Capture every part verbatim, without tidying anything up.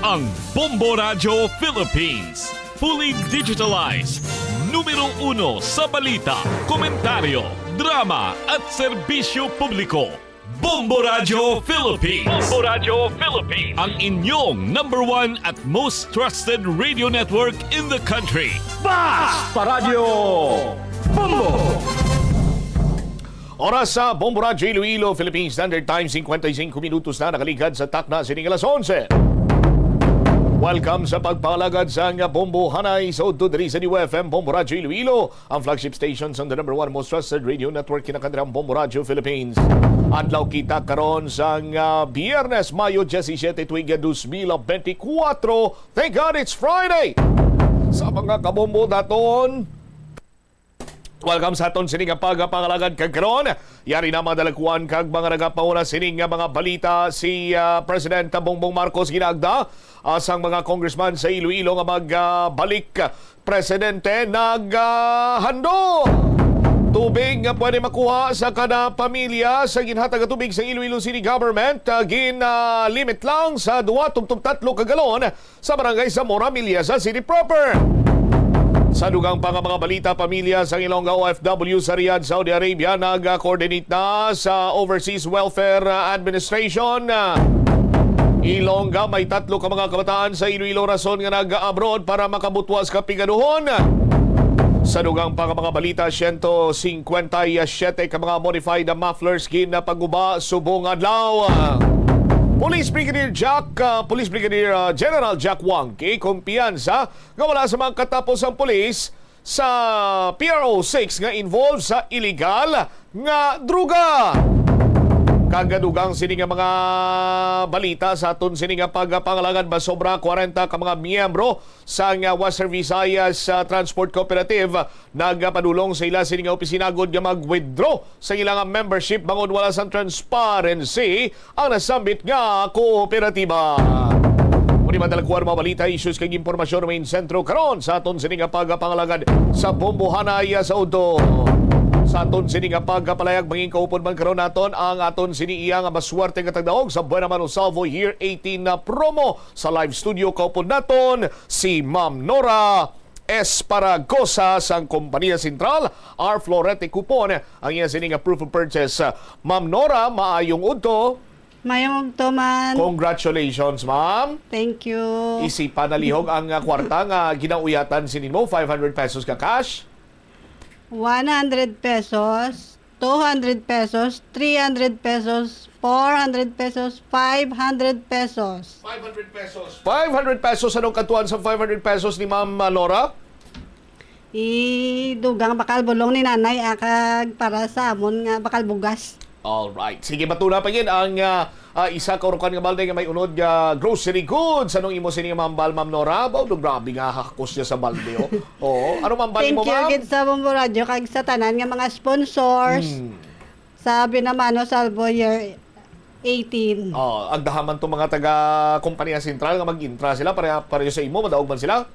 Ang Bombo Radyo Philippines, fully digitalized, numero uno sa balita, komentaryo, drama at serbisyo publiko. Bombo Radyo Philippines. Bombo Radyo Philippines. Ang inyong number one at most trusted radio network in the country. Basta Radyo Bombo! Oras sa Bombo Radyo Iloilo, Philippine Standard Time, cincuenta y cinco minutos na nakaligad sa takna sining alas onse. Welcome sa pagpangalagad sang Bombo Hanay sa udto diri sa New F M Bombo Radyo Iloilo, ang flagship station sang the number one most trusted radio network, kinakandirang Bombo Radyo Philippines. Adlaw kita karon sang, ah, Biyernes, Mayo disisiete, tuig dos mil benti kwatro. Thank God it's Friday! Sa mga kabombo daton, welcome sa aton sini nga pagpangalagad kag karon. Yari na madalakuan kag mga nagapauna sini nga mga balita si, ah, President Bongbong Marcos ginagda, ah, sang mga congressman sa Iloilo nga magbalik. Presidente nagahando tubig nga pwede makuha sa kada pamilya sa ginhatag nga tubig sa Iloilo City Government, ah, gin, ah, limit lang sa dua tubtob tatlo ka galon sa barangay Zamora Milla sa city proper. Sa dugang pa nga mga balita, pamilya sang Ilongga O F W sa Riyadh, Saudi Arabia, nag-coordinate na sa Overseas Welfare Administration. Ilongga, may tatlo ka mga kabataan sa Iloilo rason nga nag-abroad para makabutwas ka pigaduhon. Sa dugang pa nga mga balita, siyento singkwenta y siyete ka mga modified mufflers ginpaguba subong adlaw. Police Brigadier Jack, ah, Police Brigadier, ah, General Jack Wangki, kumpiyansa nga wala sa mga katapos ang pulis sa P R O six nga involved sa illegal nga droga. Kagadugang sini nga mga balita sa aton sini nga pagpangalagad, masobra kwarenta ka mga miyembro sang, ah, Western Visayas, ah, Transport Cooperative nagapadulong sa ila sini nga opisina gud nga mag-withdraw sa ila nga membership bangod wala sang transparency ang nasambit nga kooperatiba. Muni madalakuan mga balita, issues kag impormasyon, main sentro karon sa aton sini nga pagpangalagad sa Bombo Hanay sa udto. Sa aton sini nga pagpalayag, mangin kaupod man karon naton ang aton sini iya nga maswerte nga tagdaog sa Buena Mano Salvo Year eighteen na promo. Sa live studio, kaupod naton si Ma'am Nora Esparagosa sang Kompanya Sentral, R Florete Coupon ang iya sini nga proof of purchase. Ma'am Nora, maayong udto. Mayong udto man. Congratulations, ma'am. Thank you. Isipan nalihog ang, ah, kwarta nga ginauyatan sini mo, five hundred pesos ka cash. One hundred pesos, two hundred pesos, three hundred pesos, four hundred pesos, five hundred pesos. Five hundred pesos. Five hundred pesos, anong katuan sa five hundred pesos ni Ma'am, ah, Nora? Idugang bakal bulong ni nanay, ah, kag para sa amon nga bakal bugas. All right. Sige, batuna pa gid ang, ah, ah, isa ka urukan nga balde nga may unod nga grocery goods. Anong imo sini nga mambal, Ma'am Nora? Baw, grabe nga hakos niya sa balde, oh. Oo. Ano mambal mo, ma'am? Thank you gid sa Bombo Radyo kag sa tanan nga mga sponsors. Hmm. Sa Buena Mano Salvo Year eighteen. Oh, agdahaman to mga taga Kompanya Sentral nga mag-intra sila, pareha, pareho sa imo, madaog man sila?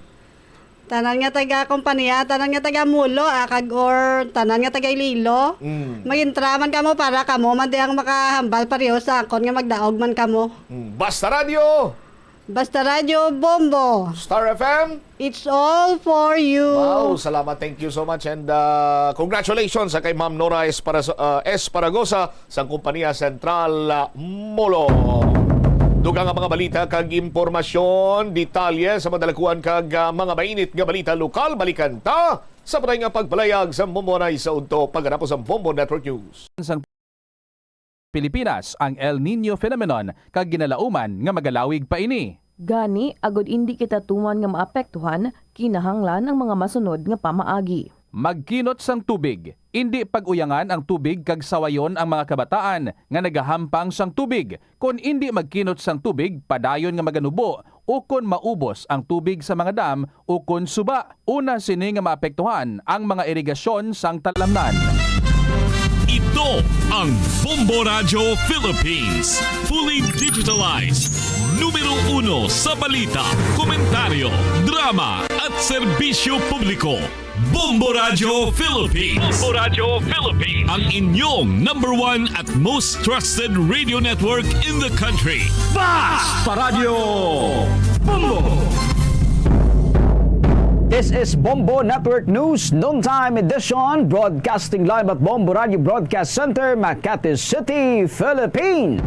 Tanan nga taga kompanya, tanan nga taga Mulo, ah, kag or tanan nga taga Iloilo. Mm. Mag-intra man kamo para kamo man di ang makahambal pareho sa akon nga magdaog man kamo. Mm. Basta Radyo! Basta Radyo Bombo! Star F M! It's all for you! Wow, salamat. Thank you so much. And, uh, congratulations sa kay Ma'am Nora Espara-, uh, Esparagosa sang Kompanya Sentral, ah, Molo. Dugang nga mga balita kag impormasyon, detalye sa madalakuan kag, ah, mga mainit nga balita lokal, balikan ta sa patay nga pagpalayag sa Bombo Hanay sa udto pagkatapos ang Bombo Network News. Sang Pilipinas ang El Niño phenomenon kag ginalauman nga magalawig pa ini. Gani, agud indi kita tuman nga maapektuhan, kinahanglan ang mga masunod nga pamaagi. Magkinot sang tubig. Indi pag-uyangan ang tubig kag sawayon ang mga kabataan nga nagahampang sang tubig. Kon indi magkinot sang tubig, padayon nga maganubo ukon maubos ang tubig sa mga dam ukon suba. Una sini nga maapektuhan ang mga irigasyon sang talamnan. Ito ang Bombo Radyo Philippines. Fully digitalized. Numero uno sa balita, komentaryo, drama, at serbisyo publiko. Bombo Radio Philippines. Bombo Radio Philippines. Ang inyong number one at most trusted radio network in the country. Basta Radio Bombo! This is Bombo Network News, Noontime Edition, broadcasting live at Bombo Radio Broadcast Center, Makati City, Philippines.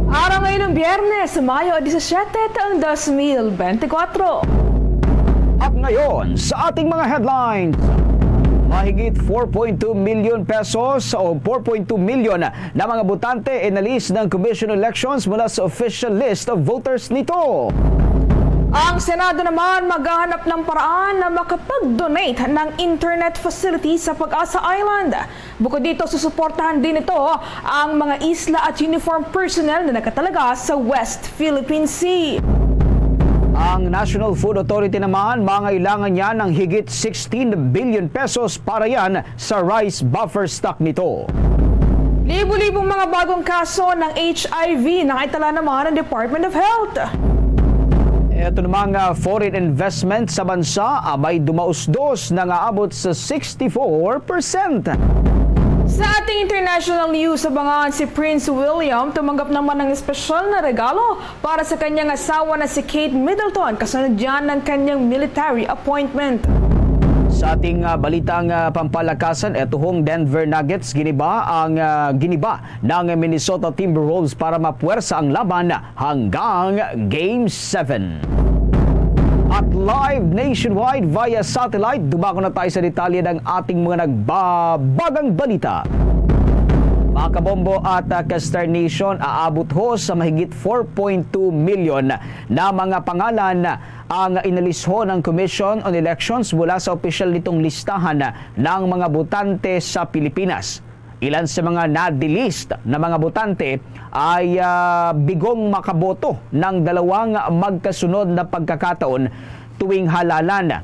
Araw ngayon ng Biyernes, Mayo disisiete, taong dos mil bente kwatro. At ngayon, sa ating mga headlines, mahigit four point two million pesos o four point two million na mga botante inalis ng Commission on Elections mula sa official list of voters nito. Ang Senado naman maghahanap ng paraan na makapag-donate ng internet facility sa Pag-asa Island. Bukod dito, susuportahan din nito ang mga isla at uniform personnel na nakatalaga sa West Philippine Sea. Ang National Food Authority naman, mangailangan niya ng higit sixteen billion pesos para yan sa rice buffer stock nito. Libo-libong mga bagong kaso ng H I V nakaitala naman ng Department of Health. Ito namang, ah, foreign investment sa bansa, ah, may dumausdos na nga abot sa sixty-four percent. Sa ating international news, abangan si Prince William tumanggap naman ng espesyal na regalo para sa kanyang asawa na si Kate Middleton, kasunod yan ng kanyang military appointment. Sa ating, ah, balitang, ah, pampalakasan, eto hong Denver Nuggets giniba ang, ah, giniba ng Minnesota Timberwolves para mapuwersa ang laban hanggang Game seven. At live nationwide via satellite, dumako na tayo sa detalye ng ating mga nagbabagang balita. Mga kabombo at, ah, ka-Star Nation, aabot ho sa mahigit four point two million na mga pangalan ang inalis ho ng Commission on Elections mula sa opisyal nitong listahan ng mga botante sa Pilipinas. Ilan sa mga na-delist na mga botante ay, ah, bigong makaboto ng dalawang magkasunod na pagkakataon tuwing halalan.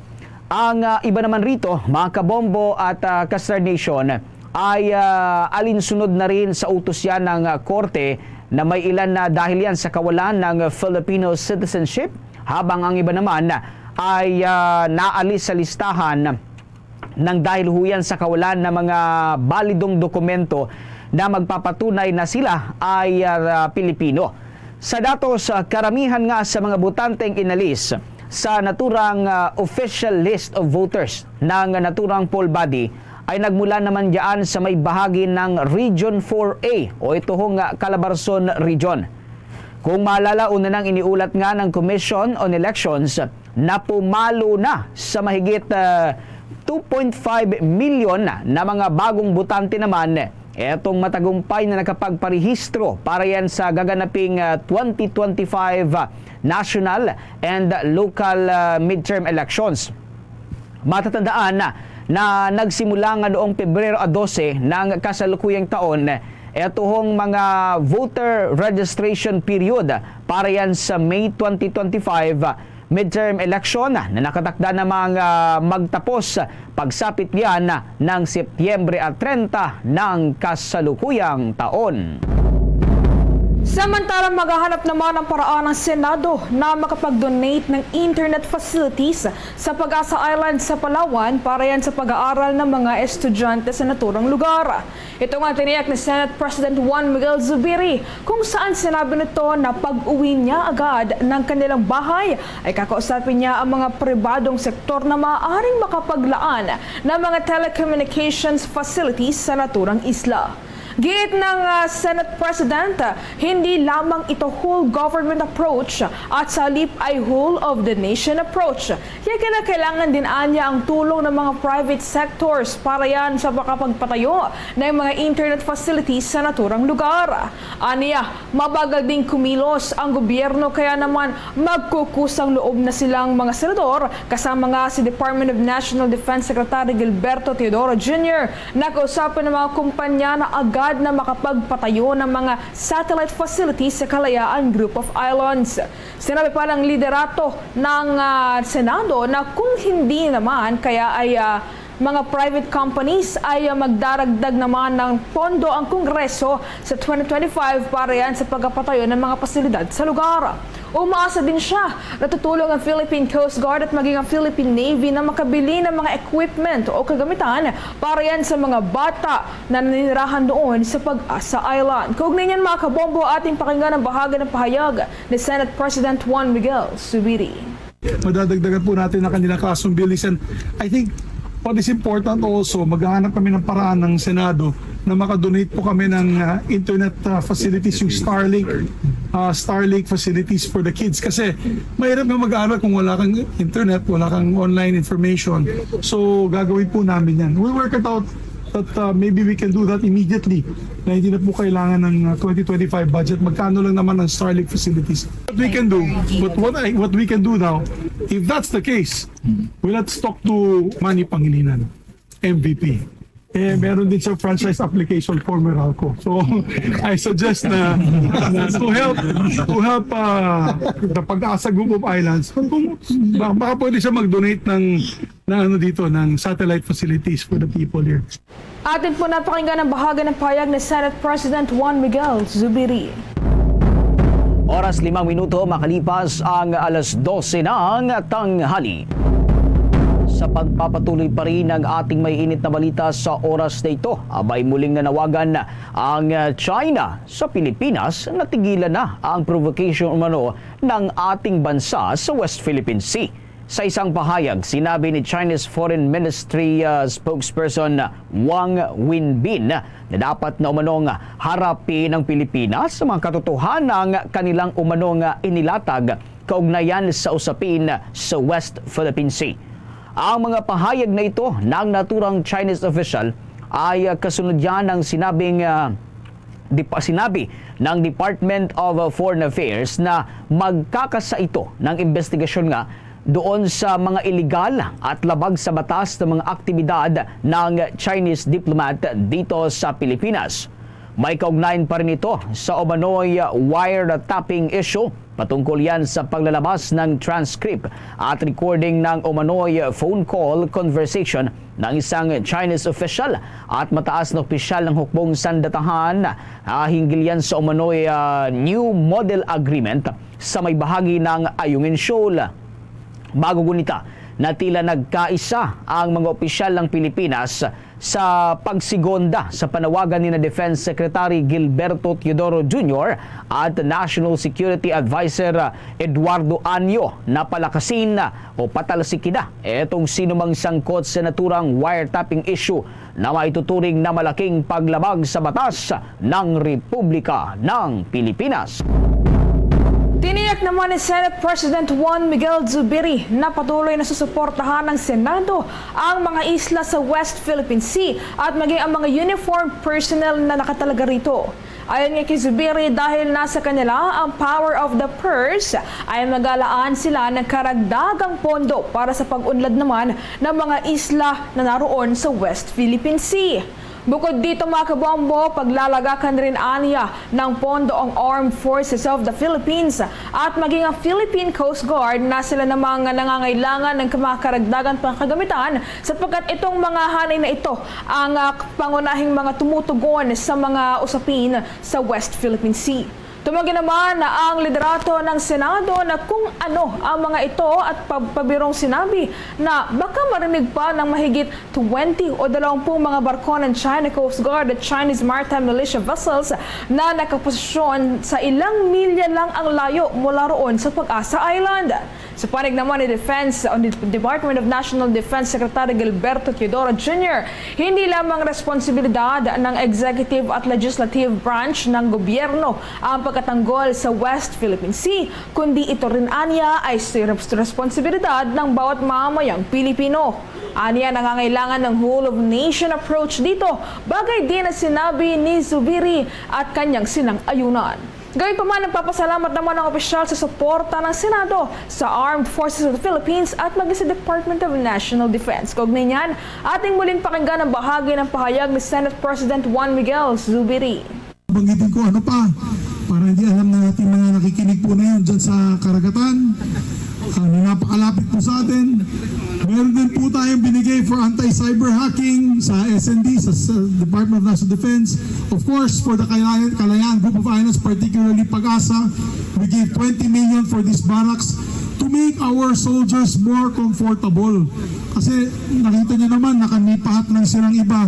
Ang, ah, iba naman rito, mga kabombo at, ah, ka-Star Nation, ay, ah, alinsunod na rin sa utos yan ng, ah, korte na may ilan na dahil yan sa kawalan ng Filipino citizenship, habang ang iba naman ay, ah, naalis sa listahan nang dahil ho yan sa kawalan ng mga balidong dokumento na magpapatunay na sila ay, ah, Pilipino. Sa datos, ah, karamihan nga sa mga botanteng inalis sa naturang, ah, official list of voters ng naturang poll body ay nagmula naman dyan sa may bahagi ng Region four A o ito hong, ah, Calabarzon Region. Kung maalala, una nang iniulat nga ng Commission on Elections na pumalo na sa mahigit, ah, two point five million na mga bagong botante naman etong matagumpay na nakapagparehistro para yan sa gaganaping, ah, twenty twenty-five, ah, national and local, ah, midterm elections. Matatandaan na, na nagsimula nga noong Pebrero a dose ng kasalukuyang taon, eto hong mga voter registration period para yan sa May twenty twenty-five midterm election na nakatakda namang, ah, magtapos pagsapit yan ng Setyembre at treinta ng kasalukuyang taon. Samantala, maghahanap naman ang paraan ng Senado na makapag-donate ng internet facilities sa Pag-asa Island sa Palawan para yan sa pag-aaral ng mga estudyante sa naturang lugar. Ito nga tiniyak ni Senate President Juan Miguel Zubiri, kung saan sinabi nito na pag-uwi niya agad ng kanilang bahay ay kakausapin niya ang mga pribadong sektor na maaaring makapaglaan ng mga telecommunications facilities sa naturang isla. Giit ng, ah, Senate President, hindi lamang ito whole government approach at sa halip ay whole of the nation approach. Kaya kinakailangan din anya ang tulong ng mga private sectors para yan sa makapagpatayo ng mga internet facilities sa naturang lugar. Aniya, mabagal ding kumilos ang gobyerno, kaya naman magkukusang loob na silang mga senador, kasama nga si Department of National Defense Secretary Gilberto Teodoro Junior, na kausapin ang mga kumpanya na agad na makapagpatayo ng mga satellite facilities sa Kalayaan Group of Islands. Sinabi pa ng liderato ng, ah, Senado na kung hindi naman, kaya ay, ah, mga private companies ay magdaragdag naman ng pondo ang Kongreso sa twenty twenty-five para yan sa pagpapatayo ng mga pasilidad sa lugar. Umaasa din siya na tutulong ang Philippine Coast Guard at maging ang Philippine Navy na makabili ng mga equipment o kagamitan para yan sa mga bata na naninirahan doon sa Pag-asa Island. Kaugnay niyan, mga kabombo, ating pakinggan ang bahagi ng pahayag ni Senate President Juan Miguel Zubiri. Madadagdagan po natin ang kanilang classroom buildings. And I think what is important also, maghahanap kami ng paraan ng Senado na makadonate po kami ng uh, internet uh, facilities, yung Starlink, uh, Starlink facilities for the kids. Kasi mahirap nga mag-aaral kung wala kang internet, wala kang online information. So gagawin po namin yan. We'll work it out that uh, maybe we can do that immediately, na hindi na po kailangan ng uh, twenty twenty-five budget. Magkano lang naman ang Starlink facilities? What we can do, but what I, what we can do now, if that's the case, we let's talk to Manny Pangilinan, M V P. Eh, meron din siya franchise application for Meralco. So, I suggest na, na to help, to help uh, the Pag-asa Group of Islands, kung baka pwede siya mag-donate ng, ng ano dito, ng satellite facilities for the people here. Atin po napakinggan ang bahagi ng pahayag ni Senate President Juan Miguel Zubiri. Oras limang minuto makalipas ang alas dose ng tanghali. Sa pagpapatuloy pa rin ng ating may init na balita sa oras na ito, abay muling nanawagan ang China sa Pilipinas na tigilan na ang provocation umano ng ating bansa sa West Philippine Sea. Sa isang pahayag, sinabi ni China's Foreign Ministry uh, spokesperson Wang Wenbin na dapat na umanong harapin ang Pilipinas sa mga katotohanang kanilang umanong inilatag kaugnayan sa usapin sa West Philippine Sea. Ang mga pahayag na ito ng naturang Chinese official ay kasunod yan ng sinabing uh, di pa sinabi ng Department of Foreign Affairs na magkakasa ito ng investigasyon nga doon sa mga iligal at labag sa batas na mga aktibidad ng Chinese diplomat dito sa Pilipinas. May kaugnayan pa rin ito sa umano'y wiretapping issue. Patungkol yan sa paglalabas ng transcript at recording ng umano'y phone call conversation ng isang Chinese official at mataas na opisyal ng hukbong sandatahan uh, hinggil yan sa umano'y uh, new model agreement sa may bahagi ng Ayungin Shoal. Bago gunita, natila nagkaisa ang mga opisyal ng Pilipinas sa pagsigonda sa panawagan ni na Defense Secretary Gilberto Teodoro Junior at National Security Advisor Eduardo Anyo na palakasin o patalsikin na itong sinumang sangkot sa naturang wiretapping issue na maituturing na malaking paglabag sa batas ng Republika ng Pilipinas. Tiniyak naman ni Senate President Juan Miguel Zubiri na patuloy na susuportahan ng Senado ang mga isla sa West Philippine Sea at maging ang mga uniformed personnel na nakatalaga rito. Ayon nga kay Zubiri, dahil nasa kanila ang power of the purse, ay magalaan sila ng karagdagang pondo para sa pag-unlad naman ng mga isla na naroon sa West Philippine Sea. Bukod dito, mga kabombo, paglalagakan rin anya ng pondo ang Armed Forces of the Philippines at maging ang Philippine Coast Guard na sila namang nangangailangan ng mga karagdagan pang kagamitan sapagkat itong mga hanay na ito ang uh, pangunahing mga tumutugon sa mga usapin sa West Philippine Sea. Tumanggi naman ang liderato ng Senado na kung ano ang mga ito at pabirong sinabi na baka marinig pa ng mahigit twenty o dalawang mga barko ng China Coast Guard at Chinese maritime militia vessels na nakaposisyon sa ilang milya lang ang layo mula roon sa Pag-asa Island. Sa panig naman ni Defense o ni Department of National Defense Secretary Gilberto Teodoro Junior, hindi lamang responsibilidad ng executive at legislative branch ng gobyerno ang pagkatanggol sa West Philippine Sea, kundi ito rin anya ay responsibilidad ng bawat mamayang Pilipino. Anya, nangangailangan ng whole of nation approach dito, bagay din na sinabi ni Zubiri at kanyang sinang-ayunan. Gayunpaman, nagpapasalamat naman ang opisyal sa suporta ng Senado sa Armed Forces of the Philippines at maging sa Department of National Defense. Kaugnay niyan, ating muling pakinggan ang bahagi ng pahayag ni Senate President Juan Miguel Zubiri. Banggitin ko ano pa, para hindi alam na natin mga nakikinig po na yun dyan sa karagatan, ano, napakalapit po sa atin. Meron din po tayong binigay for anti-cyber hacking sa S N D, sa, sa Department of National Defense. Of course, for the Kalayaan, Kalayaan Group of Islands, particularly PAGASA, we gave twenty million for these barracks to make our soldiers more comfortable. Kasi nakita niyo naman, nakanipahat lang silang iba.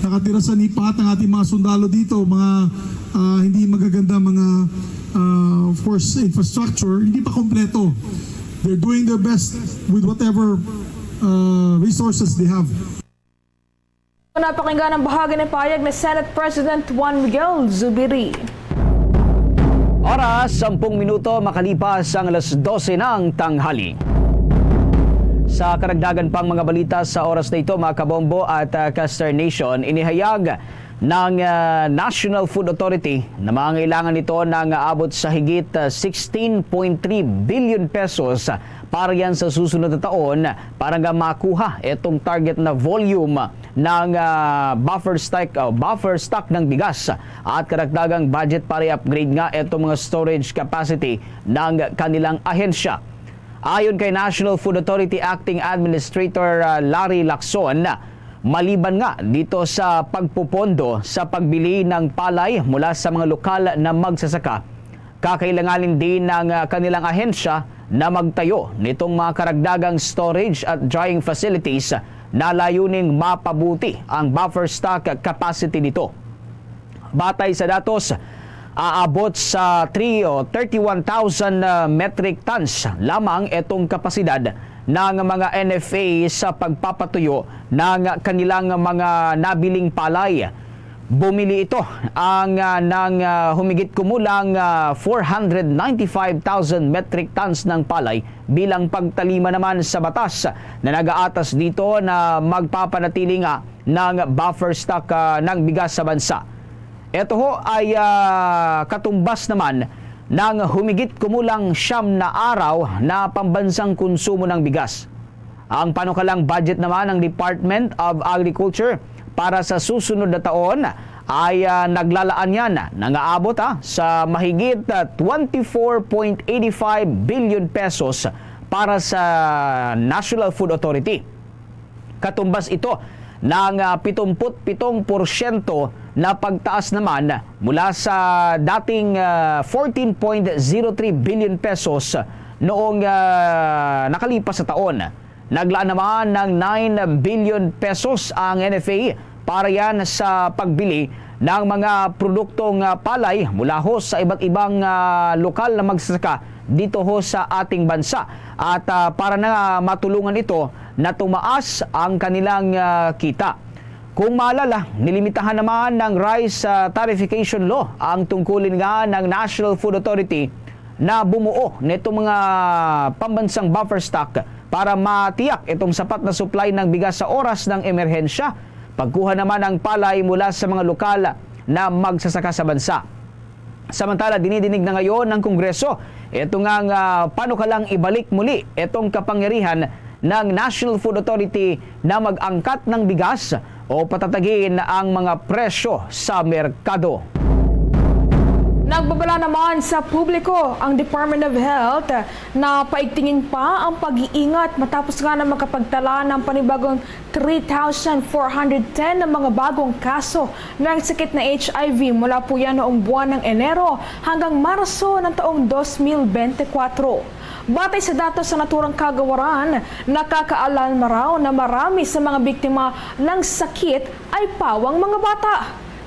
Nakatira sa nipahat ang ating mga sundalo dito, mga ah, hindi magaganda mga, ah, of course, infrastructure, hindi pa kompleto. They're doing their best with whatever, ah, resources they have. Napakinggan ang bahagi ng payag ni Senate President Juan Miguel Zubiri. Oras, sampung minuto makalipas ang alas dose ng tanghali. Sa karagdagan pang mga balita sa oras na ito, mga kabombo at ah, Caster Nation, inihayag ng ah, National Food Authority na mangailangan ito ng aabot sa higit ah, sixteen point three billion pesos para yan sa susunod na taon para nga makuha itong target na volume ng ah, buffer stock, ah, buffer stock ng bigas at karagdagang budget para i-upgrade nga itong mga storage capacity ng kanilang ahensya. Ayon kay National Food Authority Acting Administrator ah, Larry Lacson, maliban nga dito sa pagpupondo sa pagbili ng palay mula sa mga lokal na magsasaka, kakailanganin din ng ah, kanilang ahensya na magtayo nitong mga karagdagang storage at drying facilities na layuning mapabuti ang buffer stock capacity nito. Batay sa datos, aabot sa three o thirty-one thousand ah, metric tons lamang itong kapasidad ng mga N F A sa pagpapatuyo ng kanilang mga nabiling palay. Bumili ito ang ah, ng ah, humigit kumulang ah, four hundred ninety-five thousand metric tons ng palay bilang pagtalima naman sa batas na nagaatas dito na magpapanatili nga ng buffer stock ah, ng bigas sa bansa. Ito ho ay ah, katumbas naman ng humigit kumulang siyam na araw na pambansang konsumo ng bigas. Ang panukalang budget naman ng Department of Agriculture para sa susunod na taon ay ah, naglalaan yan, nangaabot ah, sa mahigit ah, twenty-four point eighty-five billion pesos para sa National Food Authority. Katumbas ito ng ah, pitumput pitong porsyento na pagtaas naman mula sa dating ah, fourteen point zero three billion pesos noong ah, nakalipas sa taon. Naglaan naman ng nine billion pesos ang N F A para yan sa pagbili ng mga produktong ah, palay mula ho sa iba't ibang ah, lokal na magsasaka dito ho sa ating bansa. At ah, para na matulungan ito na tumaas ang kanilang ah, kita. Kung maalala, nilimitahan naman ng rice ah, tarification law ang tungkulin nga ng National Food Authority na bumuo nitong mga pambansang buffer stock para matiyak itong sapat na supply ng bigas sa oras ng emerhensya. Pagkuha naman ang palay mula sa mga lokal na magsasaka sa bansa. Samantala, dinidinig na ngayon ng Kongreso ito nga nga panukalang ibalik muli itong kapangyarihan ng National Food Authority na mag-angkat ng bigas o patatagin ang mga presyo sa merkado. Nagbabala naman sa publiko ang Department of Health na paigtingin pa ang pag-iingat matapos nga na makapagtala ng panibagong three thousand four hundred ten na mga bagong kaso ng sakit na H I V mula po yan noong buwan ng Enero hanggang Marso ng taong dos mil bente kwatro. Batay sa datos sa naturang kagawaran, nakakaalarma raw na marami sa mga biktima ng sakit ay pawang mga bata.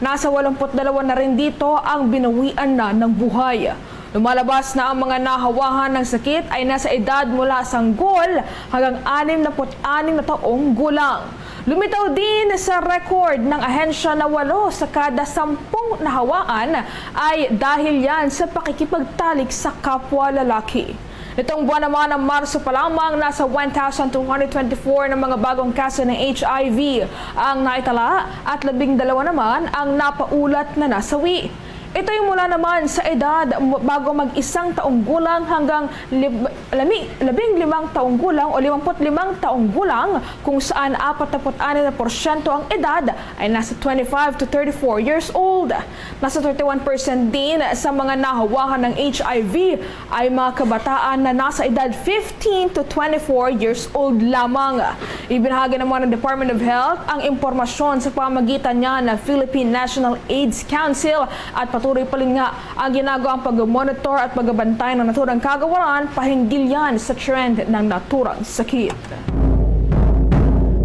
Nasa walumput dalawa na rin dito ang binawian na ng buhay. Lumalabas na ang mga nahawahan ng sakit ay nasa edad mula sanggol hanggang anim na put anim na taong gulang. Lumitaw din sa record ng ahensya na walo sa kada sampung nahawaan ay dahil yan sa pakikipagtalik sa kapwa lalaki. Nitong buwan naman ng Marso pa lamang, nasa one thousand two hundred twenty-four na mga bagong kaso ng H I V ang naitala at labing dalawa naman ang napaulat na nasawi. Ito'y mula naman sa edad m-, bago mag-isang taong gulang hanggang lib-, lami-, labing limang taong gulang o limampu't limang taong gulang, kung saan apatnapu't anim na porsyento ang edad ay nasa twenty-five to thirty-four years old. Nasa thirty-one percent din sa mga nahawahan ng H I V ay mga kabataan na nasa edad fifteen to twenty-four years old lamang. Ibinahagi naman ng Department of Health ang impormasyon sa pamagitan niya ng Philippine National AIDS Council at patuloy pa rin nga ang ginagawang pag-monitor at pagbabantay ng naturang kagawaran pahinggil yan sa trend ng naturang sakit.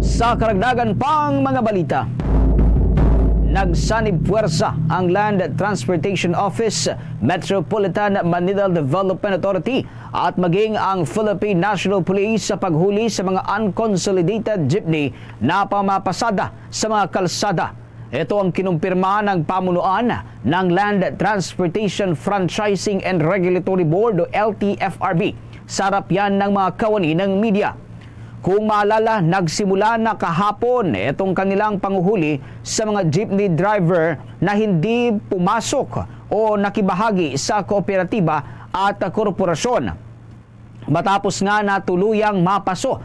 Sa karagdagan pang mga balita, nagsanib puwersa ang Land Transportation Office, Metropolitan Manila Development Authority, at maging ang Philippine National Police sa paghuli sa mga unconsolidated jeepney na pamapasada sa mga kalsada. Ito ang kinumpirma ng pamunuan ng Land Transportation Franchising and Regulatory Board o L T F R B sa harap yan ng mga kawani ng media. Kung maalala, nagsimula na kahapon itong kanilang panguhuli sa mga jeepney driver na hindi pumasok o nakibahagi sa kooperatiba at korporasyon. Matapos nga natuluyang mapaso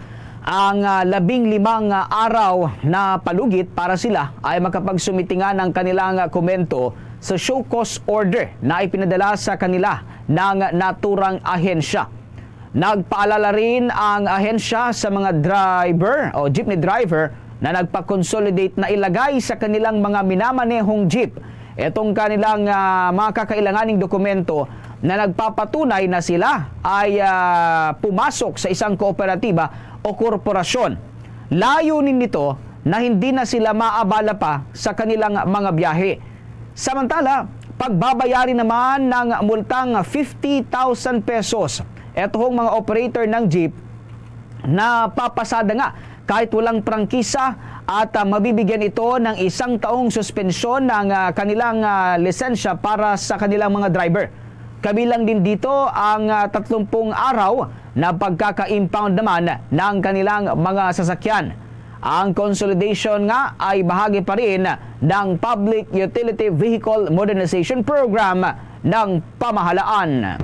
ang, ah, labing limang, ah, araw na palugit para sila ay makapagsumiti nga ng kanilang, ah, komento sa show cause order na ipinadala sa kanila ng naturang ahensya. Nagpaalala rin ang ahensya sa mga driver o jeepney driver na nagpa-consolidate na ilagay sa kanilang mga minamanehong jeep itong kanilang, ah, mga kakailanganing dokumento na nagpapatunay na sila ay, ah, pumasok sa isang kooperatiba o korporasyon. Layunin nito na hindi na sila maabala pa sa kanilang mga biyahe. Samantala, pagbabayari naman ng multang fifty thousand pesos etong mga operator ng jeep na papasada nga kahit walang prangkisa at, ah, mabibigyan ito ng isang taong suspensyon ng, ah, kanilang, ah, lisensya para sa kanilang mga driver. Kabilang din dito ang, ah, tatlumpung araw na pagkaka-impound naman ng kanilang mga sasakyan. Ang consolidation nga ay bahagi pa rin ng Public Utility Vehicle Modernization Program ng pamahalaan.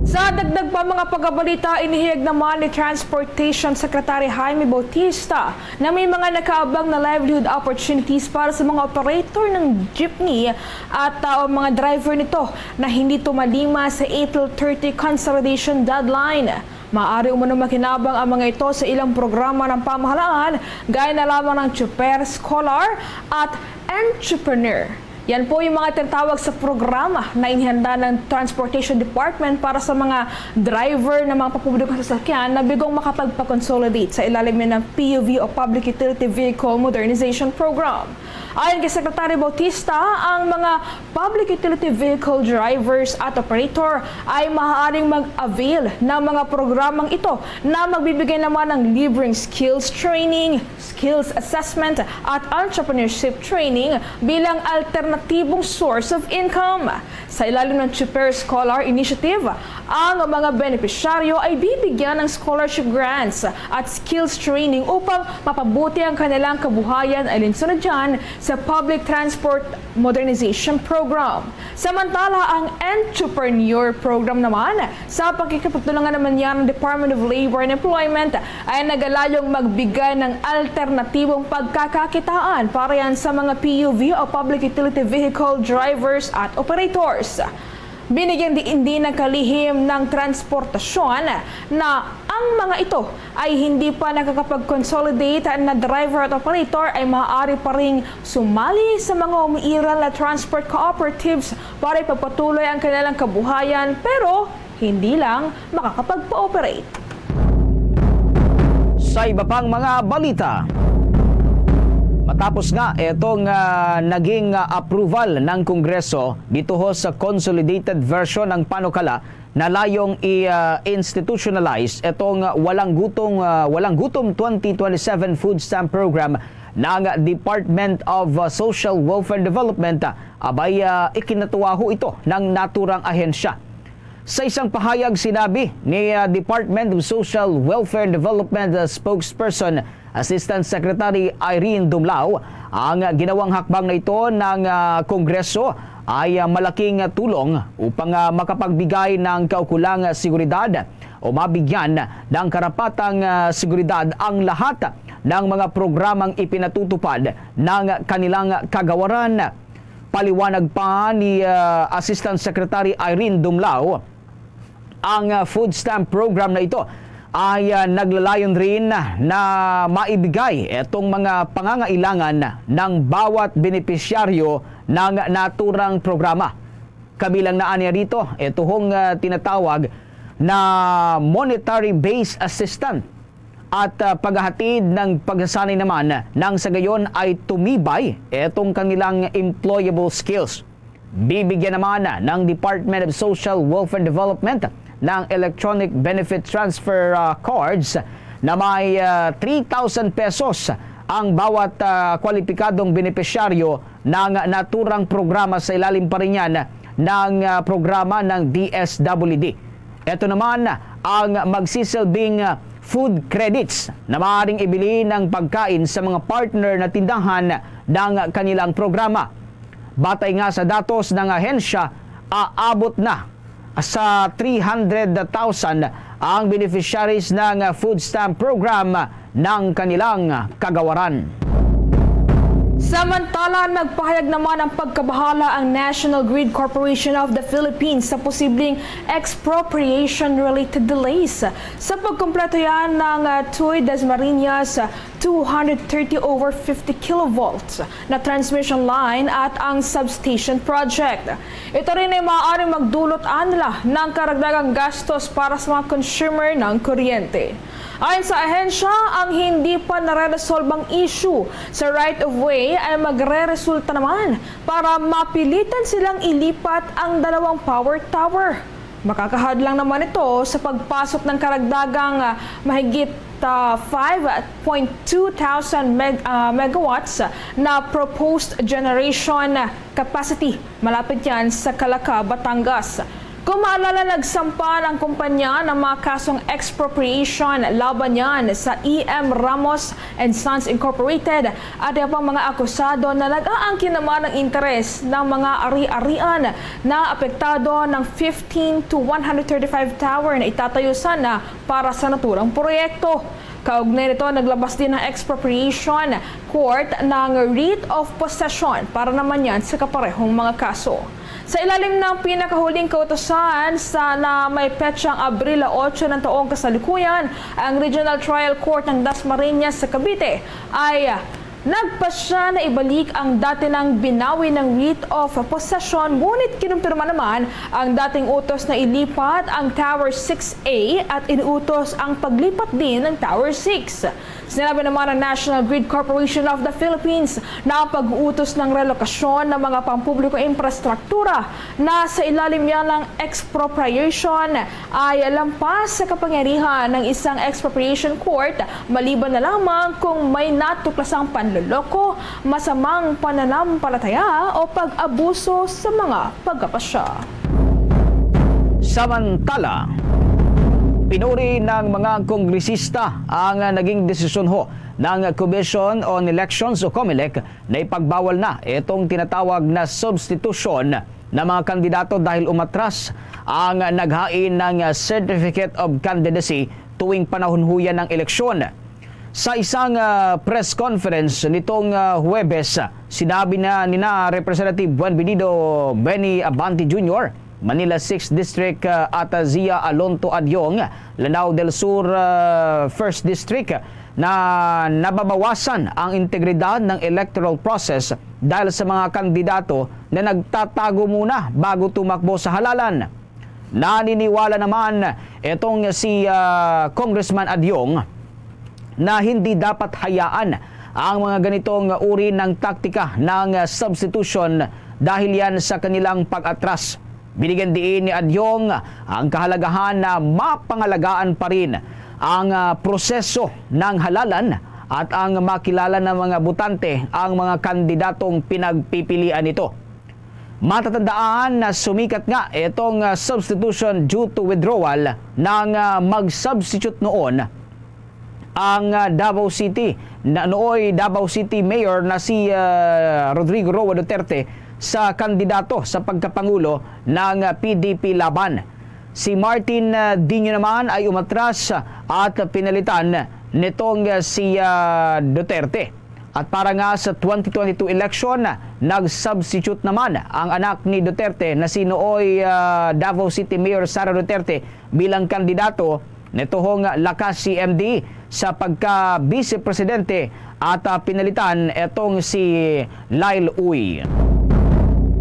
Sa dagdag pa mga pagkabalita, inihayag naman ni Transportation Secretary Jaime Bautista na may mga nakaabang na livelihood opportunities para sa mga operator ng jeepney at, ah, mga driver nito na hindi tumalima sa April thirty consolidation deadline. Maaari umano makinabang ang mga ito sa ilang programa ng pamahalaan, gaya na lamang ng Tsuper Scholar at Entrepreneur. Yan po yung mga tinatawag sa programa na inihanda ng Transportation Department para sa mga driver ng mga papublikong sasakyan na bigong makapagpa-consolidate sa ilalim ng P U V o Public Utility Vehicle Modernization Program. Ayon kay Secretary Bautista, ang mga public utility vehicle drivers at operator ay maaaring mag-avail ng mga programang ito na magbibigay naman ng libreng skills training, skills assessment at entrepreneurship training bilang alternatibong source of income. Sa ilalim ng Tsuper Scholar Initiative, ang mga benepisyaryo ay bibigyan ng scholarship grants at skills training upang mapabuti ang kanilang kabuhayan, alinsunod dyan sa Public Transport Modernization Program. Samantala, ang Entrepreneur Program naman, sa pakikipagtulungan naman niya ng Department of Labor and Employment, ay nagalayong magbigay ng alternatibong pagkakakitaan para yan sa mga P U V o Public Utility Vehicle drivers at operators. Binigyan diin din ng kalihim ng transportasyon na ang mga ito ay hindi pa nakakapag-consolidate na driver at operator ay maaari pa ring sumali sa mga umiiral na transport cooperatives para ipagpatuloy ang kanilang kabuhayan, pero hindi lang makakapagpa-operate. Sa iba pang mga balita, matapos nga itong, ah, naging, ah, approval ng Kongreso dito ho sa consolidated version ng panukala na layong i-, ah, institutionalize itong, ah, Walang Gutom, ah, Walang Gutom twenty twenty-seven Food Stamp Program ng Department of, ah, Social Welfare and Development, ah, abay, ah, ikinatuwa ho ito ng naturang ahensya. Sa isang pahayag, sinabi ni, ah, Department of Social Welfare and Development, ah, spokesperson, Assistant Secretary Irene Dumlao, ang ginawang hakbang na ito ng, ah, Kongreso ay, ah, malaking tulong upang, ah, makapagbigay ng kaukulang seguridad o mabigyan ng karapatang, ah, seguridad ang lahat ng mga programang ipinatutupad ng kanilang kagawaran. Paliwanag pa ni, ah, Assistant Secretary Irene Dumlao, ang, ah, food stamp program na ito ay, ah, naglalayon rin na maibigay itong mga pangangailangan ng bawat benepisyaryo ng naturang programa. Kabilang na aniya rito ituhong, ah, tinatawag na monetary-based assistance at, ah, paghahatid ng pagsasanay naman nang sa gayon ay tumibay itong kanilang employable skills. Bibigyan naman ng Department of Social Welfare and Development ng electronic benefit transfer, ah, cards na may, ah, three thousand pesos ang bawat, ah, kwalipikadong benepisyaryo ng naturang programa sa ilalim pa rin yan ng, ah, programa ng D S W D. Ito naman ang magsisilbing, ah, food credits na maaaring ibili ng pagkain sa mga partner na tindahan ng kanilang programa. Batay nga sa datos ng ahensya, aabot na sa three hundred thousand ang beneficiaries ng food stamp program ng kanilang kagawaran. Samantala, nagpahayag naman ang pagkabahala ang National Grid Corporation of the Philippines sa posibleng expropriation-related delays sa pagkumpleto yan ng, ah, Tuy Dasmariñas two hundred thirty over fifty kilovolts na transmission line at ang substation project. Ito rin ay maaaring magdulot anla ng karagdagang gastos para sa mga consumer ng kuryente. Ayon sa ahensya, ang hindi pa nareresolbang issue sa right-of-way ay magreresulta naman para mapilitan silang ilipat ang dalawang power tower. Makakahadlang naman ito sa pagpasok ng karagdagang, ah, mahigit, ah, five point two thousand meg-, ah, megawatts na proposed generation capacity malapit yan sa Calaca, Batangas. Kung maalala, nagsampa ang kumpanya ng mga kasong expropriation laban yan sa E M Ramos and Sons Incorporated at iba pang mga akusado na nag-aangkin naman ng interes ng mga ari-arian na apektado ng fifteen to one hundred thirty-five tower na itatayo sana para sa naturang proyekto. Kaugnay nito, naglabas din ang expropriation court ng writ of possession para naman yan sa kaparehong mga kaso. Sa ilalim ng pinakahuling kautusan sa na may petsang Abril otso ng taong kasalukuyan, ang Regional Trial Court ng Dasmariñas sa Cavite ay nagpasya na ibalik ang dati nang binawi ng writ of possession, ngunit kinumpirma naman ang dating utos na ilipat ang Tower six A at inuutos ang paglipat din ng Tower six. Sinabi naman ng National Grid Corporation of the Philippines na ang pag-uutos ng relokasyon ng mga pampublikong infrastruktura na sa ilalim niya ng expropriation ay lampas sa kapangyarihan ng isang expropriation court, maliban na lamang kung may natuklasang panloloko, masamang pananampalataya o pag-abuso sa mga pagkapasya. Samantala, pinuri ng mga kongresista ang naging desisyon ho ng Commission on Elections o COMELEC na ipagbawal na itong tinatawag na substitution ng mga kandidato dahil umatras ang naghain ng Certificate of Candidacy tuwing panahon ho yan ng eleksyon. Sa isang, ah, press conference nitong, ah, Huwebes, sinabi na nina Representative Buen Venido Benny Abante Junior, Manila Sixth District, ah, at, ah, Zia Alonto Adiong, Lanao del Sur, ah, First District, na nababawasan ang integridad ng electoral process dahil sa mga kandidato na nagtatago muna bago tumakbo sa halalan. Naniniwala naman itong si, ah, Congressman Adiong na hindi dapat hayaan ang mga ganitong uri ng taktika ng substitution dahil yan sa kanilang pag-atras. Binigyan diin ni Adyong ang kahalagahan na mapangalagaan pa rin ang, ah, proseso ng halalan at ang makilala ng mga botante ang mga kandidatong pinagpipilian nito. Matatandaan na sumikat nga itong, ah, substitution due to withdrawal ng, ah, mag-substitute noon ang, ah, Davao City, na nooy Davao City Mayor na si, ah, Rodrigo Roa Duterte sa kandidato sa pagkapangulo ng P D P Laban. Si Martin, ah, Dino naman ay umatras at pinalitan nitong, ah, si, ah, Duterte. At para nga sa twenty twenty-two election, nag-substitute naman ang anak ni Duterte na si nooy, ah, Davao City Mayor Sara Duterte bilang kandidato nituhong lakas C M D sa pagka-vice presidente at, ah, pinalitan etong si Lyle Uy.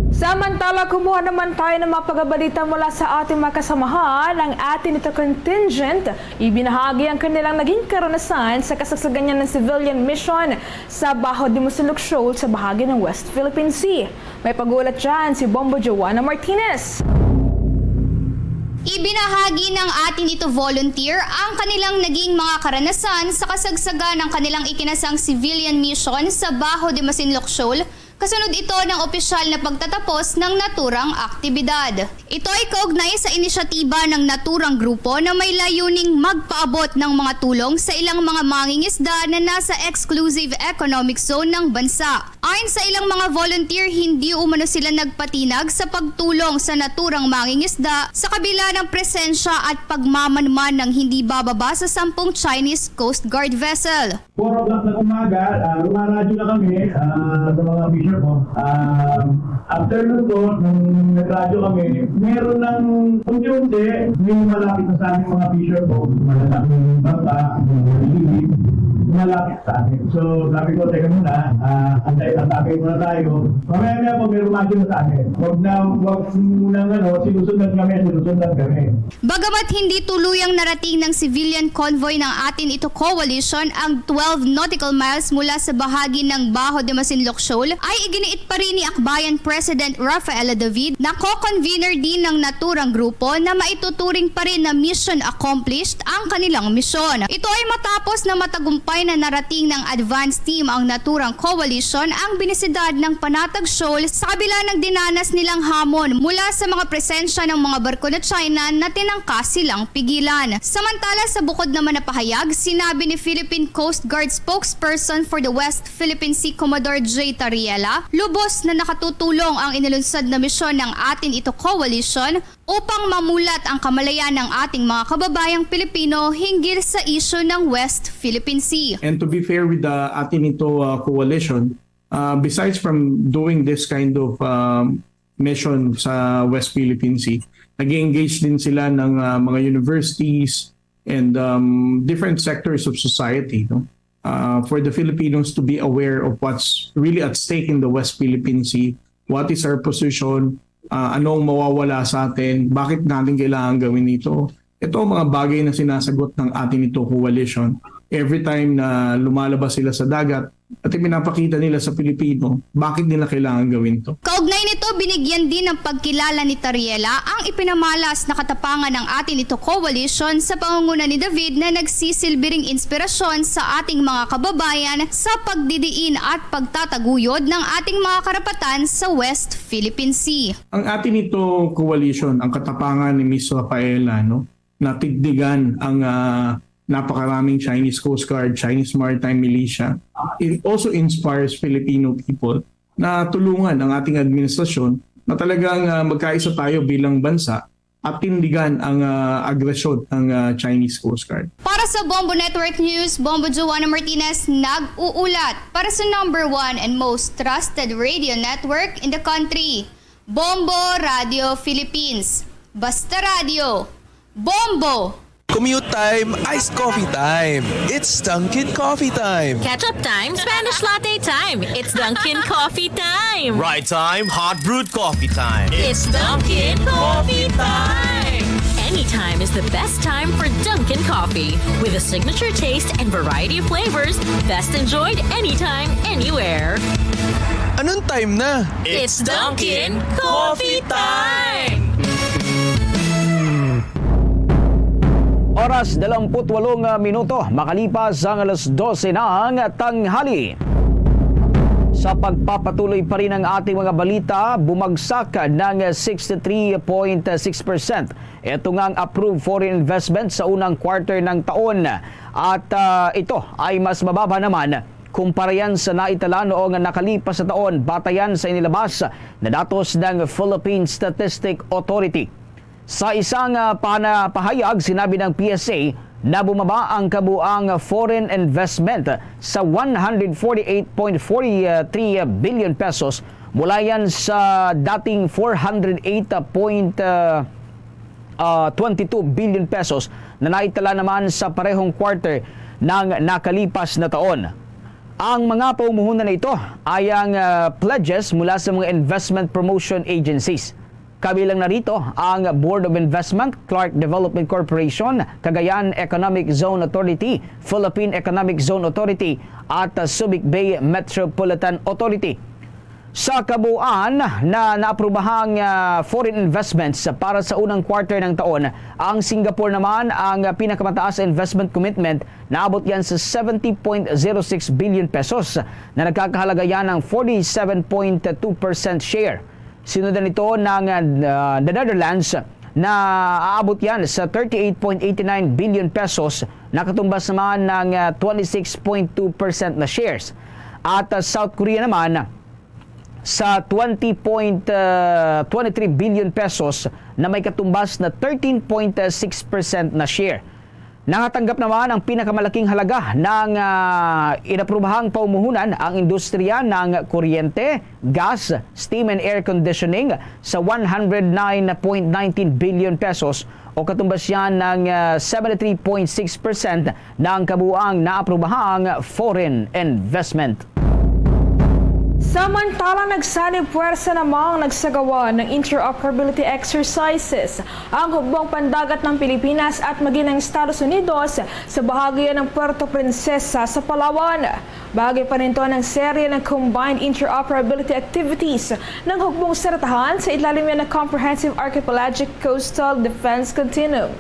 Samantala, kumuha naman tayo ng mga pagabalita mula sa ating mga kasamahan. Ang atin ito contingent, ibinahagi ang kanilang naging karanasan sa kasagsagan niya ng civilian mission sa Baho de Masinloc Shoal sa bahagi ng West Philippine Sea. May pag-uulat dyan si Bombo Joanna Martinez. Ibinahagi ng atin ito volunteer ang kanilang naging mga karanasan sa kasagsagan ng kanilang ikinasang civilian mission sa Baho de Masinloc Shoal. Kasunod ito ng opisyal na pagtatapos ng naturang aktibidad. Ito ay kaugnay sa inisyatiba ng naturang grupo na may layuning magpaabot ng mga tulong sa ilang mga mangingisda na nasa exclusive economic zone ng bansa. Ayon sa ilang mga volunteer, hindi umano sila nagpatinag sa pagtulong sa naturang mangingisda sa kabila ng presensya at pagmamanman ng hindi bababa sa sampung Chinese Coast Guard vessel. Four o'clock ng umaga, ah, rumaradyo na kami, ah, sa mga fisher po. Ah, afternoon po, nung nagradyo kami, meron ng unti-unti, may malapit na sa aming mga fisher po, malalaking bangka, maliliit, malapit sa amin. So, sabi ko, "Teka muna, ah, antay, antay muna tayo." Mamaya-maya po, may rumadyo na sa amin. Wag na, wag muna, ano, sinusundan kami, sinusundan kami. Bagamat hindi tuluyang narating ng civilian convoy ng Atin Ito Coalition ang twelve nautical miles mula sa bahagi ng Baho de Masinloc Shoal, ay iginiit pa rin ni Akbayan President Rafaela David, na co-convener din ng naturang grupo, na maituturing pa rin na mission accomplished ang kanilang misyon. Ito ay matapos na matagumpay na narating ng advance team ang naturang coalition ang binisidad ng Panatag Shoal sa kabila ng dinanas nilang hamon mula sa mga presensya ng mga barko na China na tinangka silang pigilan. Samantala, sa bukod naman na pahayag, sinabi ni Philippine Coast Guard spokesperson for the West Philippine Sea, Commodore Jay Tariela, lubos na nakatutulong ang inilunsad na misyon ng Atin Ito Coalition upang mamulat ang kamalayan ng ating mga kababayang Pilipino hinggil sa isyu ng West Philippine Sea. And to be fair with the Atin Ito, uh, Coalition, uh, besides from doing this kind of, um, mission sa West Philippine Sea, nag-engage din sila ng, uh, mga universities and, um, different sectors of society, no? Uh, for the Filipinos to be aware of what's really at stake in the West Philippine Sea, what is our position, uh, anong mawawala sa atin, bakit natin kailangan gawin ito. Ito ang mga bagay na sinasagot ng Atin Ito Coalition. Every time na lumalabas sila sa dagat, at ipinapakita nila sa Pilipino, bakit nila kailangan gawin to? Kaugnay nito, binigyan din ng pagkilala ni Tariela ang ipinamalas na katapangan ng Atin Ito Coalition sa pangunguna ni David, na nagsisilbi ring inspirasyon sa ating mga kababayan sa pagdidiin at pagtataguyod ng ating mga karapatan sa West Philippine Sea. Ang Atin Ito Coalition, ang katapangan ni Miss Rafaela, no, natigdigan ang, ah, napakaraming Chinese Coast Guard, Chinese Maritime Militia. It also inspires Filipino people na tulungan ang ating administrasyon na talagang, ah, magkaisa tayo bilang bansa at tindigan ang, ah, agresyon ng, ah, Chinese Coast Guard. Para sa Bombo Network News, Bombo Joanna Martinez nag-uulat para sa number one and most trusted radio network in the country, Bombo Radio Philippines. Basta radyo, Bombo! Commute time, iced coffee time. It's Dunkin' Coffee time. Ketchup time, Spanish latte time. It's Dunkin' Coffee time. Ride time, hot brewed coffee time. It's Dunkin' Coffee time. Anytime is the best time for Dunkin' Coffee. With a signature taste and variety of flavors, best enjoyed anytime, anywhere. Anong time na? It's Dunkin' Coffee time! Oras, dalawampu't walong minuto makalipas ang alas dose ng tanghali. Sa pagpapatuloy pa rin ang ating mga balita, bumagsak ng sixty-three point six percent ito nga ang approved foreign investment sa unang quarter ng taon, at, ah, ito ay mas mababa naman kumpara yan sa naitala noong nakalipas na taon, batayan sa inilabas na datos ng Philippine Statistic Authority. Sa isang, ah, pana-, pahayag, sinabi ng P S A na bumaba ang kabuang foreign investment sa one hundred forty-eight point four three billion pesos mula yan sa dating four hundred eight point, ah, ah, twenty-two billion pesos na naitala naman sa parehong quarter ng nakalipas na taon. Ang mga paumuhunan na ito ay ang, ah, pledges mula sa mga investment promotion agencies. Kabilang na rito ang Board of Investment, Clark Development Corporation, Cagayan Economic Zone Authority, Philippine Economic Zone Authority, at, ah, Subic Bay Metropolitan Authority. Sa kabuuan na naaprobahang, ah, foreign investments para sa unang quarter ng taon, ang Singapore naman ang pinakamataas investment commitment, naabot yan sa seventy point zero six billion pesos, na nagkakahalaga yan ng forty-seven point two percent share. Sinundan nito ng, ah, the Netherlands, na aabot yan sa thirty-eight point eight nine billion pesos, nakatumbas naman ng, ah, twenty-six point two percent na shares. At, ah, South Korea naman sa twenty point, ah, twenty-three billion pesos, na may katumbas na thirteen point six percent na share. Nakatanggap naman ang pinakamalaking halaga ng, ah, inaprobahang paumuhunan ang industriya ng kuryente, gas, steam and air conditioning sa one hundred nine point nineteen billion pesos, o katumbas yan ng, ah, seventy-three point six percent ng kabuang naaprobahang foreign investment. Samantala, nagsanib puwersa namang nagsagawa ng interoperability exercises ang Hukbong Pandagat ng Pilipinas at maging ng Estados Unidos sa bahagi ng Puerto Princesa sa Palawan. Bahagi pa nito ng serye ng combined interoperability activities ng Hukbong Seratahan sa ilalim niya ng Comprehensive Archipelagic Coastal Defense Continuum.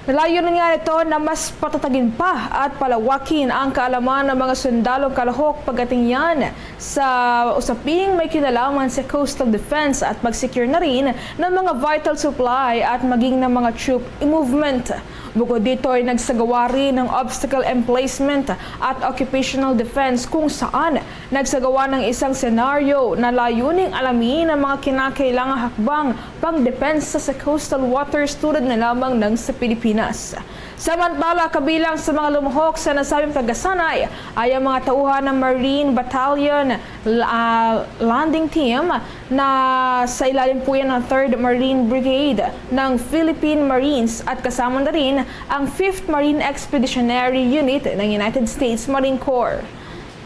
Layunin nga nito na mas patatagin pa at palawakin ang kaalaman ng mga sundalong kalahok pagdating yan sa usaping may kinalaman sa coastal defense at mag-secure na rin ng mga vital supply at maging ng mga troop movement. Bukod dito ay nagsagawa rin ng obstacle emplacement at occupational defense, kung saan nagsagawa ng isang senaryo na layuning alamin ang mga kinakailangang hakbang pangdepensa sa coastal waters tulad na lamang ng sa Pilipinas. Samantala, kabilang sa mga lumuhok sa nasabing pagkasanay ay ang mga tauhan ng Marine Battalion, ah, Landing Team na sa ilalim po yan ng Third Marine Brigade ng Philippine Marines at kasama na rin ang Fifth Marine Expeditionary Unit ng United States Marine Corps.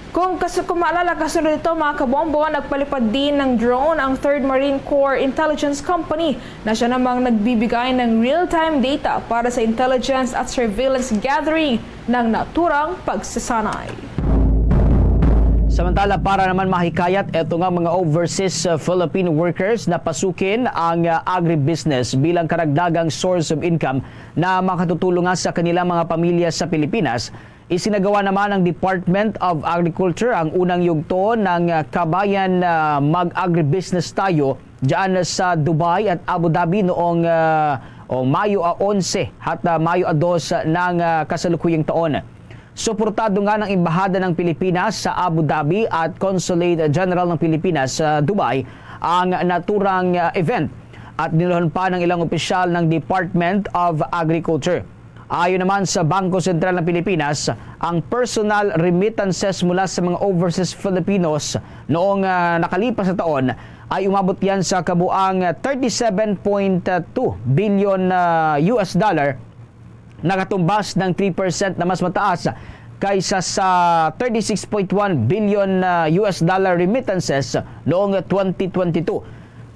Kung kasu-, kung maalala, kasunod nito, mga kabombo, nagpalipad din ng drone ang Third Marine Corps Intelligence Company na siya namang nagbibigay ng real-time data para sa intelligence at surveillance gathering ng naturang pagsasanay. Samantala, para naman mahikayat eto nga mga overseas, uh, Philippine workers na pasukin ang, uh, agribusiness bilang karagdagang source of income na makatutulong nga sa kanilang mga pamilya sa Pilipinas, isinagawa naman ng Department of Agriculture ang unang yugto ng, ah, Kabayan, ah, Mag-Agribusiness Tayo diyan sa Dubai at Abu Dhabi noong, ah, o Mayo, ah, onse at, ah, Mayo, ah, dos ng, ah, kasalukuyang taon. Suportado nga ng Embahada ng Pilipinas sa Abu Dhabi at Consulate General ng Pilipinas sa Dubai ang naturang, ah, event at dinulhan pa ng ilang opisyal ng Department of Agriculture. Ayon naman sa Bangko Sentral ng Pilipinas, ang personal remittances mula sa mga overseas Filipinos noong, ah, nakalipas na taon ay umabot yan sa kabuang thirty-seven point two billion, ah, U S dollar, nakatumbas ng three percent na mas mataas kaysa sa thirty-six point one billion, ah, U S dollar remittances noong twenty twenty-two.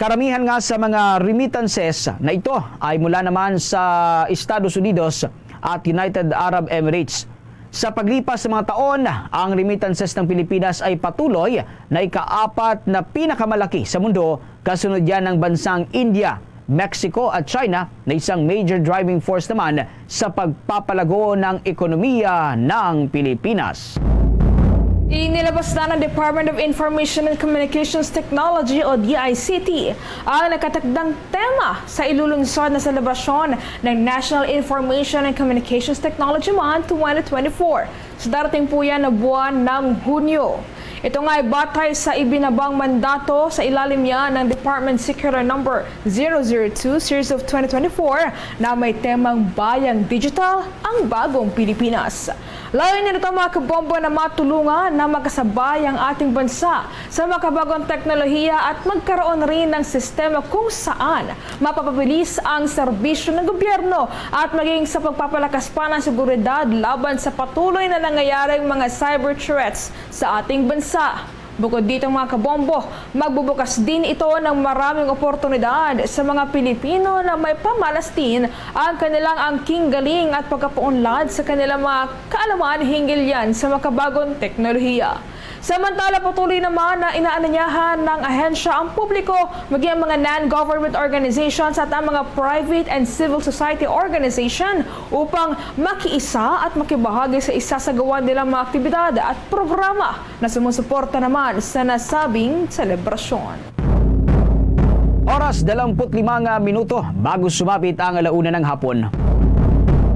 Karamihan nga sa mga remittances na ito ay mula naman sa Estados Unidos at United Arab Emirates. Sa paglipas sa mga taon, ang remittances ng Pilipinas ay patuloy na ikaapat na pinakamalaki sa mundo, kasunod yan ng bansang India, Mexico at China, na isang major driving force naman sa pagpapalago ng ekonomiya ng Pilipinas. Inilabas na ng Department of Information and Communications Technology o D I C T ang nakatakdang tema sa ilulunsod na selebrasyon ng National Information and Communications Technology Month twenty twenty-four. sa darating po yan na buwan ng Hunyo. Ito nga ay batay sa ibinabang mandato sa ilalim niya ng Department Circular Number zero zero two Series of twenty twenty-four na may temang Bayang Digital, ang Bagong Pilipinas. Layunin nito, mga kabombo, na matulungan na makasabay ang ating bansa sa makabagong teknolohiya at magkaroon rin ng sistema kung saan mapapabilis ang serbisyo ng gobyerno at maging sa pagpapalakas pa ng seguridad laban sa patuloy na nangyayaring mga cyber threats sa ating bansa. Bukod dito, mga kabombo, magbubukas din ito ng maraming oportunidad sa mga Pilipino na may pamalastin ang kanilang angking galing at pagkapaunlad sa kanilang mga kaalaman hinggil yan sa makabagong teknolohiya. Samantala, patuloy naman na inaanyayahan ng ahensya ang publiko, maging ang mga non-government organizations at ang mga private and civil society organization upang makiisa at makibahagi sa isasagawa nilang mga aktibidad at programa na sumusuporta naman sa nasabing selebrasyon. Oras, dalawampu't lima nga minuto bago sumapit ang ala-una ng hapon.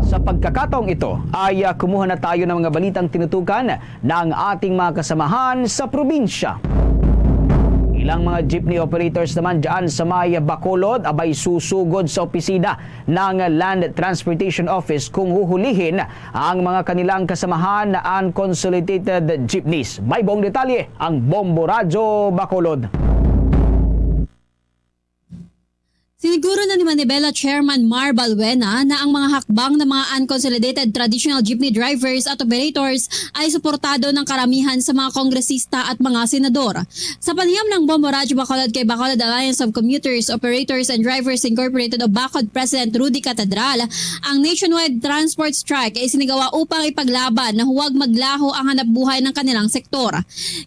Sa pagkakataong ito ay, ah, kumuha na tayo ng mga balitang tinutukan ng ating mga kasamahan sa probinsya. Ilang mga jeepney operators naman dyan sa may Bacolod abay susugod sa opisina ng Land Transportation Office kung huhulihin ang mga kanilang kasamahan na unconsolidated jeepneys. May buong detalye ang Bombo Radyo Bacolod. Siniguro na ni Manibela Chairman Mar Balbuena na ang mga hakbang ng mga unconsolidated traditional jeepney drivers at operators ay suportado ng karamihan sa mga kongresista at mga senador. Sa panayam ng Bombo Radyo Bacolod kay Bacolod Alliance of Commuters, Operators and Drivers Incorporated o BACOD President Rudy Catedral, ang nationwide transport strike ay sinigawa upang ipaglaban na huwag maglaho ang hanapbuhay ng kanilang sektor.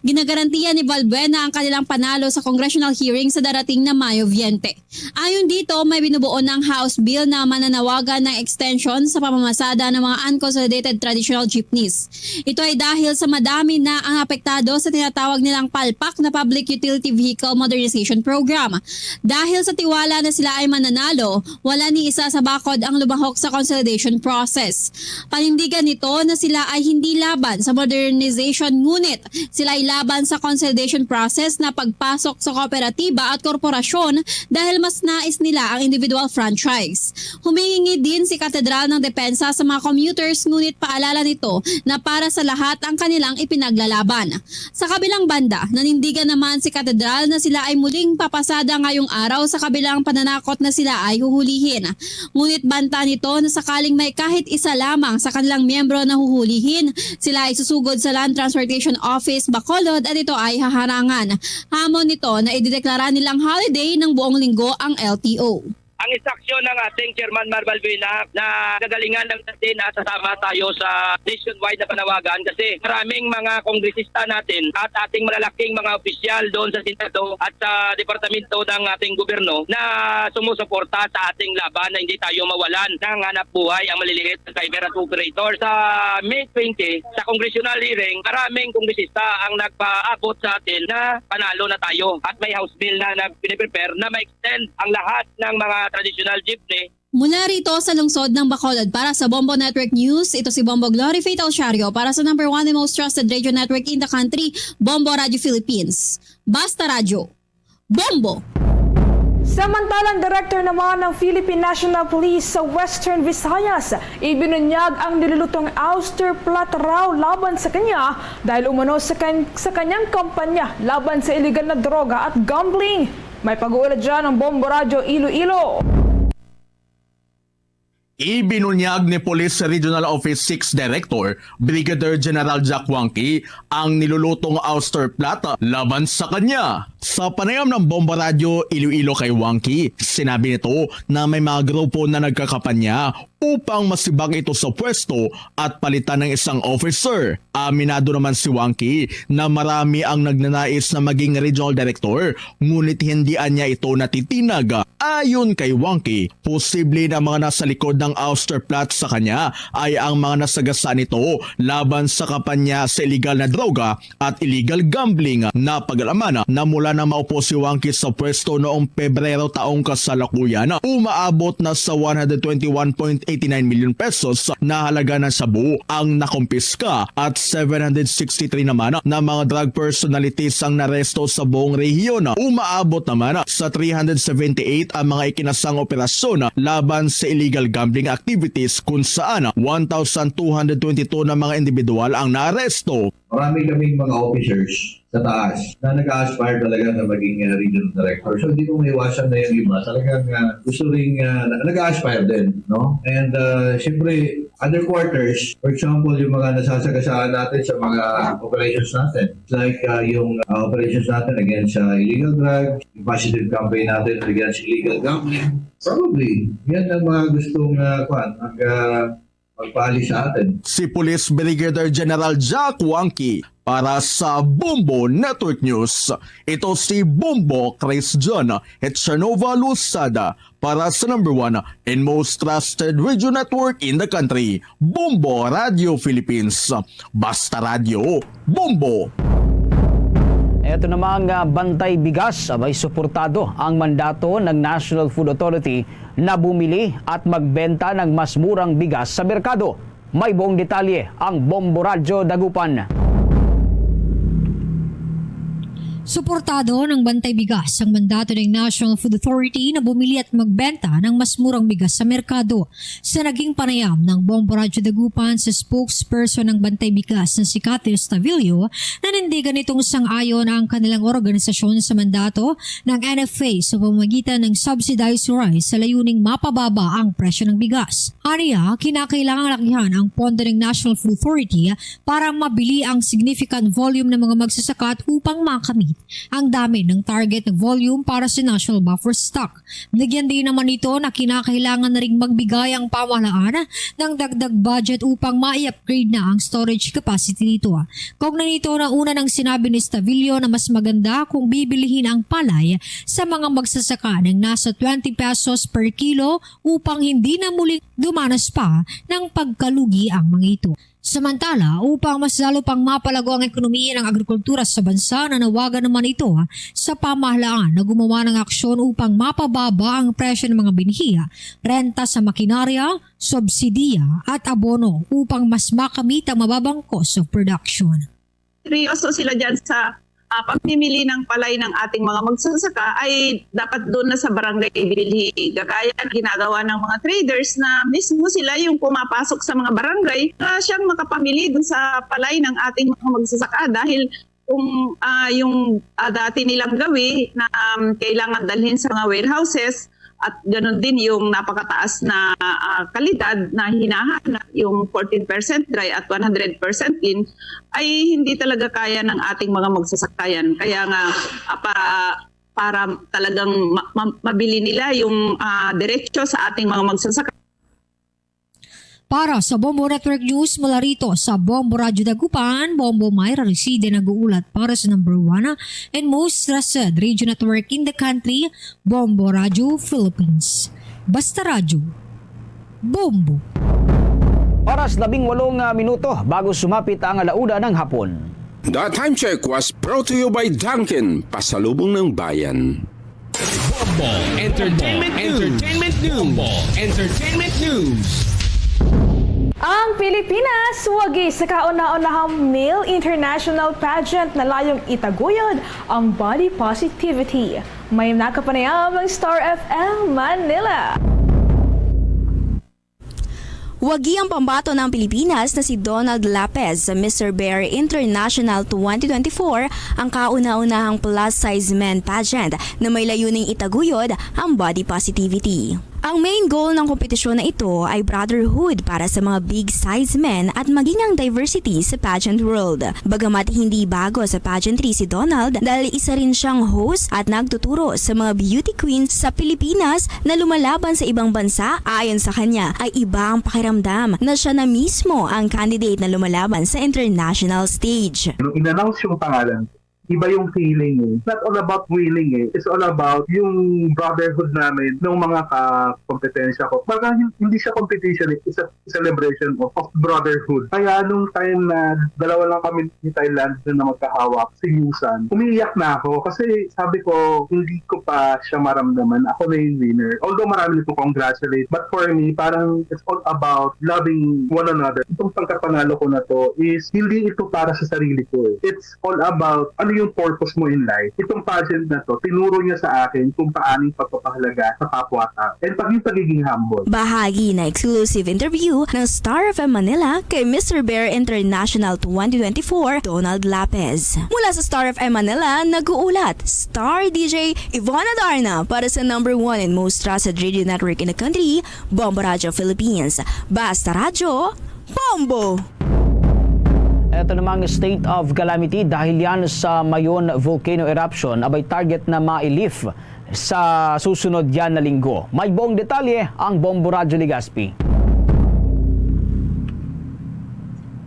Ginagarantiya ni Balbuena ang kanilang panalo sa congressional hearing sa darating na Mayo twenty. Ayon dito, may binubuo na ang House Bill na mananawagan ng extension sa pamamasada ng mga unconsolidated traditional jeepneys. Ito ay dahil sa madami na ang apektado sa tinatawag nilang palpak na Public Utility Vehicle Modernization Program. Dahil sa tiwala na sila ay mananalo, wala ni isa sa BACOD ang lumahok sa consolidation process. Panindigan nito na sila ay hindi laban sa modernization, ngunit sila ay laban sa consolidation process na pagpasok sa kooperatiba at korporasyon dahil mas nais nila ang individual franchise. Humihingi din si Katedral ng depensa sa mga commuters, ngunit paalala nito na para sa lahat ang kanilang ipinaglalaban. Sa kabilang banda, nanindigan naman si Katedral na sila ay muling papasada ngayong araw sa kabilang pananakot na sila ay huhulihin. Ngunit banta nito na sakaling may kahit isa lamang sa kanilang miyembro na huhulihin, sila ay susugod sa Land Transportation Office Bacolod at ito ay haharangan. Hamon nito na idideklara nilang holiday ng buong linggo ang L T O. Ang instruksyon ng ating Chairman Mar Balbuena na gagalingan lang natin at sasama tayo sa nationwide na panawagan kasi maraming mga kongresista natin at ating malalaking mga opisyal doon sa Senado at sa departamento ng ating gobyerno na sumusuporta sa ating laban na hindi tayo mawalan ng hanap buhay ang maliliit na driver at operator. Sa May twenty, sa congressional hearing, maraming kongresista ang nagpaabot sa atin na panalo na tayo at may House Bill na, na piniprepare na ma-extend ang lahat ng mga traditional jeepney. Mula rito sa lungsod ng Bacolod, para sa Bombo Network News, ito si Bombo Glory Faith Alciario para sa number one and most trusted radio network in the country, Bombo Radio Philippines. Basta Radyo. Bombo! Samantalang director naman ng Philippine National Police sa Western Visayas, ibinunyag ang nilulutong Auster Plat raw laban sa kanya dahil umano sa, kan- sa kanyang kampanya laban sa iligal na droga at gambling. May pag-uula dyan ang Bombo Radyo Iloilo. Ibinunyag ni Police Regional Office six Director Brigadier General Jack Wangki ang nilulutong Auster Plat laban sa kanya. Sa panayam ng Bomba Radyo Iloilo kay Wangki, sinabi nito na may mga grupo na nagkakapanya upang masibak ito sa pwesto at palitan ng isang officer. Aminado naman si Wangki na marami ang nagnanais na maging regional director, ngunit hindi anya ito natitinag. Ayon kay Wangki, posible na mga nasa likod ng Auster Plat sa kanya ay ang mga nasagasa nito laban sa kampanya sa iligal na droga at illegal gambling. Napag-alaman na mula na maupo si Wangki sa pwesto noong Pebrero taong kasalukuyan, umaabot na sa one hundred twenty-one point eighty-nine million pesos na halaga na sa buo ang nakumpiska at seven hundred sixty-three naman na mga drug personalities ang naresto sa buong rehiyon. Umaabot naman sa three hundred seventy-eight ang mga ikinasang operasyon laban sa illegal gambling activities, kung saan one thousand two hundred twenty-two na mga individual ang naaresto. Marami kaming mga officers sa taas na nag-a-aspire talaga na maging, uh, regional director. So, hindi mo maiwasan na yung iba. Talagang, uh, gusto rin, uh, nag-a-aspire din, no? And, uh, siyempre, other quarters, for example, yung mga nasasagasaan natin sa mga operations natin. It's like, uh, yung, uh, operations natin against, uh, illegal drugs, yung positive campaign natin against illegal gambling. Probably, yan ang mga gustong, uh, kwan, mag, uh, magpaali sa atin. Si Police Brigadier General Jack Wangki para sa Bombo Network News. Ito si Bombo Chris John Hetchanova Losada para sa number one and most trusted radio network in the country, Bombo Radio Philippines. Basta Radio, Bombo! Eto namang, ah, Bantay Bigas, ah, may suportado ang mandato ng National Food Authority na bumili at magbenta ng mas murang bigas sa merkado. May buong detalye ang Bombo Radyo Dagupan. Suportado ng Bantay Bigas ang mandato ng National Food Authority na bumili at magbenta ng mas murang bigas sa merkado. Sa naging panayam ng Bombo Radyo Dagupan sa spokesperson ng Bantay Bigas na si Cathy Estavillo, nanindigan nitong sang-ayon ang kanilang organisasyon sa mandato ng N F A sa pamamagitan ng subsidized rice sa layuning mapababa ang presyo ng bigas. Aniya, kinakailangang lakihan ang pondo ng National Food Authority para mabili ang significant volume ng mga magsasaka at upang makamit ang dami ng target na volume para sa national buffer stock. Nilagyan din naman nito na kinakailangan na ring magbigay ang pamahalaan ng dagdag budget upang ma-upgrade na ang storage capacity nito. Kaugnay nito, nauna nang sinabi ni Estavillo na mas maganda kung bibilihin ang palay sa mga magsasaka ng nasa twenty pesos per kilo upang hindi na muling dumanas pa ng pagkalugi ang mga ito. Samantala, upang mas lalo pang mapalago ang ekonomiya ng agrikultura sa bansa, nanawagan naman ito sa pamahalaan na gumawa ng aksyon upang mapababa ang presyo ng mga binhi, renta sa makinarya, subsidiya at abono upang mas makamit ang mababang cost of production. Seryoso sila dyan sa, ah, pamimili ng palay ng ating mga magsasaka, ay dapat doon na sa barangay ibilhi. Gaya ng ginagawa ng mga traders na mismo sila yung pumapasok sa mga barangay para siyang makapamili doon sa palay ng ating mga magsasaka. Dahil kung, ah, yung, ah, dati nilang gawi na, um, kailangan dalhin sa mga warehouses, at ganun din yung napakataas na, ah, kalidad na hinahanap, yung fourteen percent dry at one hundred percent clean, ay hindi talaga kaya ng ating mga magsasaka yan. Kaya nga, ah, pa-, para talagang ma-, ma-, mabili nila yung, ah, diretso sa ating mga magsasaka. Para sa Bombo Network News, mula rito sa Bombo Radyo Dagupan, Bombo Myra Reside nag-uulat para sa number one and most trusted radio network in the country, Bombo Radyo Philippines. Basta Radyo, Bombo. Oras, labing walong, ah, minuto bago sumapit ang ala-una ng hapon. The time check was brought to you by Dunkin, pasalubong ng bayan. Bombo Entertainment News. Entertainment News. Bombo Entertainment News. Ang Pilipinas wagi sa kauna-unahang male international pageant na layong itaguyod ang body positivity. May nakapanayam ang Star F M Manila. Wagi ang pambato ng Pilipinas na si Donald Lapez sa Mister Bear International twenty twenty-four, ang kauna-unahang plus-size men pageant na may layuning itaguyod ang body positivity. Ang main goal ng kompetisyon na ito ay brotherhood para sa mga big-size men at maging ang diversity sa pageant world. Bagamat hindi bago sa pageantry si Donald dahil isa rin siyang host at nagtuturo sa mga beauty queens sa Pilipinas na lumalaban sa ibang bansa, ayon sa kanya ay iba ang pakiramdam na siya na mismo ang candidate na lumalaban sa international stage. Nung in-announce yung pangalan, iba yung feeling eh. It's not all about winning eh. It's all about yung brotherhood namin ng mga kakompetensya ko. Parang hin- hindi siya competition eh. It's a celebration of, of brotherhood. Kaya nung time na dalawa lang kami ni Thailand na magkahawak, si Yusan, umiiyak na ako kasi sabi ko, hindi ko pa siya maramdaman. Ako na yung winner. Although marami nagko-congratulate, but for me, parang it's all about loving one another. Itong pagkapanalo ko na to is hindi ito para sa sarili ko eh. It's all about ano yung purpose mo in life. Itong pageant na to, tinuro niya sa akin kung paano yung pagpapahalaga sa kapwa-tao and pag yung pagiging humble. Bahagi na exclusive interview ng Star F M Manila kay Mister Bear International twenty twenty-four, Donald Lapez. Mula sa Star F M Manila, nag-uulat, Star D J Ivana Darna para sa number one and most trusted radio network in the country, Bombo Radio Philippines. Basta Radyo, Bombo! Ito namang state of calamity dahil yan sa Mayon volcano eruption, abay target na ma-lift sa susunod yan na linggo. May buong detalye ang Bombo Radyo Legazpi.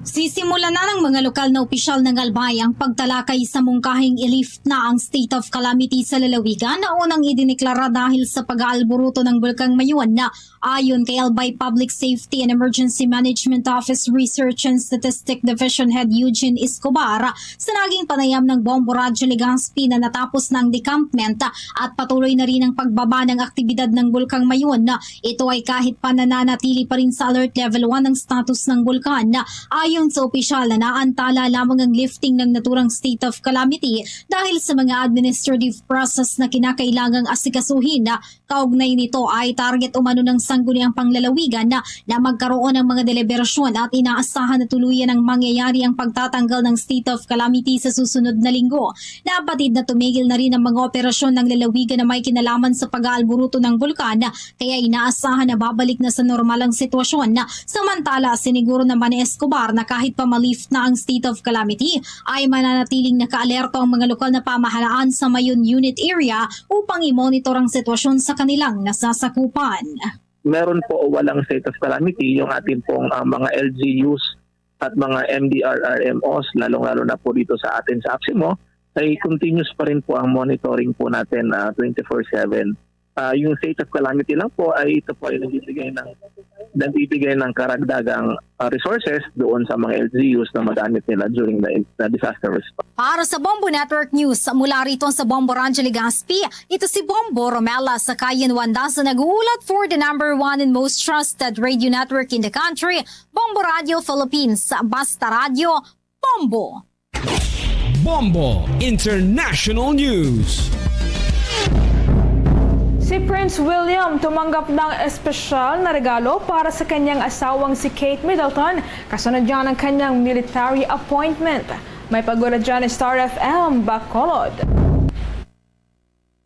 Sisimulan na ng mga lokal na opisyal ng Albay ang pagtalakay sa mungkahing i-lift na ang state of calamity sa lalawigan na unang idineklara dahil sa pag-aalburuto ng Bulkang Mayon na Ayon kay Albay Public Safety and Emergency Management Office Research and Statistic Division Head Eugene Escobar, sa naging panayam ng Bombo Radyo Legazpi na natapos na ang decampment at patuloy na rin ang pagbaba ng aktibidad ng Bulkang Mayon, ito ay kahit pa nananatili pa rin sa Alert Level one ang status ng bulkan. Ayon sa opisyal, naantala lamang ang lifting ng naturang state of calamity dahil sa mga administrative process na kinakailangang asikasuhin. Kaugnay nito ay target umano ng sangguniang panglalawigan na, na magkaroon ng mga deliberasyon at inaasahan na tuluyan ang mangyayari ang pagtatanggal ng state of calamity sa susunod na linggo. Napatid na tumigil na rin ang mga operasyon ng lalawigan na may kinalaman sa pag-aalburuto ng bulkan, kaya inaasahan na babalik na sa normal ang sitwasyon. Samantala, siniguro naman ni Escobar na kahit pa ma-lift na ang state of calamity, ay mananatiling nakaalerto ang mga lokal na pamahalaan sa Mayon Unit Area upang i-monitor ang sitwasyon sa kanilang nasasakupan. Meron po o walang state of calamity, yung ating pong, ah, mga L G Us at mga M D R R M Os, lalong-lalo na po dito sa atin sa Aksimo, ay continuous pa rin po ang monitoring po natin, ah, twenty-four seven. Ah, yung state of calamity lang po ay ito po ay nagbibigay ng, nagbibigay ng karagdagang, ah, resources doon sa mga L G Us na magamit nila during the, the disaster response. Para sa Bombo Network News, mula rito sa Bombo Rancho Legazpi, ito si Bombo Romela sa Kayan Wanda sa nag-uulat for the number one and most trusted radio network in the country, Bombo Radio Philippines. Basta Radyo, Bombo! Bombo International News. Si Prince William tumanggap ng espesyal na regalo para sa kanyang asawang si Kate Middleton, kasunod niya ng kanyang military appointment. May pag-ulat dyan ni Star F M Bacolod.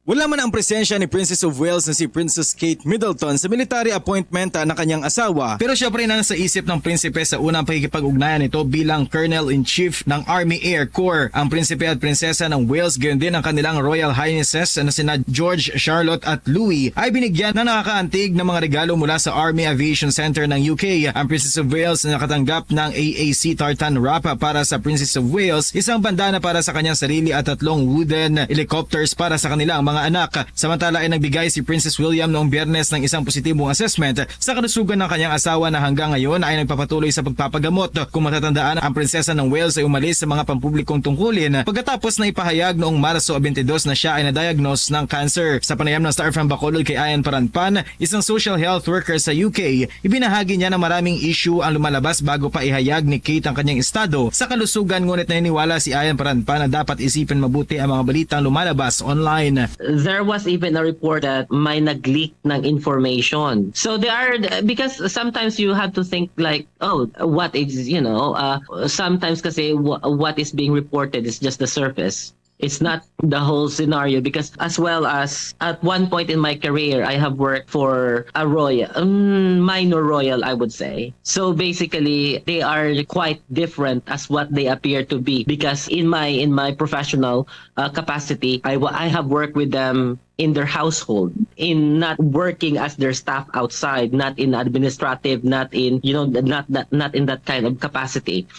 Wala man ang presensya ni Princess of Wales na si Princess Kate Middleton sa military appointment, ah, ng kanyang asawa, pero siya pa rin ang nasa isip ng prinsipe sa unang pakikipag-ugnayan nito bilang Colonel-in-Chief ng Army Air Corps. Ang prinsipe at prinsesa ng Wales, gayon din ang kanilang Royal Highnesses na sina George, Charlotte at Louis ay binigyan ng nakakaantig na mga regalo mula sa Army Aviation Center ng U K. Ang Princess of Wales nakatanggap ng A A C tartan wrap para sa Princess of Wales, isang bandana para sa kanyang sarili at tatlong wooden helicopters para sa kanilang mga anak. Samantala ay nagbigay si Princess William noong Biyernes ng isang positibong assessment sa kalusugan ng kanyang asawa na hanggang ngayon ay nagpapatuloy sa pagpapagamot. Kung matatandaan, ang prinsesa ng Wales ay umalis sa mga pampublikong tungkulin pagkatapos na ipahayag noong Marso twenty-two na siya ay na-diagnose ng cancer. Sa panayam ng Star F M Bacolod kay Ian Paranpan, isang social health worker sa U K, ibinahagi niya na maraming issue ang lumalabas bago pa ihayag ni Kate ang kanyang estado sa kalusugan, ngunit naniniwala si Ian Paranpan na dapat isipin mabuti ang mga balitang lumalabas online. There was even a report that may nag-leak ng information. So there are, because sometimes you have to think like, oh, what is, you know, uh, sometimes kasi wha- what is being reported is just the surface. It's not the whole scenario because as well as at one point in my career, I have worked for a royal, um, minor royal, I would say. So basically, they are quite different as what they appear to be because in my in my professional uh, capacity, I wa- I have worked with them in their household, in not working as their staff outside, not in administrative, not in, you know, not not, not in that kind of capacity.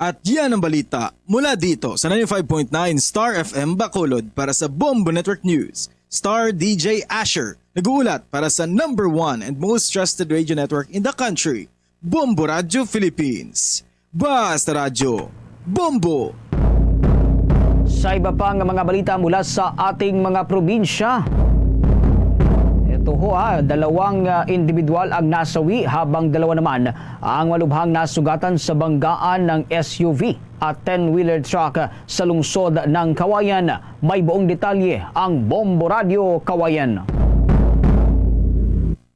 At yan ang balita mula dito sa ninety-five point nine Star F M Bacolod. Para sa Bombo Network News, Star D J Asher nag-uulat para sa number one and most trusted radio network in the country, Bombo Radio Philippines. Basta Radyo, Bombo! Sa iba pa nga mga balita mula sa ating mga probinsya, ito ho, ah, dalawang, ah, individual ang nasawi, habang dalawa naman ang malubhang nasugatan sa banggaan ng S U V at ten-wheeler truck sa lungsod ng Cauayan. May buong detalye ang Bombo Radyo Cauayan.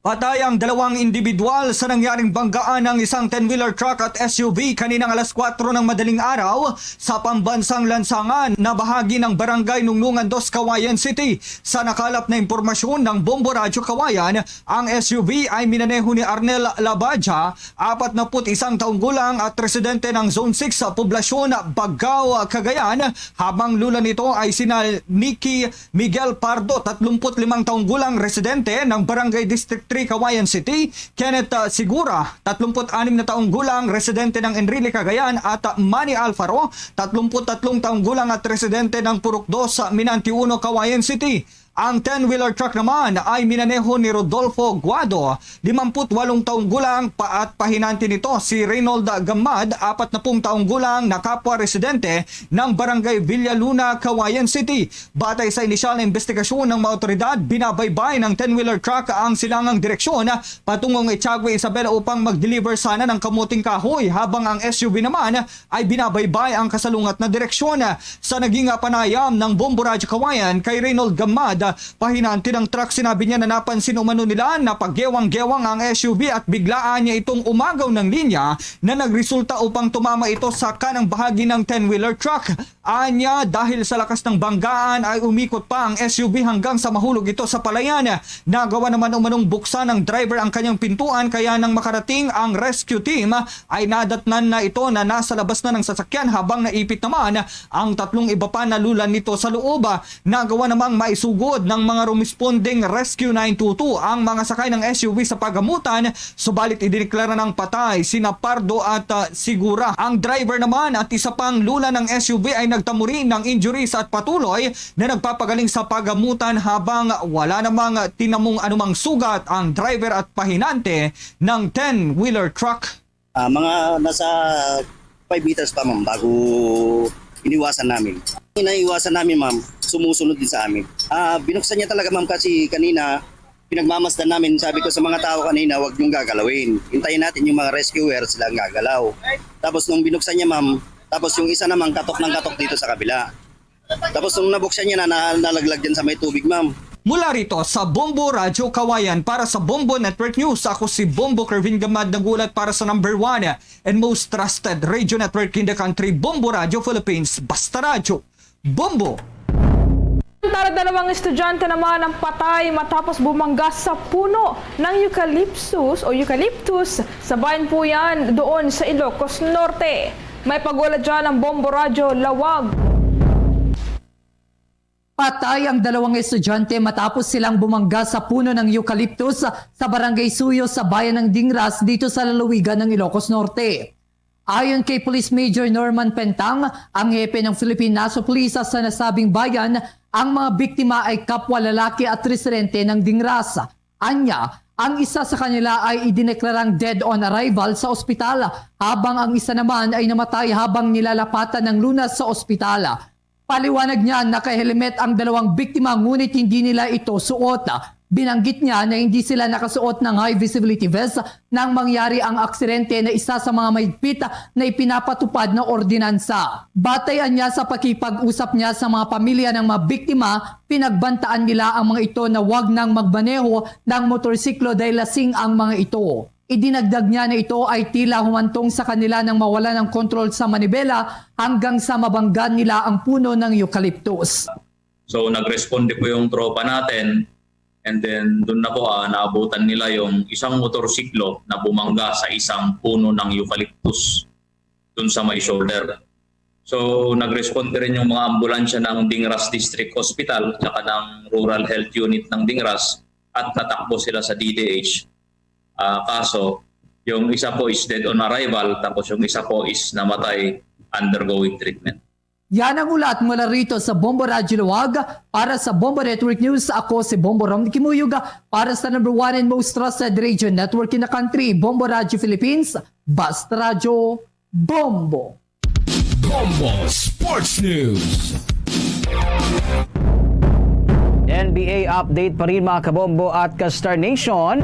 Patay ang dalawang individual sa nangyaring banggaan ng isang ten-wheeler truck at S U V kaninang alas kwatro ng madaling araw sa pambansang lansangan na bahagi ng Barangay Nungnungan Dos, Cauayan City. Sa nakalap na impormasyon ng Bombo Radyo Cauayan, ang S U V ay minaneho ni Arnel Labadia, apat na put isang taong gulang at residente ng Zone six sa poblasyon Bagao, Cagayan, habang lula nito ay sina Nikki Miguel Pardo, tatlumpu't limang taong gulang, residente ng Barangay District three, Cauayan City, Kenneth, ah, Sigura, tatlumpu't anim na taong gulang, residente ng Enrile, Cagayan, at, ah, Manny Alfaro, tatlumpu't tatlong taong gulang at residente ng Purok dos, Minanti uno, Cauayan City. Ang ten-wheeler truck naman ay minaneho ni Rodolfo Guado, limamput walong taong gulang, pa-, at pahinanti nito si Reynold Gamad, apat na pung taong gulang, na kapwa residente ng Barangay Villaluna, Cauayan City. Batay sa inisyal na investigasyon ng mga otoridad, binabaybay ng ten-wheeler truck ang silangang direksyon patungong Echagua, Isabela upang mag-deliver sana ng kamuting kahoy, habang ang S U V naman ay binabaybay ang kasalungat na direksyon. Sa naging, ah, panayam ng Bombo Radyo Cauayan kay Reynold Gamad, ah, pahinanti ng truck, sinabi niya na napansin umano nila na paggewang-gewang ang S U V at biglaan niya itong umagaw ng linya na nagresulta upang tumama ito sa kanang bahagi ng ten-wheeler truck. Anya, dahil sa lakas ng banggaan ay umikot pa ang S U V hanggang sa mahulog ito sa palayan. Nagawa naman umanong buksan ng driver ang kanyang pintuan, kaya nang makarating ang rescue team ay nadatnan na ito na nasa labas na ng sasakyan, habang naipit naman ang tatlong iba pa na lula nito sa loob. Nagawa namang maisugod ng mga rumisponding Rescue nine two two ang mga sakay ng S U V sa pagamutan, subalit idineklara ng patay sina Pardo at, ah, Sigura. Ang driver naman at isa pang lula ng S U V ay nagtamuri ng injuries at patuloy na nagpapagaling sa pagamutan, habang wala namang tinamong anumang sugat ang driver at pahinante ng ten-wheeler truck. Ah, mga nasa five meters pa, ma'am, bago iniwasan namin. Naiwasan namin, ma'am, sumusunod din sa amin. Ah, binuksan niya talaga, ma'am, kasi kanina pinagmamasdan namin. Sabi ko sa mga tao kanina, "Huwag niyong gagalawin. Hintayin natin yung mga rescuer, sila ang gagalaw." Tapos nung binuksan niya, ma'am, tapos yung isa naman katok ng katok dito sa kabila. Tapos nung nabuksan niya na, na nalaglag din sa may tubig, ma'am. Mula rito sa Bombo Radyo Cauayan, para sa Bombo Network News, ako si Bombo Kervin Gamad, nagulat para sa number one and most trusted radio network in the country, Bombo Radyo Philippines. Basta Radyo, Bombo! Tara, dalawang estudyante naman ang patay matapos bumangga sa puno ng eucalyptus o eucalyptus sa bayan po yan doon sa Ilocos Norte. May pag-ulat dyan ang Bombo Radyo Lawag. Patay ang dalawang estudyante matapos silang bumangga sa puno ng eucalyptus sa Barangay Suyo sa bayan ng Dingras dito sa lalawigan ng Ilocos Norte. Ayon kay Police Major Norman Pentang, ang hepe ng Philippine National Police sa nasabing bayan, ang mga biktima ay kapwa lalaki at residente ng Dingras. Anya, ang isa sa kanila ay idineklarang dead on arrival sa ospital, habang ang isa naman ay namatay habang nilalapatan ng lunas sa ospital. Paliwanag niya, naka-helmet ang dalawang biktima ngunit hindi nila ito suot. Binanggit niya na hindi sila nakasuot ng high visibility vest nang mangyari ang aksidente na isa sa mga mahigpit na ipinapatupad na ordinansa. Batay anya sa pakipag-usap niya sa mga pamilya ng mga biktima, pinagbantaan nila ang mga ito na wag nang magmaneho ng motorsiklo dahil lasing ang mga ito. Idinagdag niya na ito ay tila humantong sa kanila nang mawala ng kontrol sa manibela hanggang sa mabangga nila ang puno ng eucalyptus. So, nagresponde po yung tropa natin, and then doon na po, ah, naabutan nila yung isang motorsiklo na bumangga sa isang puno ng eucalyptus doon sa may shoulder. So, nagresponde rin yung mga ambulansya ng Dingras District Hospital tsaka ng Rural Health Unit ng Dingras at natakbo sila sa D D H. Ah, kaso, Yung isa po is dead on arrival, tapos yung isa po is namatay undergoing treatment. Yan ang ulat mula rito sa Bombo Radyo Laoag. Para sa Bombo Network News, ako si Bombo Rom Kimuyog. Para sa number one and most trusted radio network in the country, Bombo Radyo Philippines, Basta Radyo, Bombo. Bombo Sports News. N B A update pa rin, mga kabombo at ka-Star Nation.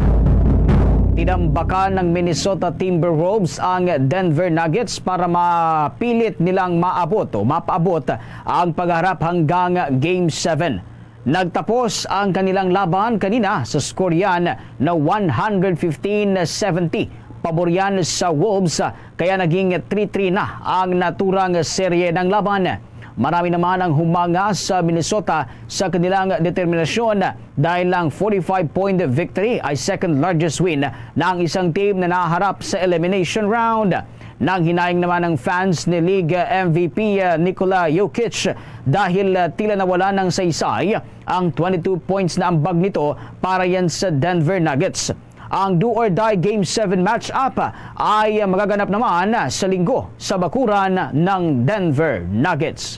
Tinambakan ng Minnesota Timberwolves ang Denver Nuggets para mapilit nilang maabot o mapaabot ang pagharap hanggang Game seven. Nagtapos ang kanilang laban kanina sa skoryan na one hundred fifteen seventy. Pabor yan sa Wolves, kaya naging three three na ang naturang serye ng laban. Marami naman ang humanga sa Minnesota sa kanilang determinasyon dahil lang forty-five point victory ay second largest win na ang isang team na naharap sa elimination round. Nanghinayang naman ang fans ni League M V P, uh, Nikola Jokic dahil, uh, tila nawala ng saysay ang twenty-two points na ambag nito para yan sa Denver Nuggets. Ang do or die Game seven matchup ay magaganap naman sa Linggo sa bakuran ng Denver Nuggets.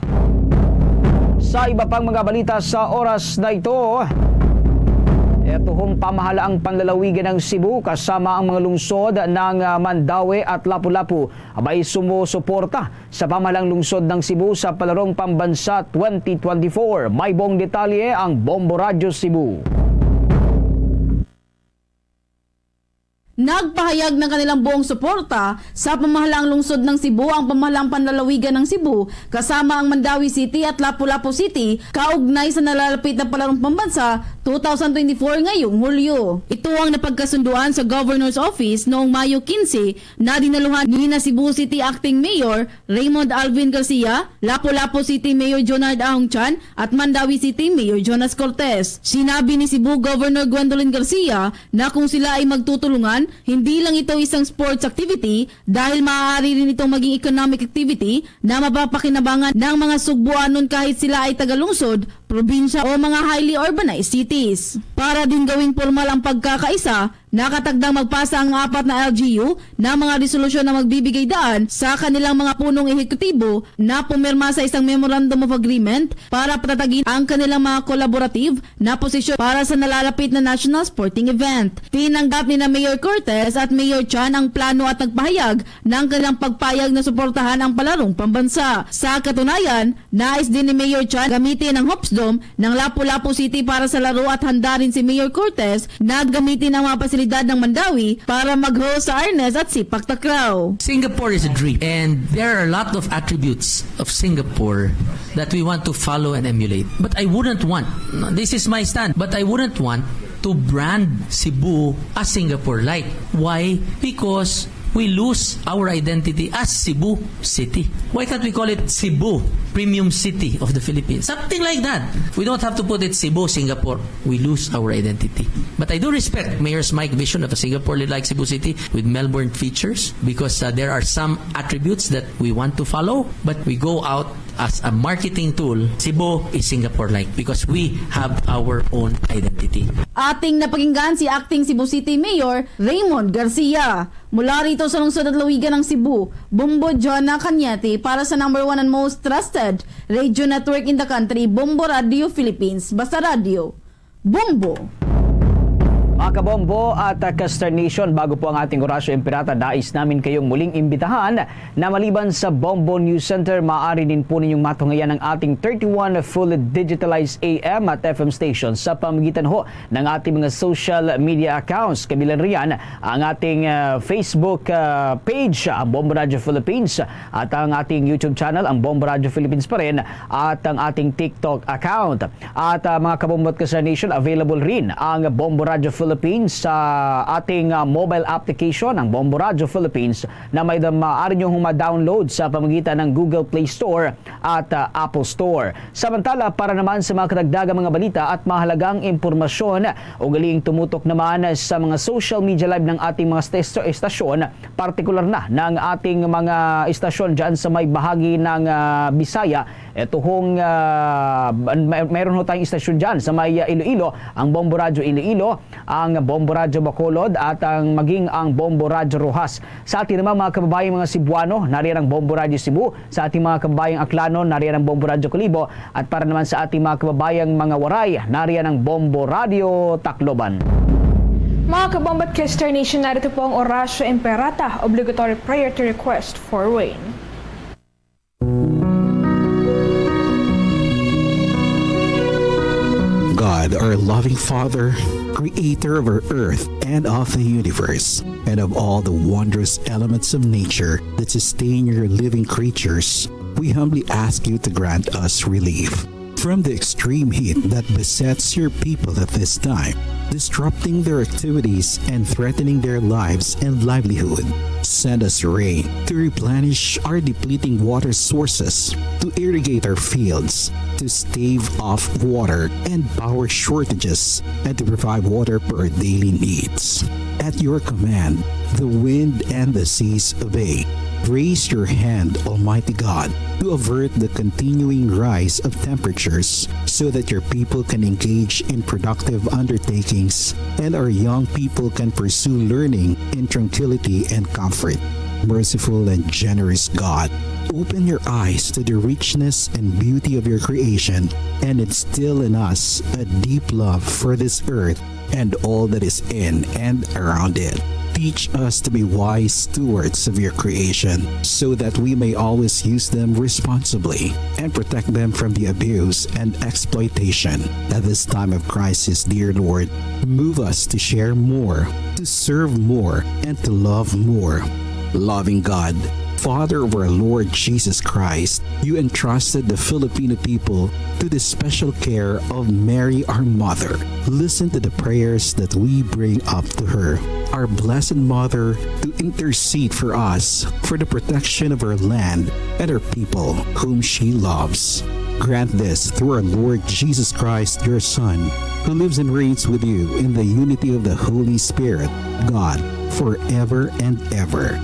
Sa iba pang mga balita sa oras na ito, eto hong pamahalaang panlalawigan ng Cebu kasama ang mga lungsod ng, ah, Mandaue at Lapu-Lapu abay sumusuporta sa pamahalaang lungsod ng Cebu sa Palarong Pambansa twenty twenty-four. May buong detalye ang Bombo Radyo Cebu. Nagpahayag ng kanilang buong suporta sa pamahalaang lungsod ng Cebu ang pamahalaang panlalawigan ng Cebu, kasama ang Mandaue City at Lapu-Lapu City, kaugnay sa nalalapit na Palarong Pambansa two thousand twenty-four ngayong Hulyo. Ito ang napagkasunduan sa Governor's Office noong Mayo quince na dinaluhan ni na Cebu City Acting Mayor Raymond Alvin Garcia, Lapu-Lapu City Mayor Jonard Ahong Chan, at Mandaue City Mayor Jonas Cortez. Sinabi ni Cebu Governor Gwendolyn Garcia na kung sila ay magtutulungan, hindi lang ito isang sports activity dahil maaari rin itong maging economic activity na mapapakinabangan ng mga Sugbuanon kahit sila ay tagalungsod, probinsya o mga highly urbanized cities. Para din gawing formal ang pagkakaisa, nakatakdang magpasa ang apat na L G U ng mga resolusyon na magbibigay daan sa kanilang mga punong ehekutibo na pumirma sa isang Memorandum of Agreement para patatagin ang kanilang mga collaborative na posisyon para sa nalalapit na national sporting event. Tinanggap ni na Mayor Cortez at Mayor Chan ang plano at nagpahayag ng kanilang pagpayag na suportahan ang palarong pambansa. Sa katunayan, nais din ni Mayor Chan gamitin ang Hoops Dome ng Lapu-Lapu City para sa laro at handa rin si Mayor Cortez na gamitin ang mga pasilidad ng Mandaue para mag-host sa arnis at sipak takraw. Singapore is a dream, and there are a lot of attributes of Singapore that we want to follow and emulate. But I wouldn't want, this is my stand, but I wouldn't want to brand Cebu as Singapore-like. Why? Because we lose our identity as Cebu City. Why can't we call it Cebu, Premium City of the Philippines? Something like that. We don't have to put it Cebu, Singapore. We lose our identity. But I do respect Mayor Smike's vision of a Singapore-like Cebu City with Melbourne features because, uh, there are some attributes that we want to follow, but we go out as a marketing tool. Cebu is Singapore-like because we have our own identity. Ating napakinggan si Acting Cebu City Mayor Raymond Garcia. Mula rito sa lungsod at lawigan ng Cebu, Bombo Jonah Cañete para sa number one and most trusted radio network in the country, Bombo Radio Philippines. Basta Radio, Bombo. Mga kabombo at, uh, ka-Star Nation, bago po ang ating Orasyo Impirata, nais namin kayong muling imbitahan na maliban sa Bombo News Center, maaari din po ninyong matungayan ang ating thirty-one full digitalized A M at F M stations sa pamamagitan ho ng ating mga social media accounts. Kabilang riyan ang ating, uh, Facebook, uh, page, ang Bombo Radio Philippines, at ang ating YouTube channel, ang Bombo Radio Philippines pa rin, at ang ating TikTok account. At, ah, mga kabombo at ka-Star Nation, available rin ang Bombo Radio Philippines sa ating, ah, mobile application, ang Bombo Radio Philippines, na may maaari nyo ma-download sa pamagitan ng Google Play Store at, ah, Apple Store. Samantala, para naman sa mga kadagdagang mga balita at mahalagang impormasyon, ugaling tumutok naman sa mga social media live ng ating mga st-, estasyon, partikular na ng ating mga estasyon dyan sa may bahagi ng, ah, Bisaya, Eh, tuhong, ah, may, mayroon ho tayong istasyon dyan sa may, ah, Iloilo, ang Bombo Radyo Iloilo, ang Bombo Radyo Bacolod, at ang maging ang Bombo Radyo Roxas. Sa ating naman mga kababayang mga Cebuano, nariyan ang Bombo Radyo Cebu. Sa ating mga kababayang Aklanon, nariyan ang Bombo Radyo Kalibo. At para naman sa ating mga kababayang mga Waray, nariyan ang Bombo Radyo Tacloban. Mga kabombo at K-Star Nation, narito po ang Oratio Imperata, obligatory prayer to request for rain. God, our loving Father, creator of our earth and of the universe, and of all the wondrous elements of nature that sustain your living creatures, we humbly ask you to grant us relief from the extreme heat that besets your people at this time, disrupting their activities and threatening their lives and livelihood. Send us rain to replenish our depleting water sources, to irrigate our fields, to stave off water and power shortages, and to provide water for our daily needs. At your command, the wind and the seas obey. Raise your hand, Almighty God, to avert the continuing rise of temperatures so that your people can engage in productive undertakings and our young people can pursue learning in tranquility and comfort. Merciful and generous God, open your eyes to the richness and beauty of your creation and instill in us a deep love for this earth and all that is in and around it. Teach us to be wise stewards of your creation so that we may always use them responsibly and protect them from the abuse and exploitation. At this time of crisis, dear Lord, move us to share more, to serve more, and to love more. Loving God, Father of our Lord Jesus Christ, you entrusted the Filipino people to the special care of Mary, our Mother. Listen to the prayers that we bring up to her, our Blessed Mother, to intercede for us for the protection of our land and our people whom she loves. Grant this through our Lord Jesus Christ, your Son, who lives and reigns with you in the unity of the Holy Spirit, God, forever and ever.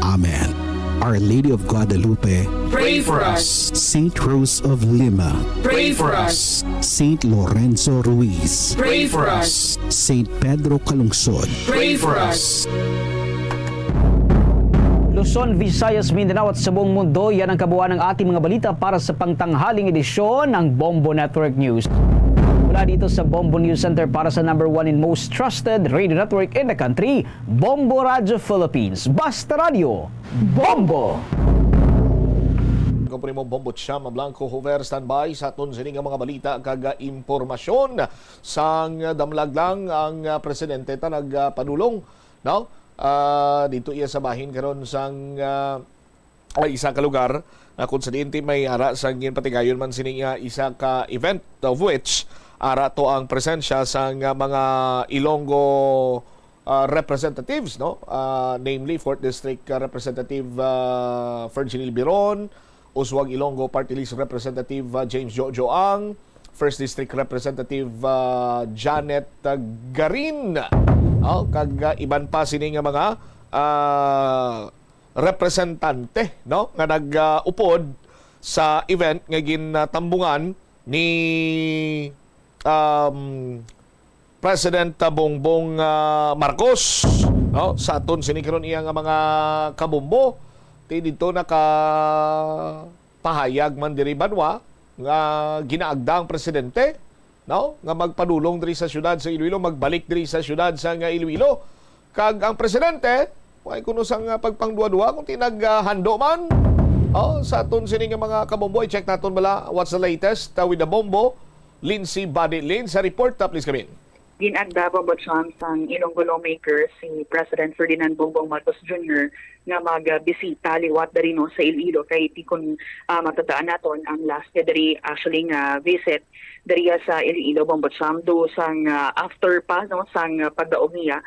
Amen. Our Lady of Guadalupe, pray for us. Saint Rose of Lima, pray for us. Saint Lorenzo Ruiz, pray for us. Saint Pedro Calungsod, pray for us. Luzon, Visayas, Mindanao at sa buong mundo, yan ang kabuuan ng ating mga balita para sa pangtanghaling edisyon ng Bombo Network News. Mula dito sa Bombo News Center para sa number one and most trusted radio network in the country, Bombo Radyo Philippines. Basta Radyo, Bombo! Ako po nimo, Bombo Cham Blanco Hoover, standby sa aton sini nga mga balita kag, ah, impormasyon. Sang damlag lang ang, ah, presidente ta nagpadulong, no? Ah, dito iya sa bahin karon sang, ah, ay, isa ka lugar na kung sa diin ti may ara sang ginpatigayon man sini nga isa ka event, of which ara to ang presensya sang, ah, mga Ilonggo, ah, representatives, no? Ah, namely, fourth District, ah, Representative, ah, Ferginil Biron, Usuag Ilonggo Party List Representative, ah, James Jojo Ang, first District Representative, ah, Janet, ah, Garin. Oh, kag, ah, iban pa sini nga mga, ah, representante, no, nga nag, ah, upod sa event nga gintambungan ni, um, President Bongbong, ah, Marcos, no, sa aton sini karon iya nga mga kabombo. Ti didto nakapahayag man diri banwa nga ginaagda ang presidente, no, nga magpadulong diri sa siyudad sa Iloilo, magbalik diri sa siyudad sa nga Iloilo. Kag ang presidente, way kuno sang, ah, pagpangduwa-duwa kung ti nag, ah, hando man. Oh, sa aton sini nga mga kabombo, i-check naton bala what's the latest, ah, with the bombo. Lindsay Badi Lin sa report, ah, please come in. Ginagda, Bombo Cham, sang Ilonggo lawmaker si President Ferdinand Bongbong Marcos Junior nga magbisita liwat diri, no, sa Iloilo, kay ti kon, ah, matatandaan naton, ang last niya diri actually nga visit diri sa Iloilo, Bombo Cham, do sang, ah, after pa, no, sang, ah, pagdaog niya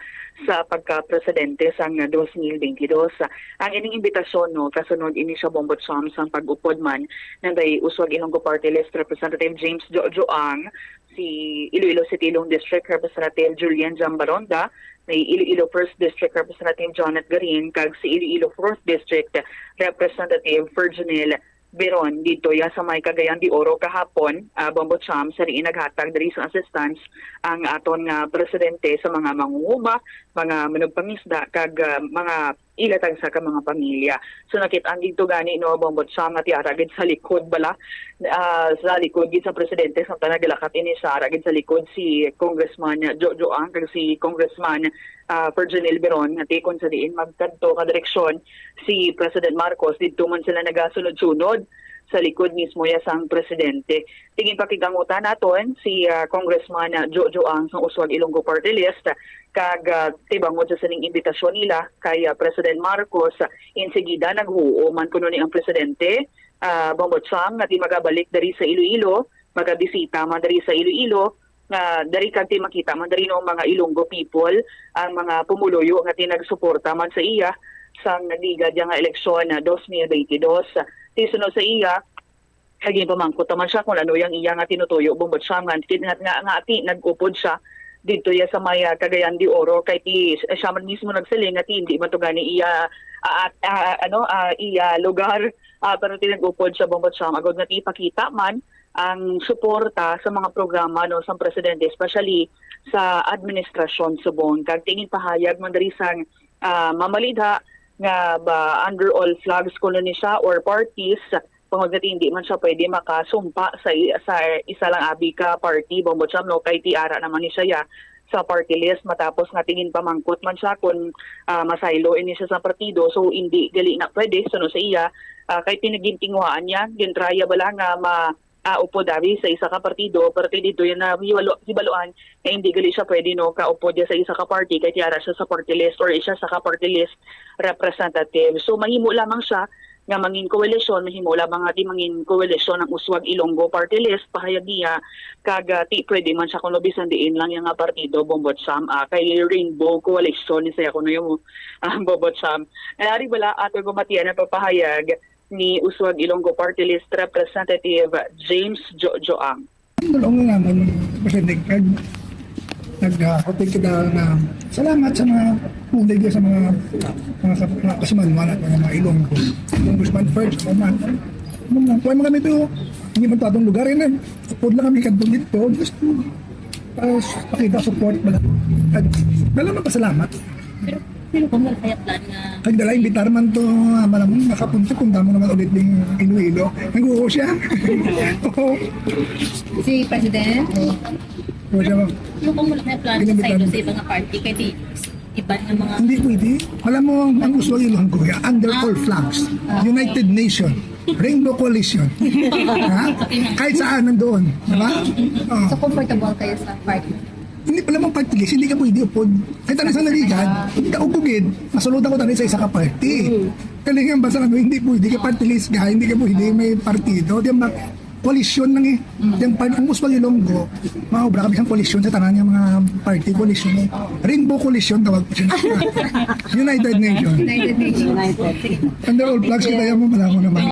sa pagka-presidente sang, ah, dos mil bentidós. Ang ining imbitasyon, no, kasunod ini siya, Bombo Cham, sang pag-upod man nanday Usuag Ilonggo Party List Representative James Jojo Ang, si Iloilo City Long District Representative Julian Jambaronda, may Iloilo First District Representative Janet Garin, kag si Iloilo Fourth District Representative Ferginil Biron didto ya sa may Cagayan de Oro kahapon, ah, Bombo Cham, sa diin naghatag diri sa assistance ang aton nga presidente sa mga mangunguma, mga manugpangisda, kag, ah, mga ila tagsa ka mga pamilya. So, nakit-an didto gani, no, Bombo Cham, nga ti ara gid sa likod bala, ah, sa likod gid sa presidente, samtang nagalakat ini siya, ara gid sa likod si Congressman Jojo Ang kag si Congressman, ah, Virginil Biron, nga ti kon sa diin magkadto nga direksyon si President Marcos, didto man sila nagasunod-sunod sa likod mismo ya sang presidente. Tingin pakigangutan naton si, ah, Congressman, ah, Jojo Ang sang Uswag Ilonggo Party List, kag, ah, tibangod sa sining imbitasyon nila kay, ah, President Marcos, ah, insigida naghuo man kuno ni ang presidente, ah, Bongbong Trump, nga di magabalik diri sa Iloilo, magabisita man diri sa Iloilo, nga diri kag ti makita man diri no mga Ilonggo people, ang mga pumuluyo nga ti nagsuporta man sa iya sang nagligad ya nga eleksyon na dos mil benti dos. Ti sunod sa iya, kag ginpamangkot naman siya kung ano yang iya nga tinutuyo, Bongbong Trump, nga, nga, nga, nga ti nag-upod siya didto ya sa may, ah, Cagayan de Oro, kay ti siya man mismo nagsiling nga ti hindi man to gani iya, ah, ah, ah, ano, ah, iya lugar, ah, pero ti nag-upod siya, Bongbong Trump, agod nga ti ipakita man ang suporta sa mga programa, no, sang presidente, especially sa administrasyon subong. Kag ti ginpahayag man diri sang, ah, mamalidha nga ba under all flags kuno ni siya or parties, tungod nga hindi man siya pwede makasumpa sa i-, sa isa lang abi ka party, Bongbong Trump, no, kay ti ara naman ni siya ya sa party list, matapos nga ti ginpamangkot man siya kung, ah, masaylo ini siya sa partido, so hindi gali na pwede, suno sa iya, ah, kay ti gintinguhaan niya, gintraya bala nga ma-, ah, upod abi sa isa ka partido, pero kay dito yan na hibalo-, hibaluan nga hindi gali siya pwede, no, kaupod niya sa isa ka party, kay ti ara siya sa party list or isa sa ka party list representative. So, mahimo lamang siya nga mangin koalisyon, mahimo lamang nga ti mangin koalisyon ang Uswag Ilonggo Party List, pahayag niya, kag, ah, ti pwede man siya kuno bisan diin lang yang nga partido, Bongbong Trump, ah, kay Rainbow Coalition ni siya kuno yung, ah, Bongbong Trump. Nalari bala ato gumatian ang papahayag ni Uswag Ilonggo Party List Representative James Jojo Ang. Ang dulong nga naman, Presidente, kag nag-, ah, hotel kita na salamat sa mga bulig sa mga, mga kap-, mga kasimanwa na mga Ilonggo. Congressman Ferg, salamat. Ano nga, kuha mo kami to, hindi man to atong lugar, eh, na upod lang kami kadto dito. Just, ah, pakita support, wala. Kag, lalo na pasalamat. Pero, pero kung wala kaya plan nga Kag dala, imbitar man to, ah, malamang makapunta, punta mo naman ulit ding Iloilo. Nag-uho siya. Oo. Si President? Oo siya, ma'am. Pero kung wala kaya plan sa Inimbitar side mo. Sa ibang party, kay di iban nga mga Hindi pwede. Alam mo, ang, ang Uswag Ilonggo, under Ah. all flags. Ah. United Nation. Rainbow Coalition. Ha? Kahit saan nandoon. Di ba? Oo. So, comfortable kayo sa party? Hindi pala mong party list, hindi ka pwede upod. Kahit ano sa naligan, hindi ka upugid. Masulutan ko tayo sa isa ka party. Mm. Kalingan ba sa ano, hindi pwede ka party list ka, hindi ka pwede may partido. Di ba? Koalisyon lang eh. Mm. Yung par-, ang Uswag Ilonggo, maobra kami sa koalisyon sa tanan yung mga party koalisyon eh. Rainbow Coalition tawag ko siya. United Nations. United Nations. Under all flags kita yung mga naman.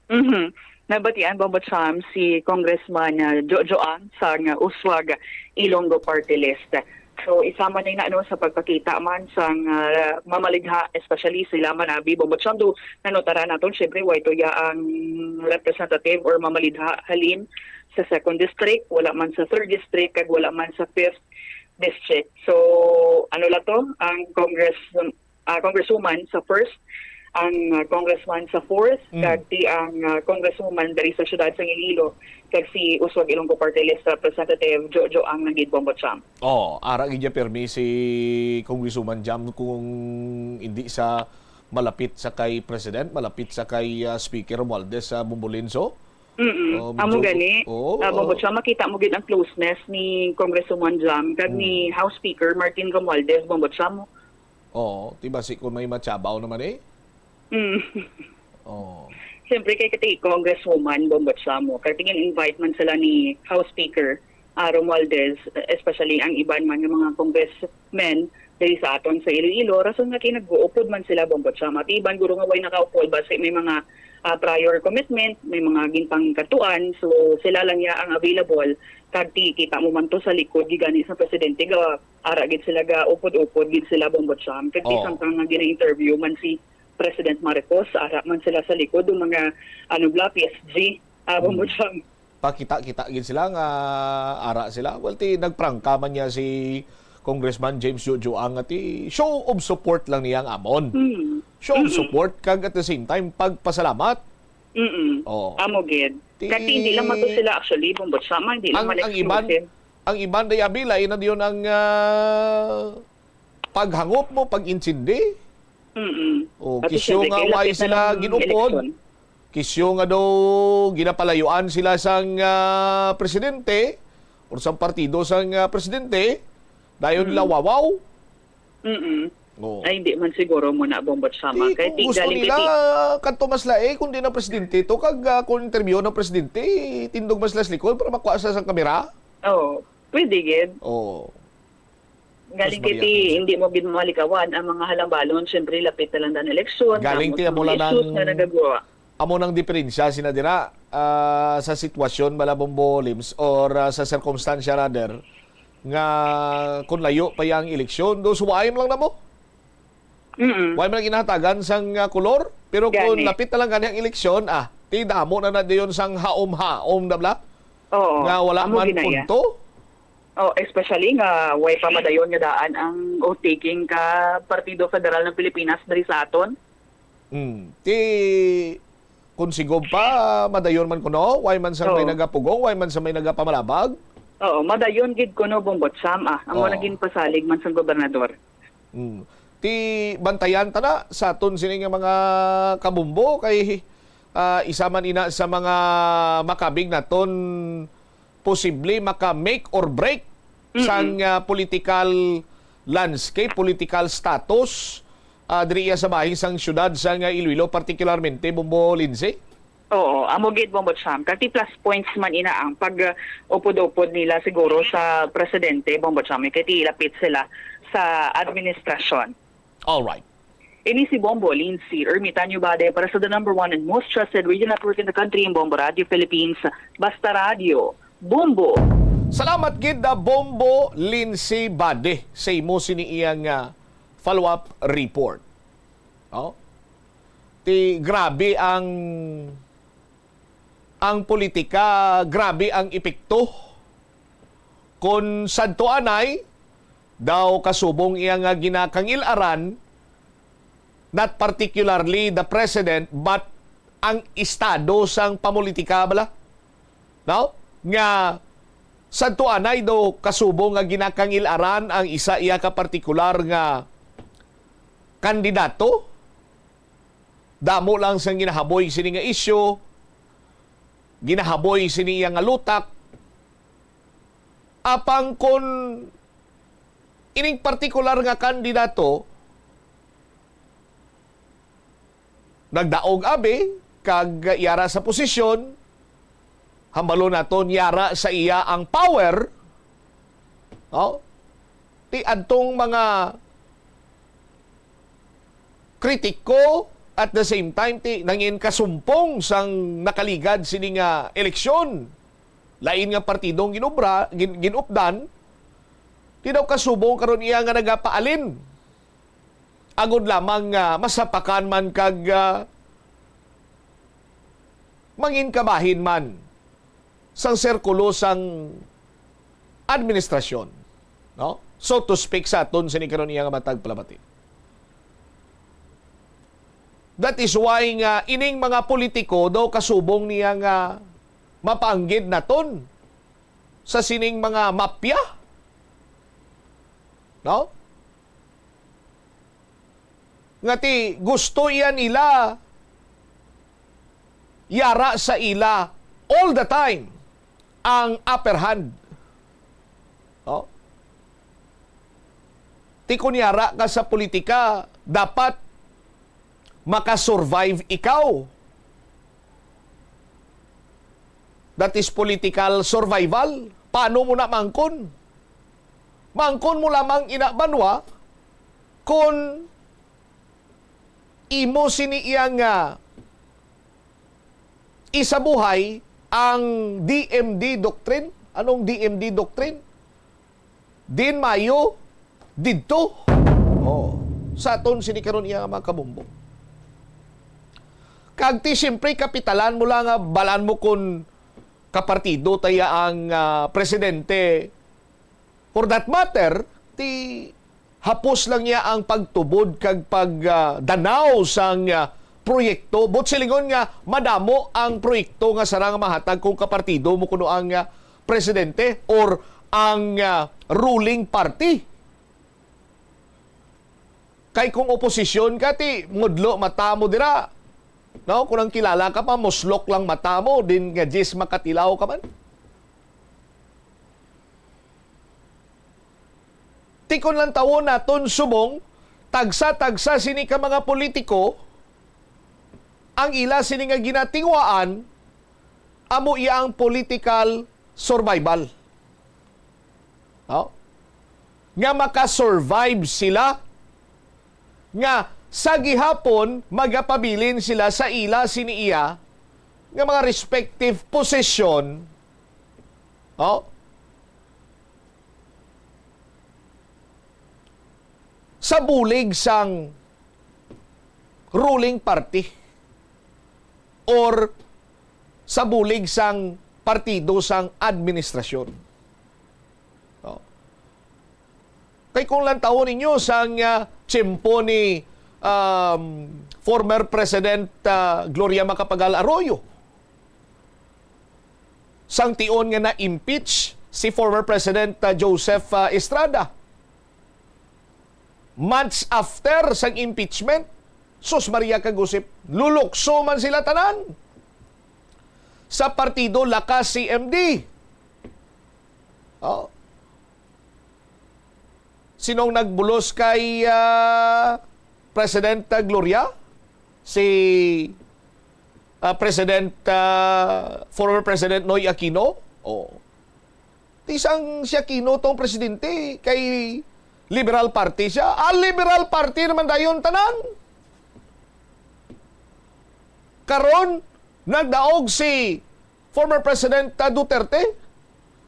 Mhm. Nabatian, Bombo Cham, si Congressman, ah, Jojo Ang sang, ah, Uswag Ilonggo Party List. So, isa man ni na, no, sa pagpakita man sang, ah, mamaligha, especially sila man abi, Bombo Cham, do nanutara naton, syempre, way tuya ang representative or mamalidha halin sa second district, wala man sa third district, kag wala man sa fifth district. So, ano la to, ang Congress, ah, congresswoman sa first, ang, ah, congressman sa fourth, Mm. kag ti ang, ah, congresswoman diri sa siyudad sa Iloilo, kag si Uswag Ilonggo Party List Representative Jojo Ang nagid, Bombo Cham. Oh, ara gid niya permi si Congresswoman Jam kung hindi sa malapit sa kay President, malapit sa kay, ah, Speaker Romualdez sa Bombolinso. Mm-mm. Oh, Amo medyo gani, oo, ah, Bombo oo. Cham, makita mo gid ang closeness ni Congresswoman Jam kag ni Mm. House Speaker Martin Romualdez, Bombo Cham. Oo, di ba si kung may matyabaw naman eh? Mm. Oo. Siyempre, kay kati Congresswoman Bombo Chamo, kay tingin invite man sila ni House Speaker, ah, Romualdez, especially ang iban man nga mga congressmen diri sa aton sa Iloilo, rason nga kinag-uupod man sila, Bombo Chamo. At iban guro nga way nakaupod, basi may mga, ah, prior commitment, may mga ginpangkatuan, so sila lang ya ang available. Kag ti kita mo man to sa likod, gigani sa presidente, ga, ara gid sila, ga upod-upod gid sila, Bombo Cham. Kag ti Oo. Samtang nga gina-interview man si President Marcos, ara man sila sa likod ng mga, ano bla, P S G, ah, Hmm. Bombo Cham. Pakita-kita gid sila nga ara sila. Well, ti nagprangka man niya si Congressman James Jojo Ang, nga ti show of support lang niya ang amon. Hmm. Show of Mm-mm. support kag at the same time pagpasalamat. Mm-mm. Oh. Amo gid. Ti- Kasi hindi lang man to sila actually, Bombo Cham, hindi lang Ang- man ang iban, exclusive. Ang iban day abi, lain na diyon ang ah, paghangop mo, pag-intindi. Mm-mm. Oh, Kasi kisyo syempre, nga kay why lapit na sila lang ang ginupod? eleksyon. Kisyo nga daw ginapalayuan sila sang ah, presidente or sang partido sang ah, presidente dayon Mm. lawawaw. Mm-mm. Oh. Ay, hindi man siguro mo na, Bombo Cham. Di, Kay kung ti gusto galing nila, kay ti- kadto mas lain, kung di na presidente to, kag ah, kung interview ng presidente, tindog mas las likod para makuha sa sang kamera. Oh, pwede gid. Oh. Galing Mas kay ti, variante. Hindi mo gid malikawan ang mga halambalon. Siyempre, lapit na lang ang eleksyon. Galing Tapos ti amo mga lang issues ang- na nagagawa. Amo nang diferensya sina dira ah, sa sitwasyon bala, Bombo Lims, or ah, sa sirkumstansya rather, nga kung layo pa yang eleksyon, do suwaim lang na mo. Mm-mm. Why man ginahatagan sang ah, kolor? Pero kung Gani. Lapit na lang gani ang eleksyon, ah, ti damo na na dayon sang haom-haom na bla? Oo. Nga wala Amo man ginaya. Punto? Oh, especially nga way pa madayon nga daan ang oath-taking ka Partido Federal ng Pilipinas diri sa aton. Hmm. Ti, kung sigob pa, madayon man kuno, why man sa may Oo. Nagapugong, why man sa may nagapamalabag? Oo, madayon gid kuno, Bombo Cham, ah. Amo Oo. Naging pasalig man sang gobernador. Hmm. Ti bantayan ta na sa aton sini nga mga kabumbo kay ah, isa man ina sa mga makabig naton posible maka make or break Mm-mm. sang ah, political landscape, political status ah, diri iya sa bahin sang syudad sang ah, Iloilo, particularmente Bombo Lindsay. Oo, amo gid, Bombo Cham. Kay ti plus points man ina ang pag-upod-upod nila siguro sa presidente, Bombo Cham. Kay ti lapit sila sa administrasyon. All right. Ini si Bombo Lindsay Ermitanio Bade para sa the number one and most trusted radio network in the country, ang Bombo Radio Philippines. Basta Radio, Bombo. Salamat gid na Bombo Lindsay Bade sa imo sini iyang ah, follow-up report. No? Ti grabe ang ang politika, grabe ang epekto. Kon sadto anay, daw kasubong iya nga ginakangil-aran, not particularly the president, but ang estado sang pamulitika bala, no? Nga sadto anay daw kasubong nga ginakangil-aran ang isa iya ka partikular nga kandidato. Damo lang sang ginahaboy sini nga isyu, ginahaboy sini iya nga lutak. Apang kon ining partikular nga kandidato nagdaog abi kag yara sa posisyon, hambalon naton yara sa iya ang power, no? Ti adtong mga kritiko, at the same time ti nangin kasumpong sang nakaligad sini nga eleksyon, lain nga partidong ginubra, gin, ginupdan, ti daw kasubong karon iya nga nagapaalin, agod lamang nga masapakan man kag ah, mangin kabahin man sang sirkulo sang administrasyon, no? So to speak, sa aton sini karon iya nga matag palabati. That is why nga ining mga politiko daw kasubong niya nga mapaanggid naton sa sining mga mafia, no? Nga ti gusto iya nila yara sa ila all the time ang upper hand. No? Ti kun yara ka sa politika, dapat makasurvive ikaw. That is political survival. Paano mo na mangkon? Mangkon mo lamang ina banwa kung imo sini iya nga isabuhay ang D M D doctrine. Anong D M D doctrine? Din mayo didto. Oh, sa aton sini karon iya nga mga kabombo. Kag ti siyempre kapitalan mo lang nga balaan mo kon kapartido taya ang, ah, presidente. For that matter, ti hapos lang niya ang pagtubod kag pag, ah, danaw sang, ah, proyekto. Buot silingon nga madamo ang proyekto nga sarang mahatag kung kapartido mo kuno ang, ah, presidente or ang, ah, ruling party. Kay kung oposisyon ka, ti ngudlo mata mo dira. No? Kung ang kilala ka pa, muslok lang mata mo, din nga jis makatilaw ka man. Ti kon lantawon naton subong, tagsa-tagsa sini ka mga politiko, ang ila sini nga ginatinguhaan, amo iya ang political survival. No? Nga makasurvive sila, nga sa gihapon magapabilin sila sa ila sini iya nga mga respective posisyon, no? Sa bulig sang ruling party or sa bulig sang partido sang administrasyon. No? Kay kung lantawon ninyo sang, ah, tiyempo ni, um, former President, ah, Gloria Macapagal Arroyo, sang tion nga na-impeach si former President, ah, Joseph, ah, Estrada. Months after sang impeachment, sus Maria kag Josep, lulukso man sila tanan sa partido Lakas C M D. Oh. Sinong nagbulos kay, ah, President Gloria? Si, ah, President, ah, former President Noy Aquino? Oh. Ti sang si Aquino tong presidente, kay Liberal Party siya. Ah, Liberal Party naman dayon tanan. Karon, nagdaog si former President, ah, Duterte,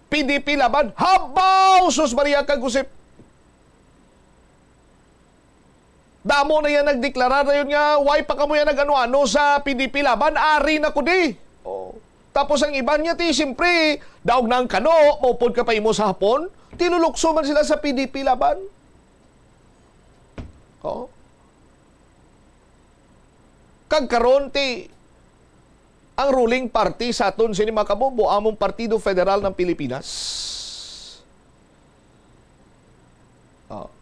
P D P Laban. Habaw, sus Maria kag Josep. Damo na yan nagdeklarar dayon nga, "Why pa kamo yan nag-ano-ano sa P D P Laban? Ari na ko di." Oh. Tapos ang iban niya, ti, siyempre, daog na ang kano, maupod ka pa imo sa hapon. Ti lulukso man sila sa P D P Laban. Oh. Kag karon, ti, ang ruling party sa aton sini, mga kabombo, among Partido Federal ng Pilipinas. Oh.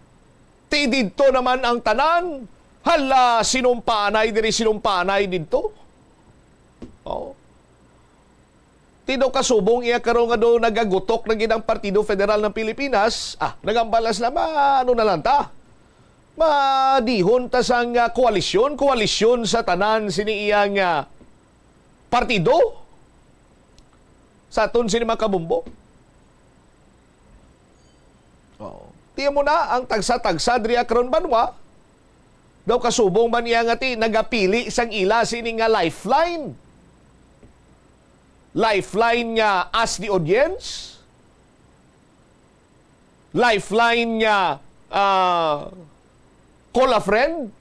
Ti didto naman ang tanan. Hala, sinumpaanay diri, sinumpaanay didto. Oh. Ti daw kasubong iya karon nga daw nagagutok na gid ang Partido Federal ng Pilipinas. Ah, nagambalas na ma-, ano na lang ta. Madihon ta sang, ah, koalisyon, koalisyon sa tanan sini iya nga partido. Sa aton sini, mga kabombo. Oo. Tiyan mo na, ang tagsa-tagsa diri karon banwa, daw kasubong man niya nga ti nagapili sang ila sini nga lifeline. Lifeline nga ask the audience. Lifeline nga, ah, call a friend.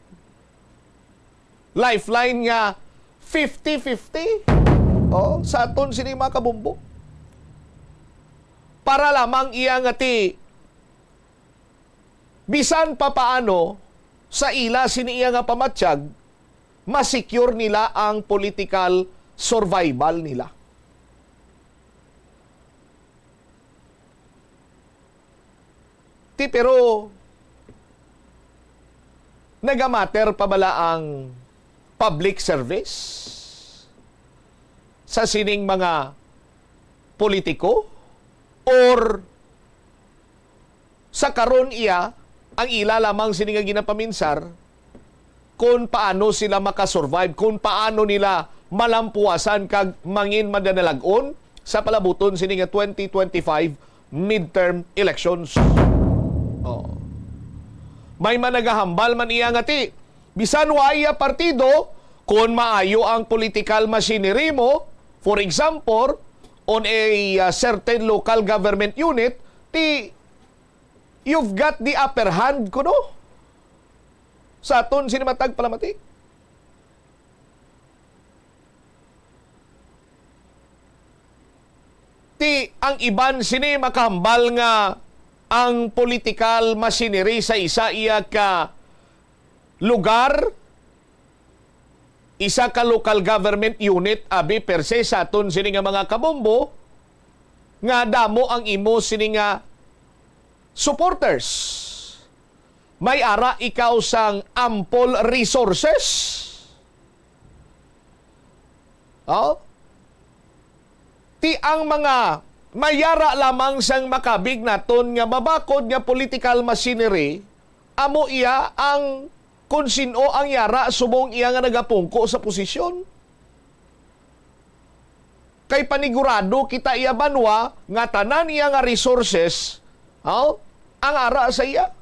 Lifeline nga fifty fifty. Oh, sa aton sini, mga kabombo. Para lamang iya nga ti, bisan pa paano, sa ila sini iya nga pamatyag, ma-secure nila ang political survival nila. Ti, pero nagamatter pa bala ang public service sa sining mga politiko? Or sa karon iya, ang ila lamang sini nga ginapaminsar, kung paano sila makasurvive, kung paano nila malampuasan kag mangin madanalag-on sa palabuton sini nga twenty twenty-five midterm elections. Oh. May man nagahambal man iya nga ti, bisan wa iya partido, kung maayo ang political machinery mo, for example, on a, uh, certain local government unit, ti you've got the upper hand kuno sa aton sini matag palamati. Ang iban sini makahambal nga ang political machinery sa isa iya ka lugar, isa ka local government unit, abi per se, sa aton sini nga mga kabombo, nga damo ang imo sini nga supporters. May ara ikaw sang ample resources. Oh? Ti ang mga may ara lamang sang makabig naton nga mabakod nga political machinery, amo iya ang kon sin-o ang yara subong iya nga nagapungko sa posisyon. Kay panigurado kita iya banwa nga tanan iya nga resources, oh, ang ara sa iya.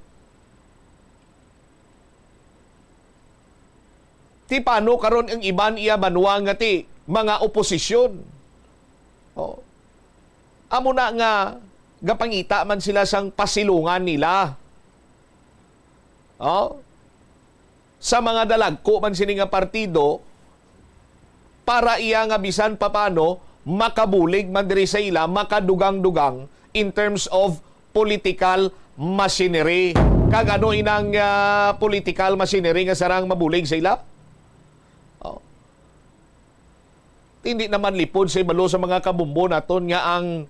Ti paano karon ang iban iya banwa nga ti mga oposisyon? Oh. Amo na nga gapangita man sila sang pasilungan nila. Oh. Sa mga dalagko man sini nga partido, para iya nga bisan papano makabulig man diri sa ila, makadugang-dugang in terms of political machinery. Kag ano inang, ah, political machinery nga sarang mabulig sa ila? Oh. Hindi naman lipod sa ibalo sa mga kabumbo naton nga ang,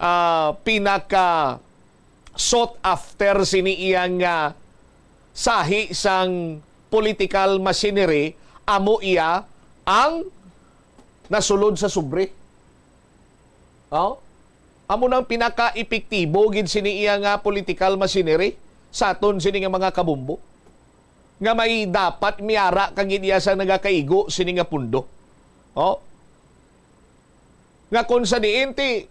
ah, pinaka sought after sini iyang, ah, sahi sang political machinery, amo iya ang nasulod sa sobre. Oh? Amo nang pinaka-epektibo gid sini iya nga political machinery sa aton sini nga mga kabumbo, nga may dapat miara ka gid iya sa nagakaigo sini nga pundo. Oh? Nga kon sa diin ti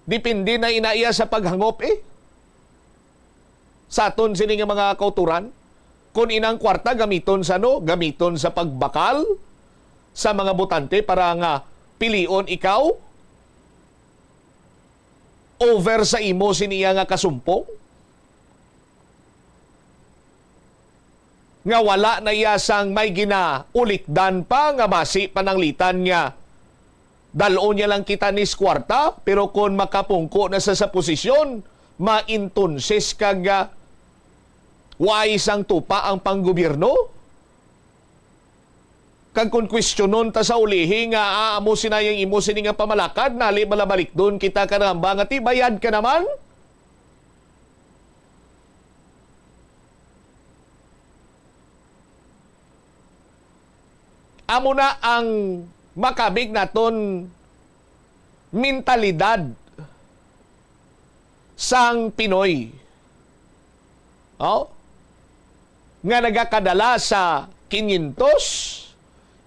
depende na ina iya sa paghangop, eh. Sa aton sini nga mga kauturan, kun inang kwarta gamiton sa ano? Gamiton sa pagbakal sa mga botante para nga pilion ikaw over sa imo sini iya nga kasumpong, nga wala na iya sang may ginaulikdan pa nga basi pananglitan nga dal-on niya lang kita nis kwarta, pero kon makapungko na sa, sa posisyon, maintonses kag, ah, wais ang tupa ang panggobyerno. Kag kon kwestiyonon ta sa ulihi nga, ah, amo sinayang imo sini nga pamalakad, nali bala balikdon kita karamba nga ti bayad ka naman? Amo na ang makabig naton mentalidad sang Pinoy. Oh? Nga nagakadala sa quinientos,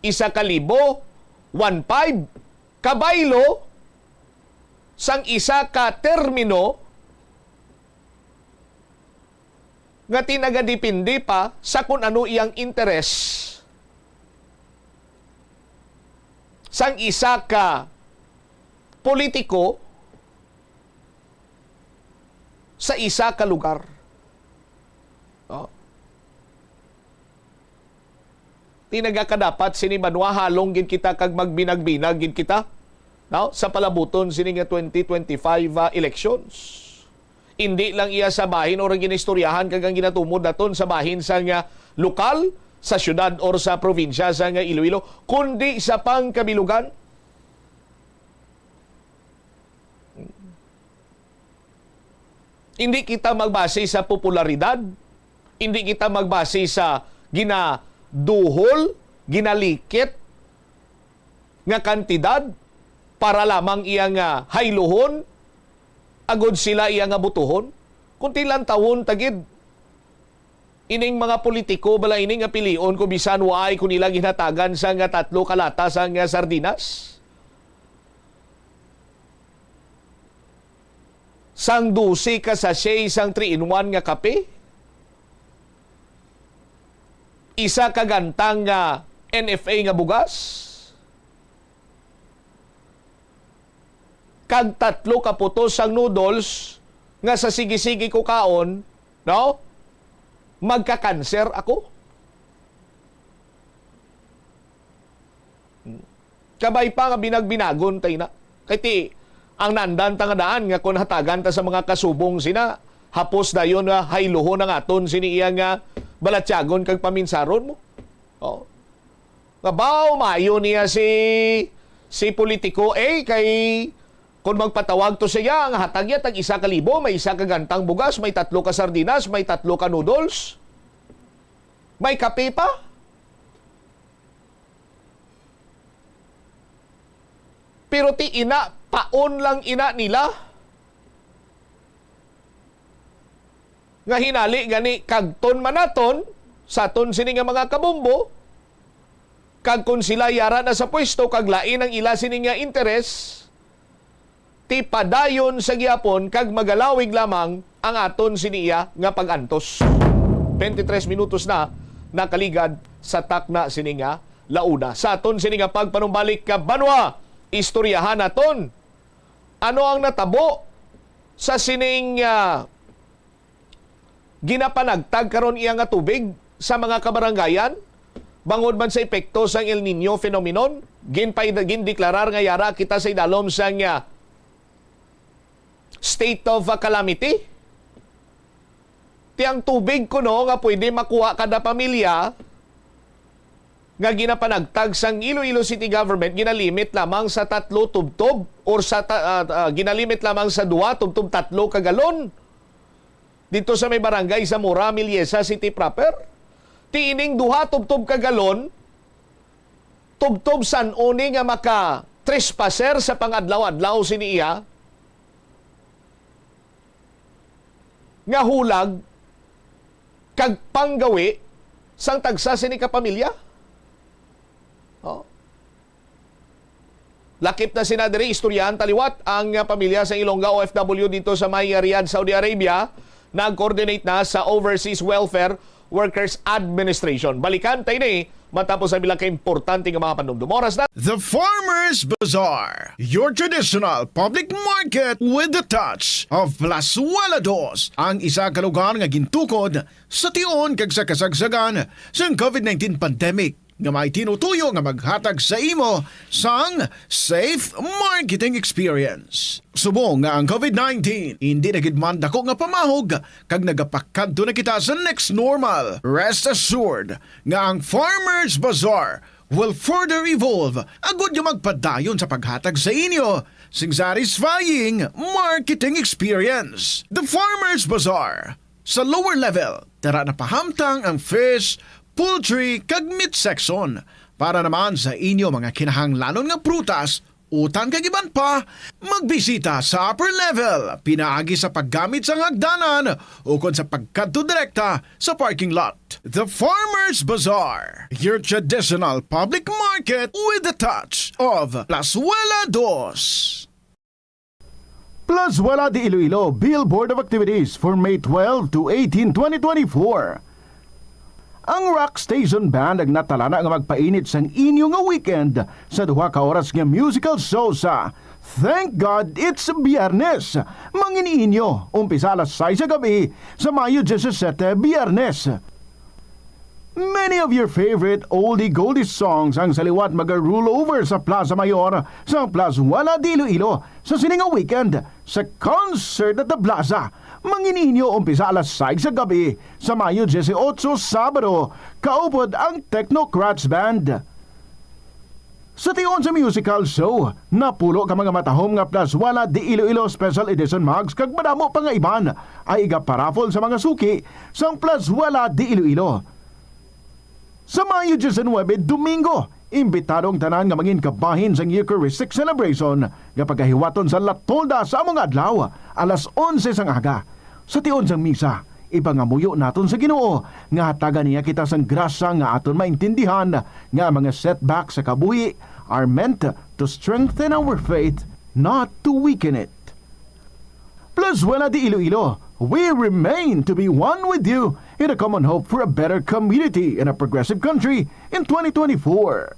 isa ka libo, one five, kabaylo sang isa ka termino nga tinagadepende pa sa kun ano iyang interes sang isa ka politiko sa isa ka lugar. Oh. Ti nagakadapat sini banwa, halong gid kita kag magbinag-binag gid kita, no? Sa palabuton sini nga twenty twenty-five, ah, elections. Indi lang iya sa bahin or ang ginistoryahan kag ang ginatumod naton sa bahin sa nga lokal, sa syudad or sa probinsya sa nga Iloilo, kundi sa pangkabilugan. Hindi kita magbase sa popularidad, hindi kita magbase sa ginaduhol, ginalikit nga kantidad para lamang iya nga hayluhon, agod sila iya nga butuhon. Kung tilantawon ta gid, ining mga politiko bala ini nga pilion ko bisan waay ko nila ginhatagan sa nga tatlo ka lata sa nga sardinas? Sang dose ka sachet sang three-in-one nga kape? Isa ka gantang nga N F A nga bugas? Kag tatlo ka putos sang noodles nga sa sige-sige ko kaon, no? Magka-cancer ako. Kabay pa nga binagbinagon tayo na. Kay ti, Ang naandan ta nga daan nga kon hatagan ta sa mga kasubong sina, hapos dayon nga hayluhon ang aton sini iya nga balatyagon kag paminsaron mo. Oh. Nga baw, maayo niya si, si politiko A kay kung magpatawag to siya, ang hatag niya tag isa ka libo, may isa ka gantang bugas, may tatlo ka sardinas, may tatlo ka noodles, may kape pa. Pero ti ina, paon lang ina nila. Nga hinali gani kagton man naton sa aton sini nga mga kabombo, kag kon sila yara na sa pwesto kag lain ang ila sini nga interes, ti padayon sa gihapon kag magalawig lamang ang aton sini iya nga pag-antos. Twenty-tres minutos na nakaligad sa takna sini nga launa. Sa aton sini nga pagpanumbalik ka banwa, istoryahan naton ano ang natabo sa sining, ah, ginapanagtag karon iya nga tubig sa mga kabarangayan, bangod man sa epekto sang El Niño phenomenon, ginpay-, gindeklarar nga yara kita sa idalom sang, ah, state of, ah, calamity. Ti ang tubig kuno nga pwede makuha kada pamilya nga ginapanagtag sang Iloilo City Government ginalimit lamang sa tatlo tubtob or sa ta-, ah, ah, ginalimit lamang sa duha tubtob tatlo ka galon. Dito sa may barangay Zamora, Miliesa City proper, ti ining duha tubtob ka galon, tubtob san-o ni nga maka-trespasser sa pangadlaw-adlaw sini iya nga hulag kag panggawi sang tagsa sini ka pamilya. Oh. Lakip na sina diri, istoryahan ta liwat ang, ah, pamilya sa Ilongga O F W dito sa may, ah, Riyadh, Saudi Arabia. Nag-coordinate na sa Overseas Welfare Workers Administration. Balikan ta ini matapos ang pila ka importante nga mga panumdum. Oras na. The Farmers Bazaar, your traditional public market with the touch of Plazuela Dos, ang isa ka lugar nga gintukod sa tion kag sa kasagsagan sang covid nineteen pandemic, nga may tinutuyo nga maghatag sa imo sang safe marketing experience. Subong nga ang covid nineteen indi na gid man dako nga pamahog kag nagapakadto na kita sa next normal, rest assured nga ang Farmers Bazaar will further evolve agud nga magpadayon sa paghatag sa inyo sing satisfying marketing experience. The Farmers Bazaar, sa lower level, tara na pahamtang ang fish, poultry, kag meat section. Para naman sa inyo mga kinahanglanon nga prutas, utan kag iban pa, magbisita sa upper level, pinaagi sa paggamit sang hagdanan ukon sa pagkadto direkta sa parking lot. The Farmers Bazaar, your traditional public market with the touch of Plazuela Dos. Plazuela de Iloilo, Billboard of Activities for May twelve to eighteen, twenty twenty-four. Ang Rock Station Band ang natalana nga magpainit sang inyo nga weekend sa duha ka oras nga musical show sa Thank God It's Biyernes. Mangin-inyo, umpisa alas sais sa gabi sa Mayo disisete, Biyernes. Many of your favorite oldie goldie songs ang sa liwat maga-roll over sa Plaza Mayor sa Plazuela de Iloilo sa sini nga weekend sa Concert at the Plaza. Mangin-inyo umpisa alas sais sa gabi sa Mayo dieciocho, Sabado, kaupod ang Technocrats Band. Sa tion sa musical show, napulo ka mga matahom nga Plazuela de Iloilo Special Edition mugs kag madamo pa nga iban ay igaparaffle sa mga suki sang Plazuela de Iloilo. Sa Mayo diecinuebe, Domingo, imbitado ang tanan nga mangin kabahin sang Eucharistic celebration nga pagahiwaton sa La Tolda sa amo nga adlaw, alas onse sang aga. Sa tion sang misa, ipangamuyo naton sa Ginoo nga hatagan niya kita sang grasya nga aton maintindihan nga ang mga setbacks sa kabuhi are meant to strengthen our faith, not to weaken it. Plazuela de Iloilo, we remain to be one with you in a common hope for a better community and a progressive country in twenty twenty-four.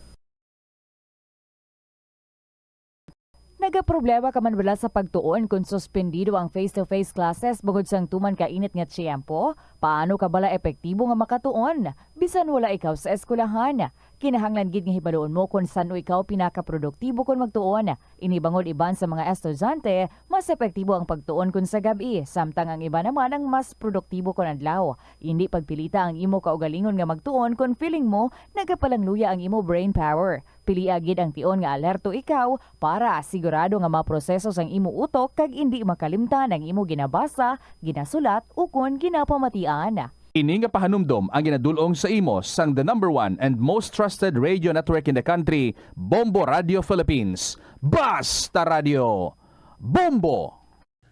Nagaproblema ka man bala sa pagtuon kon suspendido ang face-to-face classes bangod sang tuman ka init nga tiyempo? Paano ka bala epektibo nga makatuon bisan wala ikaw sa eskwelahan? Kinahanglan gid nga hibaluon mo kon san-o ikaw pinakaproduktibo kon magtuon. Ini bangod iban sa mga estudyante, mas epektibo ang pagtuon kon sa gab-i, samtang ang iba naman ang mas produktibo kon adlaw. Indi pagpilita ang imo kaugalingon nga magtuon kon feeling mo nagapalangluya ang imo brain power. Pilia gid ang tion nga alerto ikaw para sigurado nga maproseso sang imo utok kag indi makalimtan ang imo ginabasa, ginasulat, ukon ginapamatian. Ini nga pahanumdom ang ginadul-ong sa imo sang the number one and most trusted radio network in the country, Bombo Radio Philippines. Basta Radio, Bombo!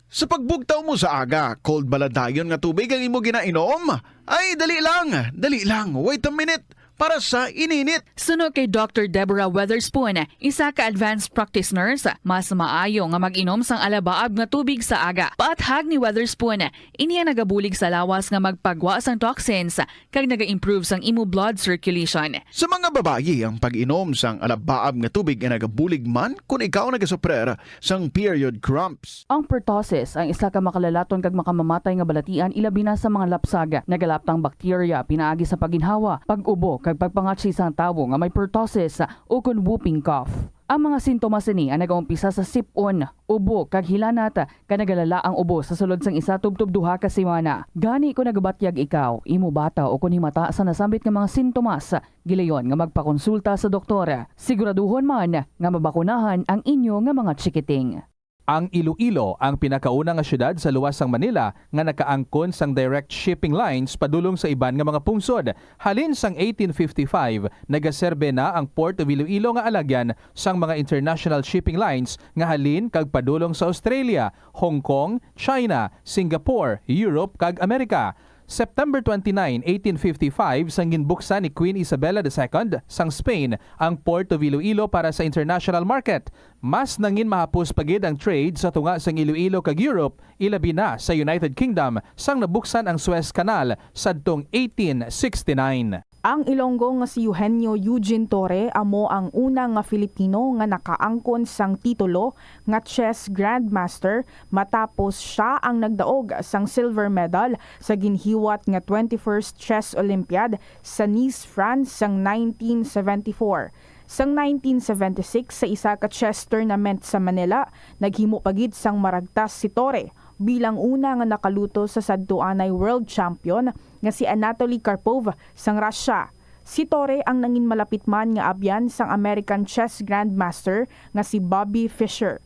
Sa pagbugtaw mo sa aga, cold bala dayon nga tubig ang imo ginainom? Ay, dali lang, dali lang, wait a minute, para sa ininit. Suno kay Doctor Deborah Weatherspoon, isa ka advanced practice nurse, mas maayo nga mag-inom sang alabaab nga tubig sa aga. Paathag ni Weatherspoon, ini ang nagabulig sa lawas nga magpagwa sang toxins kag naga-improve sang imo blood circulation. Sa mga babayi, ang pag-inom sang alabaab nga tubig ay nagabulig man kon ikaw nagasuprer sang period cramps. Ang pertussis ang isa ka makalalaton kag makamamatay nga balatian, ilabi na sa mga lapsag. Nagalaptang bakterya pinaagi sa pagginhawa, pag-ubo, kag pagpangatsi sang tawo nga may pertussis ukon whooping cough. Ang mga sintomas ini ang nagaumpisa sa sip-on, ubo, kag hilanat, kag nagalala ang ubo sa sulod sang isa tubtob duha ka semana. Gani, kon nagabatyag ikaw, imo bata, ukon himata sa nasambit nga mga sintomas, gilayon nga magpakonsulta sa doktor. Siguraduhon man nga mabakunahan ang inyo nga mga chikiting. Ang Iloilo ang pinakauna nga siyudad sa luwas sang Manila nga nakaangkon sang direct shipping lines padulong sa iban nga mga pungsod. Halin sang eighteen fifty-five, nagaserbe na ang Port of Iloilo nga alagyan sang mga international shipping lines nga halin kag padulong sa Australia, Hong Kong, China, Singapore, Europe, kag Amerika. September twenty-nine, eighteen fifty-five, sang ginbuksan ni Queen Isabella the Second sang Spain ang Port of Iloilo para sa international market. Mas nangin mahapos pa gid ang trade sa tunga sang Iloilo kag Europe, ilabi na sa United Kingdom, sang nabuksan ang Suez Canal sadtong eighteen sixty-nine. Ang Ilonggo nga si Eugenio Eugene Torre amo ang una nga Filipino nga nakaangkon sang titulo nga chess grandmaster, matapos sia ang nagdaog sang silver medal sa ginhiwat nga twenty-first Chess Olympiad sa Nice, France, sang nineteen seventy-four. Sang nineteen seventy-six, sa isa ka chess tournament sa Manila, naghimo pa gid sang maragtas si Torre bilang una nga nakaluto sa sadtuanay world champion nga si Anatoly Karpov sang Russia. Si Torre ang nangin malapit man nga abyan sang American chess grandmaster nga si Bobby Fischer.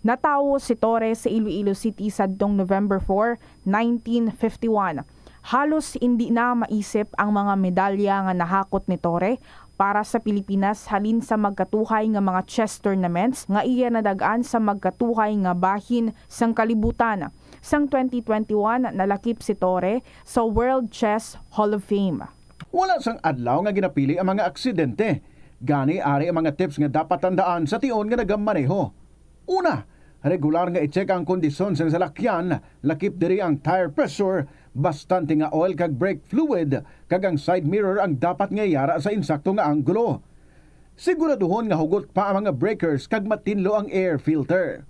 Natawo si Torre sa Iloilo City sadtong November four, nineteen fifty-one. Halos indi na maisip ang mga medalya nga nahakot ni Torre para sa Pilipinas halin sa magkatuhay nga mga chess tournaments nga iya nadag-an sa magkatuhay nga bahin sang kalibutan. Sang twenty twenty-one, nalakip si Torre sa World Chess Hall of Fame. Wala sang adlaw nga ginapili ang mga aksidente. Gani, ari ang mga tips nga dapat tandaan sa tion nga nagamaneho. Una, regular nga i-check ang kondisyon sang salakyan, lakip diri ang tire pressure, bastante nga oil kag brake fluid, kag ang side mirror ang dapat nga yara sa insakto nga anggulo. Siguraduhon nga hugot pa ang mga breakers kag matinlo ang air filter.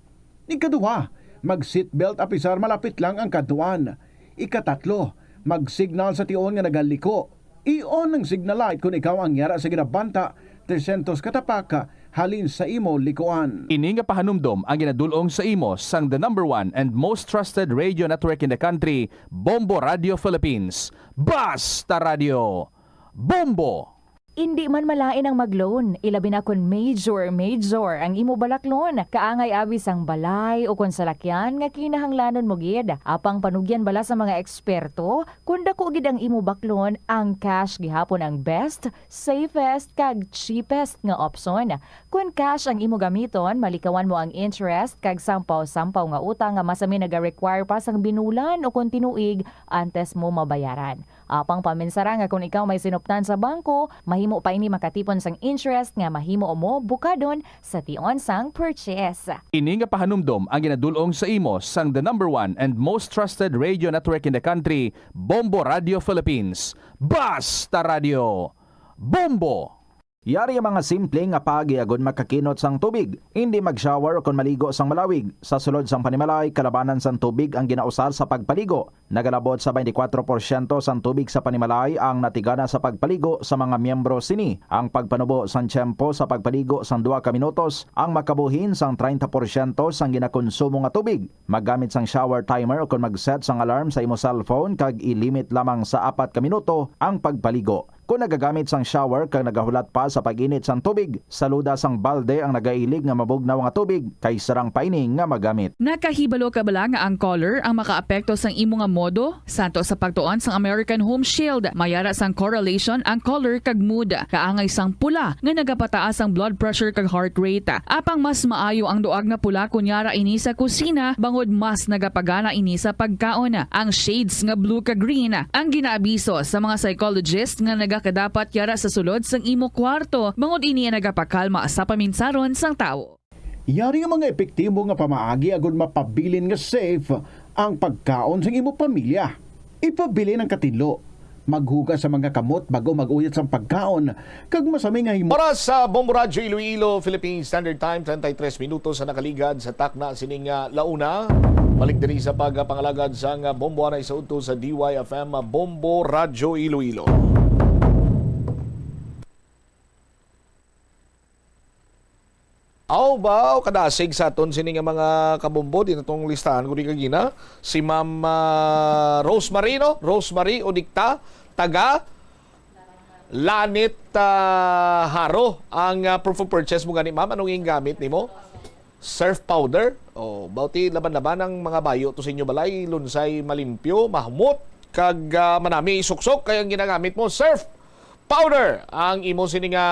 Ikaduha, mag-seatbelt apisar malapit lang ang kadtuan. Ikatatlo, mag-signal sa tion nga nagaliko. I-on ang signal light kon ikaw ang yara sa ginabanta trescientos ka tapak halin sa imo likuan. Ini nga pahanumdom ang ginadul-ong sa imo sang the number one and most trusted radio network in the country, Bombo Radio Philippines. Basta Radio, Bombo! Indi man malain ang mag-loan, ilabi na kon major, major ang imo balaklon. Kaangay abi sang balay o kon salakyan nga kinahanglanon mo gid. Apang panugyan bala sa mga eksperto, kon dako gid ang imo baklon, ang cash gihapon ang best, safest, kag cheapest nga opsyon. Kon cash ang imo gamiton, malikawan mo ang interest kag sampaw-sampaw nga utang nga masami naga-require pa sang binulan o kon tinuig antes mo mabayaran. Apang paminsara nga kon ikaw may sinuptan sa bangko, mahimo pa ini makatipon sang interest nga mahimo mo bukadon sa tion sang purchase. Ini nga pahanumdom ang ginadul-ong sa imo sang the number one and most trusted radio network in the country, Bombo Radio Philippines. Basta Radio, Bombo! Yari ang mga simple nga paagi agud makakinot sang tubig. Hindi mag-shower kon maligo sang malawig. Sa sulod sang panimalay, kalabanan sang tubig ang ginausar sa pagpaligo. Nagalabot sa twenty-four porsyento sang tubig sa panimalay ang natigana sa pagpaligo sa mga miyembro sini. Ang pagpanubo sang tiyempo sa pagpaligo sang duha ka minutos ang makabuhin sang treinta porsyento sang ginakonsumo nga tubig. Maggamit sang shower timer ukon mag-set sang alarm sa imo cellphone kag i-limit lamang sa apat ka minuto ang pagpaligo. Kon nagagamit sang shower kag nagahulat pa sa pag-init sang tubig, saluda sang balde ang nagailig nga mabugnaw nga tubig kay sarang pa ini nga magamit. Nakahibalo ka bala nga ang color ang makaapekto sang imo nga modo? Santo sa pagtuon sang American Home Shield, may ara sang correlation ang color kag mood. Kaangay sang pula nga nagapataas ang blood pressure kag heart rate. Apang mas maayo ang duag nga pula kon yara ini sa kusina, bangod mas nagapagana ini sa pagkaon. Ang shades nga blue kag green ang ginaabiso sa mga psychologist nga nagakadapat yara sa sulod sang imo kwarto, bangod ini ang nagapakalma sa paminsaron sang tawo. Yari nga mga epektibo nga pamaagi agud mapabilin nga safe ang pagkaon sang imo pamilya. Ipabilin ang katinlo. Maghugas sa mga kamot bago mag-uyat sang pagkaon, kag masami nga himo. Oras sa Bombo Radyo Iloilo, Philippine Standard Time, treinta y tres minutos sa nakaligad sa takna sining, ah, launa. Balik diri sa pagpangalagad sang, ah, Bombo anay sa udto sa D Y F M, ah, Bombo Radyo Iloilo. Aw ba, o kadasig sa aton sini nga mga kabombo, di na tong listahan ko di kagina. Si Ma'am, ah, Rosemary, no? Rosemary Odicta, taga Lanit, ah, Haro. Ang, ah, proof of purchase mo gani, ma'am, anong iyang gamit nimo? Surf powder? Oh, bauti laban-laban ang mga bayo to sa inyo balay, lunsay malimpyo, mahmot, kag, ah, manami isuksok kay ang ginagamit mo, surf powder. Ang imo sini nga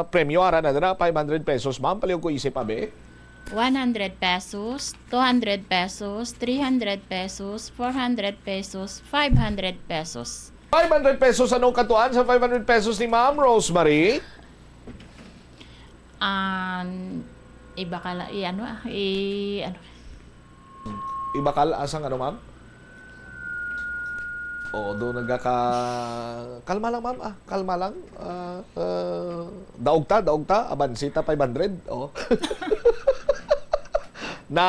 premyo, ara na dira, five hundred pesos, ma'am. Palihog ko isip, abi. One hundred pesos, two hundred pesos, three hundred pesos, four hundred pesos, five hundred pesos. Five hundred pesos, anong katuan sa five hundred pesos ni Ma'am Rosemary? Um, ibakal, i-, ano, ah, i-, ano? Ibakal, asang ano, ma'am? Oo, do nagaka-, kalma lang, ma'am, ah, kalma lang. Ah, ah, daog ta, daog ta, abansi ta, five hundred, oh. Na,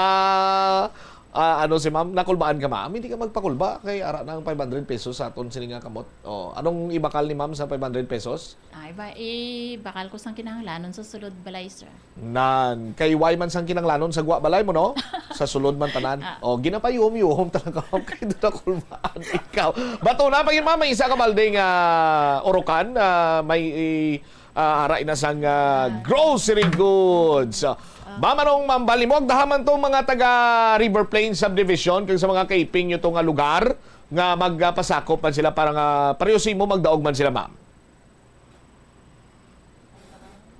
ah, ano si ma'am, nakulbaan ka, ma'am? Hindi ka magpakulba, kay ara na ang five hundred pesos sa aton sini nga kamot. Oh, anong ibakal ni ma'am sa five hundred pesos? Ah, iba, ibakal ko sang kinahanglanon sa sulod balay, sir. Nan, kay why man sang kinahanglanon sa gwa balay mo, no? Sa sulod man tanan. Ah. Oh, ginapayuhom-yuhom talaga, ma'am, kay doon ako lumaan ikaw. Bato na, pagin, ma'am, may isa ka balde nga urukan, ah, may, ah, aray na sang, ah, Ah. grocery goods. Ah. Ma'am, anong mambali mo? Agdaha man tong mga taga River Plains Subdivision, kag sa mga kaiping nyo to nga lugar nga magpasakop man sila para nga pareho sa imo, magdaog man sila, ma'am.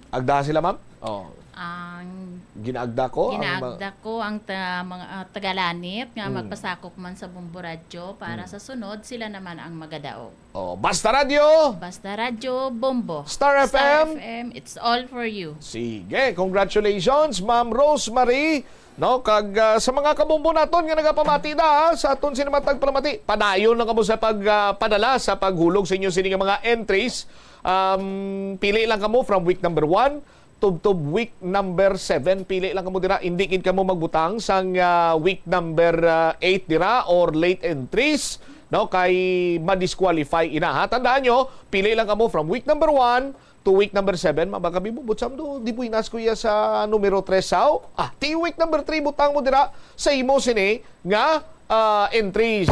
Agda sila, ma'am? Oh. Ang Ginaagda ko ang ma- ginaagda ko ang ta-, mga, ah, tagalanit nga Hmm. magpasakop man sa Bombo Radyo para Hmm. sa sunod, sila naman ang magadaog. Oh, Basta Radyo! Basta Radyo, Bombo. Star Star F M. F M, it's all for you. Sige, congratulations, Ma'am Rosemary. No, kag, ah, sa mga kabombo naton nga nagapamati na, ha, sa aton sini matag palamati, padayon lang kamo sa pag, ah, padala sa paghulog sa inyo sini nga mga entries. Um, pili lang kamo from week number one tubtob week number seven. Pili lang kamo dira, hindi gid kamo magbutang sang, ah, week number, ah, eight dira or late entries, no, kay ma-disqualify ina, ha. Tandaan nyo, pili lang kamo from week number one to week number seven, mabagabi mo, butsam do, di buenas, kuya, sa numero tres, sao? Ah, ti week number three, butang mo dira sa imo sini nga, ah, entries.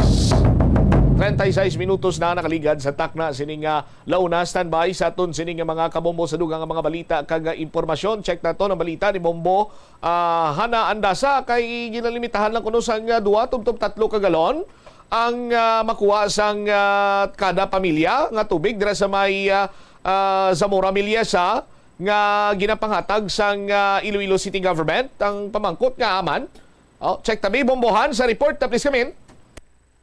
Treinta y seis minutos na nakaligad sa takna sini nga launa. Standby sa aton sini nga mga kabombo sa dugang nga mga balita kag, ah, impormasyon. Check naton ang balita ni Bombo, ah, Hana Andasa, kay ginalimitahan lang kuno sang, ah, dua tubtob tatlo ka galon ang, ah, makuha sang, ah, kada pamilya nga tubig dira sa may, ah, ah, Zamora Miliesa nga ginapanghatag sang, ah, Iloilo City Government. Ang pamangkot nga aman. Oh, check tabi, Bombohan, sa report, ta, please come in.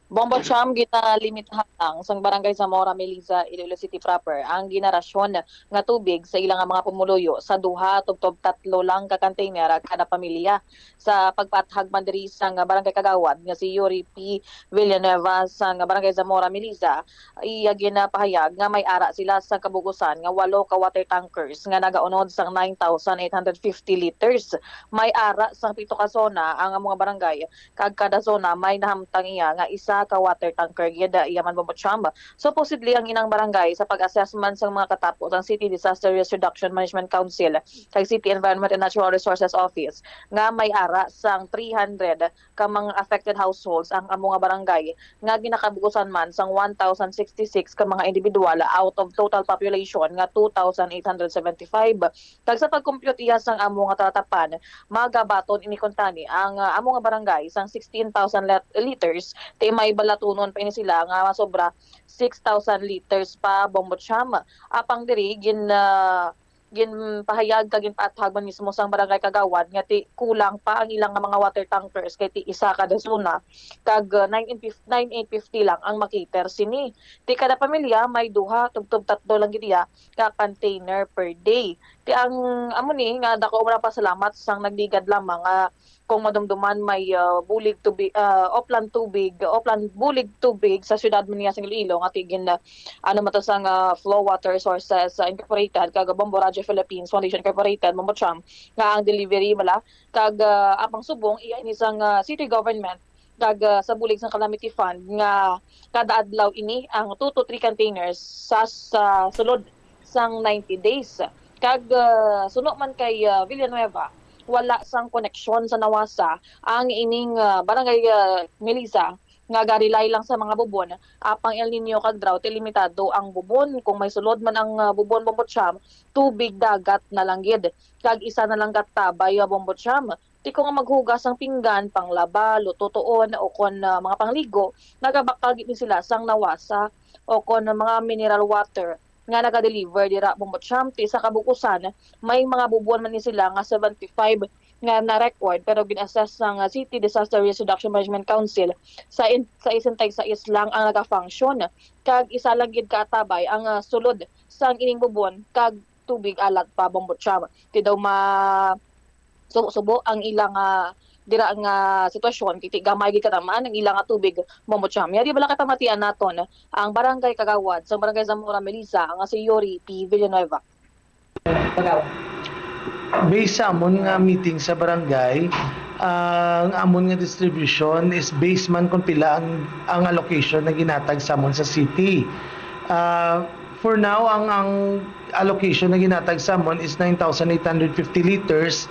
Bombo Cham, ginalimitahan lang sang Barangay Zamora Meliza, Iloilo City proper, ang generasyon nga tubig sa ilang mga pumuluyo sa duha tubtob tatlo lang ka container kada pamilya. Sa pagpaathag man diri sang Barangay Kagawad nga si Yuri P. Villanueva sang Barangay Zamora Meliza, iya ginapahayag nga may ara sila sa kabugusan nga walo ka water tankers nga nagaunod sang nine thousand eight hundred fifty liters. May ara sang pito ka zona ang mga barangay, kag kada zona may nahamtang iya nga isa ka water tanker gid. Iya man, Bombo Cham, supposedly ang inang barangay sa pag-assessment sang mga katapo sang City Disaster Risk Reduction Management Council kag City Environment and Natural Resources Office nga may ara sang three hundred ka mga affected households ang amo nga barangay, nga ginakabugusan man sang one thousand sixty-six ka mga individual out of total population nga two thousand eight hundred seventy-five. Kag sa pag-compute iya sang amo nga talatapan, magabaton ini kuntani ang, ah, amo nga barangay sang sixteen thousand lit-, liters, ti may balatunon pa ini sila nga masobra six thousand liters pa, Bombo Cham. Apang diri, gin-, ah, ginpahayag kag ginpaathag man mismo sang Barangay Kagawad nga ti kulang pa ang ilang nga mga water tankers, kay ti isa kada zona, kag, ah, nine and fif-, nine eight fifty lang ang makater sini. Ti kada pamilya may duha tubtob tatlo lang gid iya ka container per day. Ti ang amo ni nga dako man ang pasalamat sang nagligad lamang nga kung madumduman may, ah, bulig tubig, ah, oplan tubig, oplan bulig tubig sa siyudad man niya sang Iloilo nga ti gin, ah, ano man to sang, ah, Flow Water Resources, ah, Incorporated kag Bombo Radyo Philippines Foundation Incorporated, Bombo Cham, nga ang delivery bala kag, ah, apang subong iya ini sang, ah, city government kag, ah, sa bulig sang calamity fund nga kada adlaw ini ang two to three containers sa, sa sulod sang ninety days. Kag, ah, suno man kay, ah, Villanueva, wala sang koneksyon sa nawasa ang ining, ah, barangay, ah, Melisa nga ga-rely lang sa mga bubon. Apang El Niño kag drought, limitado ang bubon. Kung may sulod man ang, ah, bubon, Bombo Cham, tubig dagat na lang gid. Kag isa na lang ka tabay, ah, Bombo Cham, ti kung maghugas sang pinggan, panglaba, luto tuon, o kon, ah, mga pangligo, nagabakal gid ni sila sang nawasa o kon mga mineral water nga naga-deliver dira, Bombo Cham. Ti sa kabukusan, may mga bubon man ni sila nga seventy-five nga na-record, pero gin-assess sang, ah, City Disaster Risk Reduction Management Council sa in-, sa sesenta y seis lang ang naga-function. Kag isa lang gid ka tabay ang, ah, sulod sang ining bubon kag tubig alat pa, Bombo Cham. Ti daw ma-, subo-subo ang ilang, ah, dira nga sitwasyon, kay ti gamay gid katamaan ang ilang, ah, tubig, Bombo Cham. Yari bala katamatian naton ang barangay kagawad sa Barangay Zamora Meliza nga si Yuri P. Villanueva. Based sa amon nga meeting sa barangay, ang amon nga distribution is based man kung pila ang, ang allocation na ginatag sa amon sa city. Ah, for now, ang, ang allocation na ginatag sa amon is nine thousand eight hundred fifty liters.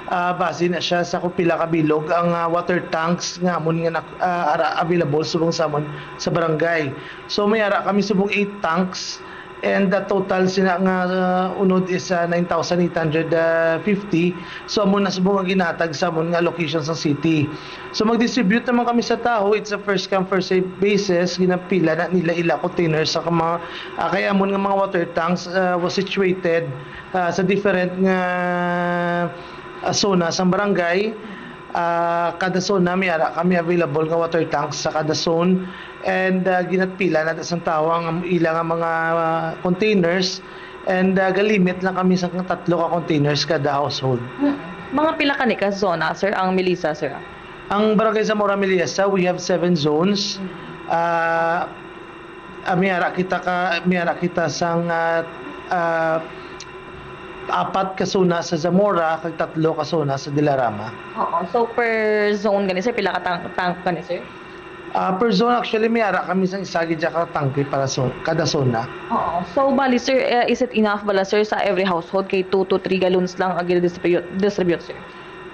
Ah, base na siya sa kung pila ka bilog ang, ah, water tanks nga amon nga nak-, ah, ara available subong sa amon sa barangay. So, may ara kami subong eight tanks, and the total sina nga, ah, unod is, ah, nine thousand eight hundred fifty. So, amo na subong ang ginatag sa amon nga allocation sa city. So, mag-distribute naman kami sa tawo. It's a first come, first serve basis. Ginapila na nila ila containers sa mga, ah, kay amon nga mga water tanks, ah, was situated, ah, sa different nga, ah, zona sa barangay. Ah, kada zona, may ara kami available nga water tanks sa kada zone. And, ah, ginapila na sa tawo ang ila nga mga, ah, containers. And, ah, galimit lang kami sa tatlo ka containers kada household. Mm. Mga pila kani ka zona, sir, ang Melisa, sir? Ang Barangay Zamora Meliza, we have seven zones. Mm. Ah, ah, may ara kita ka, may ara kita sang, ah, ah, apat ka zona sa Zamora kag tatlo ka zona sa Dilarama. Oo. So, per zone gani, sir, pila ka tank, tank gani, sir? Ah, per zone, actually, may ara kami sang isa gid ka tangke para so, kada zona. Oo. So, bali, sir, eh, is it enough bala, sir, sa every household kay two to three gallons lang ang gina-distribute, distribute, sir?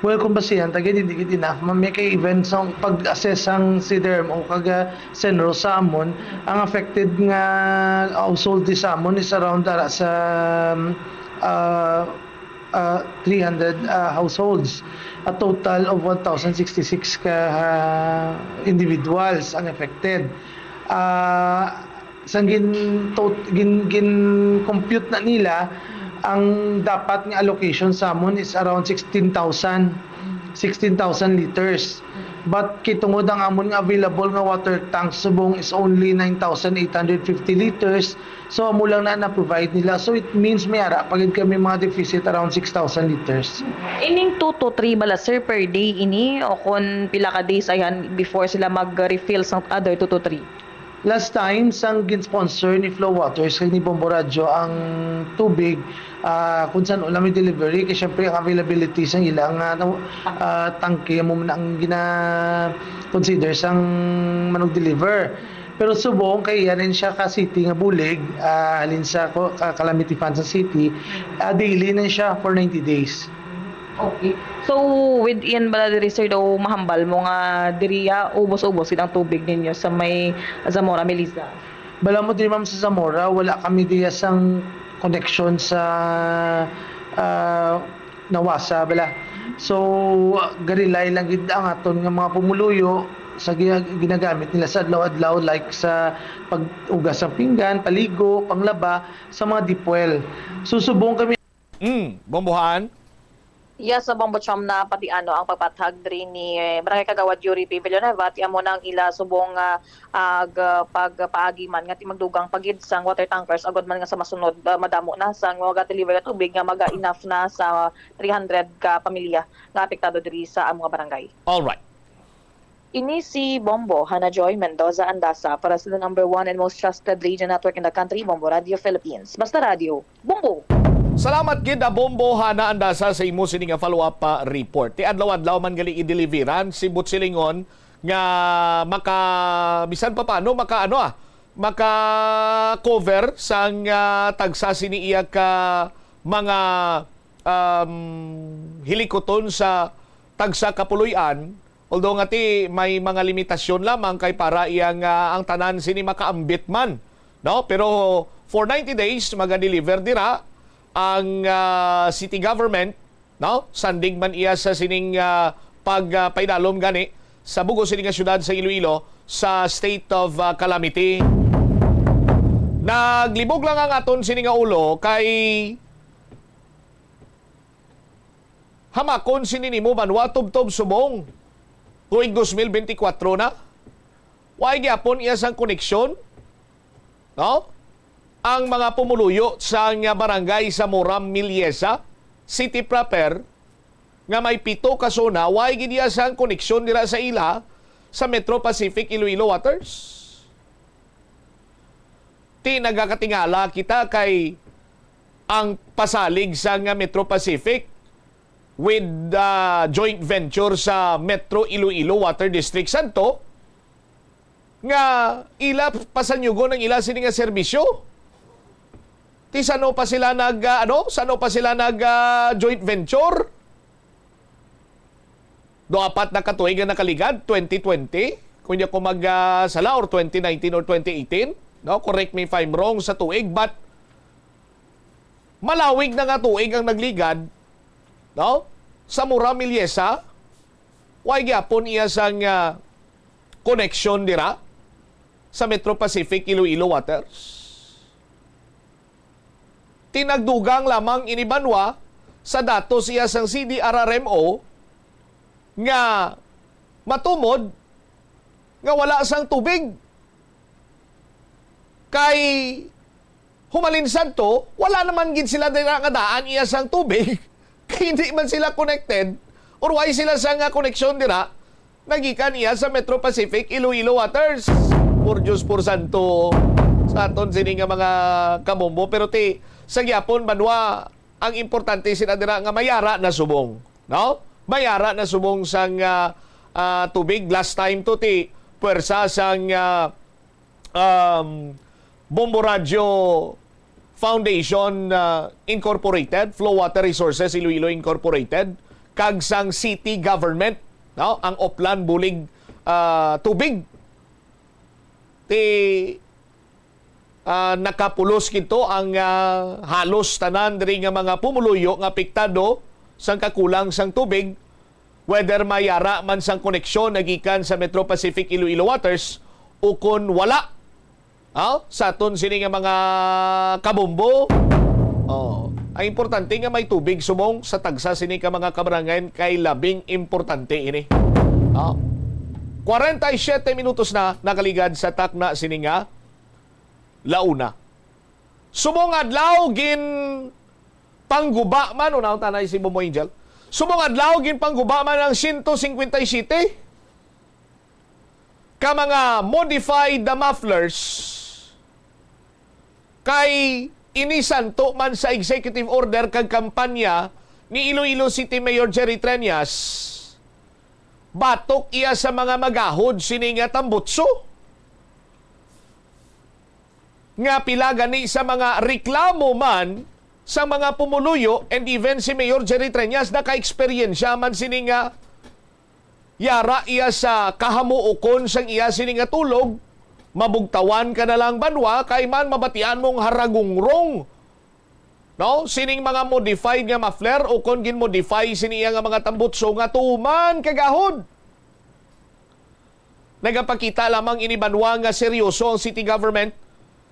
Well, kung basihan ta gid, hindi gid enough. Ma'am, may kay even sa pag-assess sang C D R M O kag, ah, CENRO sa amon, ang affected nga household di sa amon is around ara sa, ah, ah, three hundred, ah, households. A total of one thousand sixty-six ka, ah, individuals ang affected. Ah, sang gin-, tot-, gin-, gin-compute na nila, ang dapat nga allocation sa amon is around sixteen thousand, sixteen thousand liters. But kay tungod ang amon nga available nga water tank subong is only nine thousand eight hundred fifty liters, so amo lang na na-provide nila. So it means may ara pa gid kami mga deficit around six thousand liters. Ining two to three bala, sir, per day ini? O kung pila ka days ayan before sila mag-refill sa other two to three? Last time, sang gin-sponsor ni Flow Waters kag ni Bombo Radyo ang tubig, ah, kung saan wala may delivery, kay syempre ang availability sang ilang, ah, naw-, ah, tangke mo man ang gina-consider sang manug-deliver. Pero subong kay yan siya ka city nga bulig, ah, halin sa ko-, ka-, calamity fund sa city, ah, daily na siya for ninety days. Okay. So, within bala diri, sir, daw mahambal mo nga diri, ah, ubos-ubos gid ang tubig ninyo sa may Zamora, Melissa? Bala mo diri, ma'am, sa Zamora, wala kami diya sang connection sa, ah, Nawasa, bala. So, garilay lang gid ang aton nga mga pumuluyo sa gi-, ginagamit nila sa adlaw-adlaw, like sa pag-ugas ng pinggan, paligo, panglaba, sa mga deep well. So, subong kami Mm, Bombohan? Yes, sa Bombo Chom, na pati ano ang pagpathag diri ni, eh, Barangay Kagawad Yuri P. Villanueva, ti amo na ang ila subong nga, ah, g-, pagpaagi man nga ti magdugang pa gid sang water tankers agod man nga sa masunod, ah, madamo na sang maga-deliver nga tubig nga maga-enough na sa three hundred ka pamilya nga apektado diri sa among barangay. Alright. Ini si Bombo Hana Joy Mendoza Andasa para sa the number one and most trusted radio network in the country, Bombo Radio Philippines. Basta Radio, Bombo! Salamat gid, ah, Bombo Hana Andasa, sa imo sini nga follow-up pa report. Ti adlaw-adlaw man gali i-deliveran si Butsilingon nga maka, bisan pa paano, maka ano, ah, maka cover sang, ah, tagsa sini iya ka mga, um, hilikuton sa tagsa ka puloy-an. Although nga ti may mga limitasyon lamang kay para iyang, ah, ang tanan sini makaambit man, no? Pero for ninety days maga-deliver dira ang, ah, city government, no? Sandig man iya sa sining, ah, pag, ah, paidalom gani sa bug-os sini nga syudad sa Iloilo sa state of, ah, calamity. Naglibog lang ang aton sini nga ulo kay hamakon sini nimo banwa tubtob subong tuig dos mil benti kwatro na. Way gyapon iya sang koneksyon, no? Ang mga pumuluyo sang barangay Zamora Miliesa City proper nga may pito ka zona, way gid iya sang koneksyon dira sa ila sa Metro Pacific Iloilo Waters. Ti nagakatingala kita kay ang pasalig sang Metro Pacific with, ah, joint venture sa Metro Iloilo Water District Santo nga ila pasanyugon ang ila sini nga serbisyo. Ti sano pa sila nag, ah, ano? Sano pa sila nag, ah, joint venture? Do apat na ka tuig ang nakaligad, twenty twenty, kung di ako mag, ah, sala, or twenty nineteen or twenty eighteen, no? Correct me if I'm wrong sa tuig, but malawig na nga tuig ang nagligad, no? Zamora Miliesa, way gyapon iya sang, ah, koneksyon dira sa Metro Pacific Iloilo Waters. Ti nagdugang lamang ini banwa sa datos iya sang C D R R M O nga matumod nga wala sang tubig. Kay humalin sadto, wala naman gid sila dira nga daan iya sang tubig. Kay hindi man sila connected, or way sila sang, ah, koneksyon dira, nagikan iya sa Metro Pacific Iloilo Waters. Por Dios, por santo, sa aton sini nga mga kabombo. Pero ti, sa gyapon, banwa, ang importante sila dira nga mayara na subong, no? Mayara na subong sang, ah, ah, tubig. Last time to, ti, pwersa sang, ah, um, Bombo Radyo Foundation, uh, Incorporated, Flow Water Resources Iloilo Incorporated, kag sang city government, no, ang Oplan Bulig, uh, Tubig. Ti, uh, nakapulos kito ang, uh, halos tanan diri nga mga pumuluyo nga apektado sang kakulang sang tubig, whether mayara man sang koneksyon nagikan sa Metro Pacific Iloilo Waters ukon wala, ah, sa aton sini nga mga kabombo. Oh, ang importante nga may tubig subong sa tagsa sini ka mga kabarangayan kay labing importante ini. Ah. Kwarenta y siyete minutos na nakaligad sa takna sini nga la una. Subong adlaw, ginpangguba man, unahon ta na si Bombo Angel. Subong adlaw, ginpangguba man ang siyento singkwenta y siyete ka mga modified na mufflers kay inisanto man sa executive order kag kampanya ni Iloilo City Mayor Jerry Treñas, batok iya sa mga magahod sini nga tambutso. Nga pila gani sa mga reklamo man sa mga pumuluyo, and even si Mayor Jerry Treñas naka-eksperyensya man sini nga yara iya sa kahamuokon sang iya sini nga tulog, mabugtawan ka na lang banwa kay man mabatian mong haragungrong, no? Sining mga modified nga muffler o kon gin-modify sini iya nga mga tambutso nga tuman kagahod. Nagapakita lamang ini banwa nga seryoso ang city government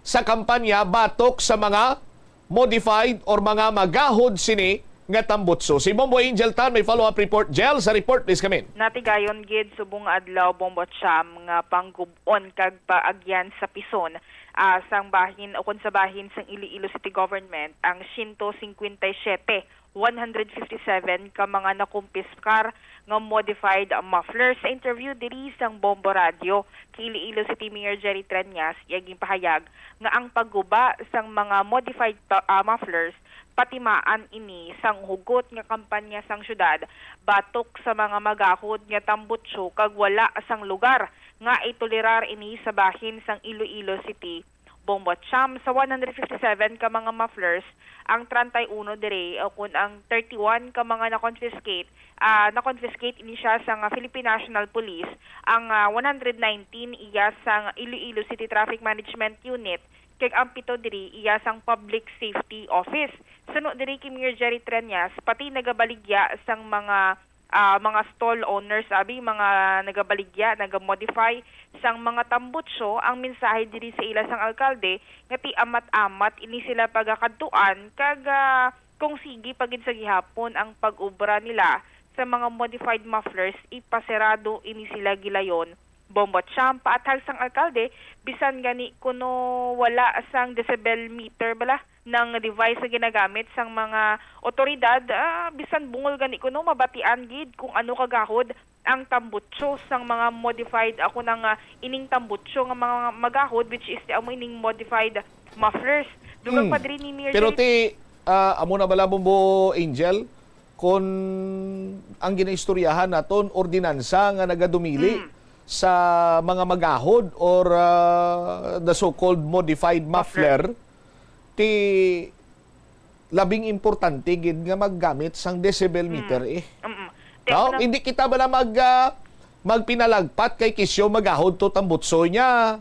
sa kampanya batok sa mga modified or mga magahod sini nga tambutso. Si Bombo Angel Tan may follow-up report. Jel, sa report, please come in. Natigayon gid subong nga adlaw, Bombo Cham, nga panggub-on kag paagyan sa pison, ah, sang bahin o kon sa bahin sang Iloilo City Government ang siyento singkwenta y siyete, one hundred fifty-seven ka mga nakumpiskar nga modified muffler. Sa interview diri sang Bombo Radio kay Iloilo City Mayor Jerry Treñas, iya ginpahayag nga ang pagguba sang mga modified pa-, ah, mufflers patimaan ini sang hugot nga kampanya sang syudad batok sa mga magahod nga tambutso kag wala sang lugar nga itolerar ini sa bahin sang Iloilo City. Bombo Cham, sa one hundred fifty-seven ka mga mufflers, ang treinta y uno diri, o kun ang thirty-one ka mga na-confiscate, ah, na-confiscate ini siya sa nga Philippine National Police. Ang, ah, one hundred nineteen iya sang Iloilo City Traffic Management Unit, kag ang pito diri iya sang Public Safety Office. Suno diri kay Mayor Jerry Treñas, pati nagabaligya sang mga, ah, mga stall owners, abi, mga nagabaligya, nagamodify sang mga tambutso, ang mensahe diri sa ila sang alkalde nga ti amat-amat ini sila pagakadtuan kag, ah, kung sige pa gid sa gihapon ang pag-obra nila sa mga modified mufflers, ipasirado ini sila gilayon. Bombo Cham, paathag sang alkalde, bisan gani kuno wala sang decibel meter bala nang device nga ginagamit sang mga otoridad, ah, bisan bungol gani kuno mabatian gid kung ano kagahod ang tambutso sang mga modified, ako nang, ah, ining tambutso nga mga magahod, which is amo ining modified mufflers. Dugang Hmm. pa diri ni Mayor Pero Jerry. Ti, ah, amo na bala, Bombo Angel, kon ang ginaistoryahan naton, ordinansa nga nagadumili Hmm. sa mga magahod or, ah, the so-called modified Muffler. muffler, ti labing importante gid nga maggamit sang decibel Mm. meter, eh. Mm-mm. Ti No? ako na Hindi kita bala mag, ah, magpinalagpat kay kisyo magahod to tambutso niya.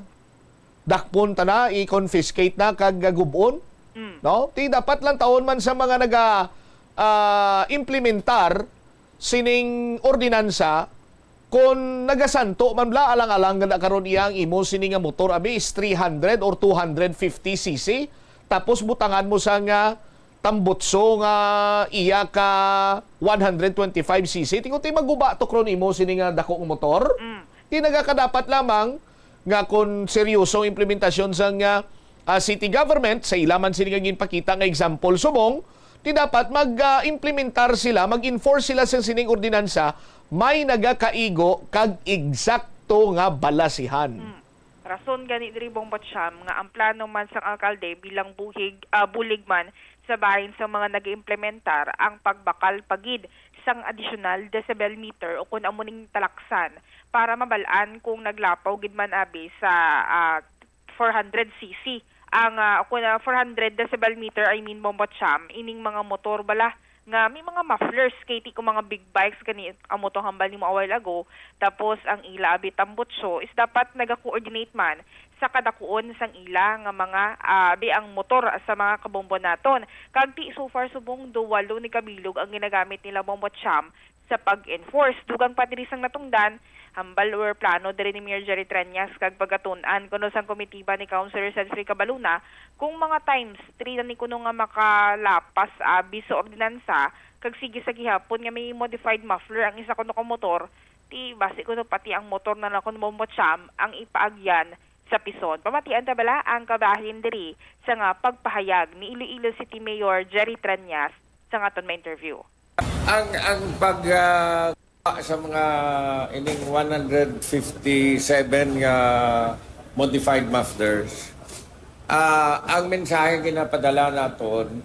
Dakpon ta na, i-confiscate na kag gubon. Mm. No? Ti dapat lang taon man sa mga naga, ah, implementar sining ordinansa, kon nagasanto man bala, alang-alang gid na karon iya ang imo sini nga motor, abi, is three hundred or two hundred fifty C C, tapos butangan mo sa nga tambutso nga iya ka one hundred twenty-five C C, tingon ti maguba to karon imo sini nga dako nga motor. Mm. Ti nagakadapat lamang nga kon seryoso ang implementasyon sang, ah, ah, city government, sa ila man sini nga ginpakita nga example subong, ti dapat mag, ah, implementar sila, mag-enforce sila sa sining ordinansa, may nagakaigo kag eksakto nga balasihan. Hmm. Rason gani diri, Bombo Cham, nga ang plano man sang alkalde bilang buhig, ah, bulig man sa bahin sang mga nag-implementar ang pagbakal pa gid sang additional decibel meter o kun amo ning talaksan para mabal-an kung naglapaw gid man abi sa, ah, four hundred C C. Ang, ah, kun, ah, four hundred decibel meter, I mean, Bombo Cham, ining mga motor bala nga may mga mufflers, kay ti ko mga big bikes gani amo to hambal nimo a while ago, tapos ang ila abi tambutso is dapat naga-coordinate man sa kadakuon sang ila nga mga, ah, abi ang motor sa mga kabombo naton. Kag ti so far subong do walo ni kabilog ang ginagamit nila, Bombo Cham, sa pag-enforce. Dugang pa diri sang natungdan, hambal or plano diri ni Mayor Jerry Treñas kag pagatun-an kuno sang komitiba ni Councilor Cedric Cabaluna kung mga times three na ni kuno nga makalapas abi sa ordinansa kag sige sa gihapon nga may modified muffler ang isa kuno ka motor, ti basi kuno pati ang motor na lang kuno mo-jam ang ipaagyan sa pison. Pamatian ta bala ang kabahin diri sa nga pagpahayag ni Iloilo City Mayor Jerry Treñas sa nga aton ma-interview. Ang, ang pag, ah, sa mga ining one hundred fifty-seven nga modified mufflers, ah, ang mensahe ginapadala naton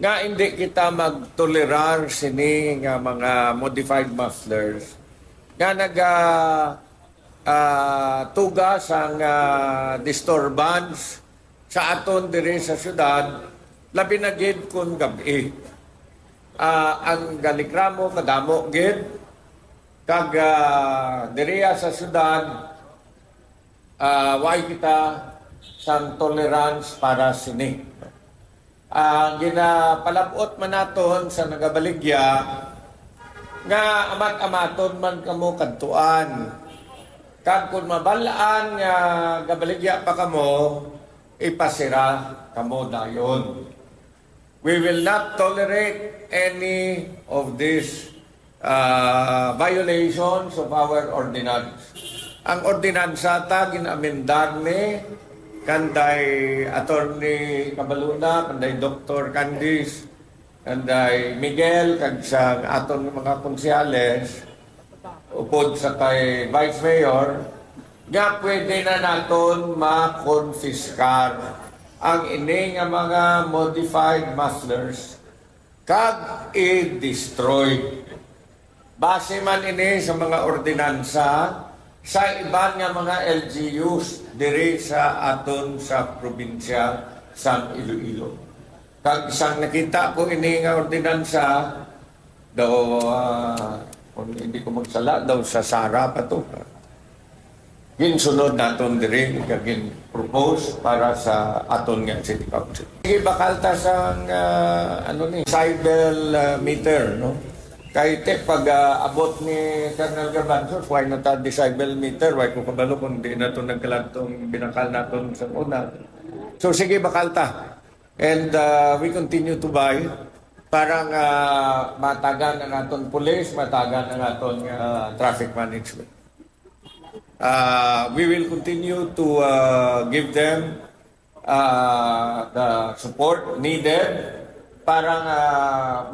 nga hindi kita magtolerar sini nga mga modified mufflers nga naga, ah, tuga sang, ah, disturbance sa aton diri sa syudad, labi na gid kun gab-i. Ah, ang galikramo kadamo gid, kag, ah, diriya sa syudad, ah, way kita sang tolerance para sini. Ah, ginapalab-ot man naton sa nagabaligya nga amat-amaton man kamo kadtuan. Kag kon mabal-an nga gabaligya pa kamo, ipasira kamo dayon. We will not tolerate any of these, ah, violations of our ordinance. Ang ordinansa ta gin-amendar ni kanday Attorney Cabaluna, kanday Doktor Candice, kanday Miguel, kag sa aton mga konsehales, upod sa kay Vice Mayor, nga pwede na naton makonfiskar ang ini nga mga modified mufflers kag i-destroy. Base man ini sa mga ordinansa sa iban nga mga L G Us diri sa aton sa probinsya sang Iloilo. Kag sang nakita ko ini nga ordinansa, daw, ah, kung hindi ko magsala, daw sa Sara pa to. Ginsunod naton diri, kag gin-propose para sa aton nga City Council. Sige, bakal ta sang, ah, ano ni, decibel, ah, meter, no? Kay te, pag, ah, abot ni Colonel Garbanzo, why na ta decibel meter? Why ko kabalo kung di na to nagkaladtong binakal naton sa una. So, sige, bakal ta. And, uh, we continue to buy para nga matagan ang aton pulis, matagan ang aton, uh, traffic management. Uh, we will continue to, uh, give them, uh, the support needed para nga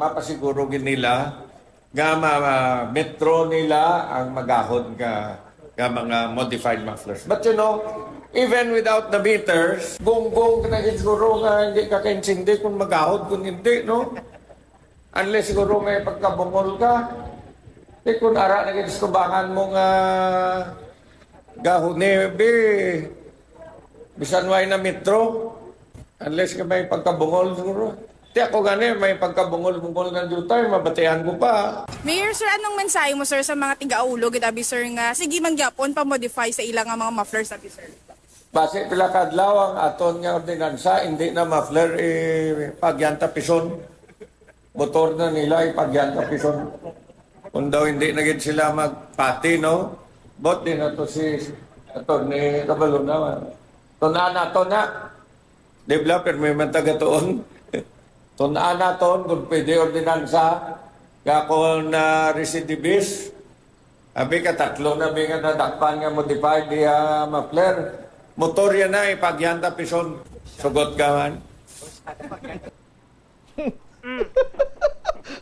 mapasiguro gid nila nga ma-, ma-, metro nila ang magahod nga, nga mga modified mufflers. But, you know, even without the meters, gunggong ka na gid siguro nga hindi ka kaintindi kung magahod, kung hindi, no? Unless siguro may pagkabungol ka. Di kung ara na gid sa tubangan mo nga gahon ni, bi, bisan way na metro. Unless ka may pagkabungol siguro. Ti ako gani, may pagkabungol-bungol nga jutay, mabatian ko pa. Mayor, sir, anong mensahe mo, sir, sa mga tiga-Ulo, gid abi, sir, nga sige man gyapon pa-modify sa ila nga mga mufflers, abi, sir? Basi pila ka adlaw ang aton nga ordinansa, hindi na muffler ipagyanta pison. Motor na nila ipagyanta pison. Kung daw hindi na gid sila magpati, no? Bot din na to si Attorney Cabaluna. Tunaan nato na. Di bala, pirmi man tagatuon. Tunaan naton kung pwede ordinansa. Kaya kung, ah, recidivist, abi ka, tatlo na bi nga nadakpan nga modified diha muffler. Motor yan na, ipagyanta pison. Sugot ka man. Mm.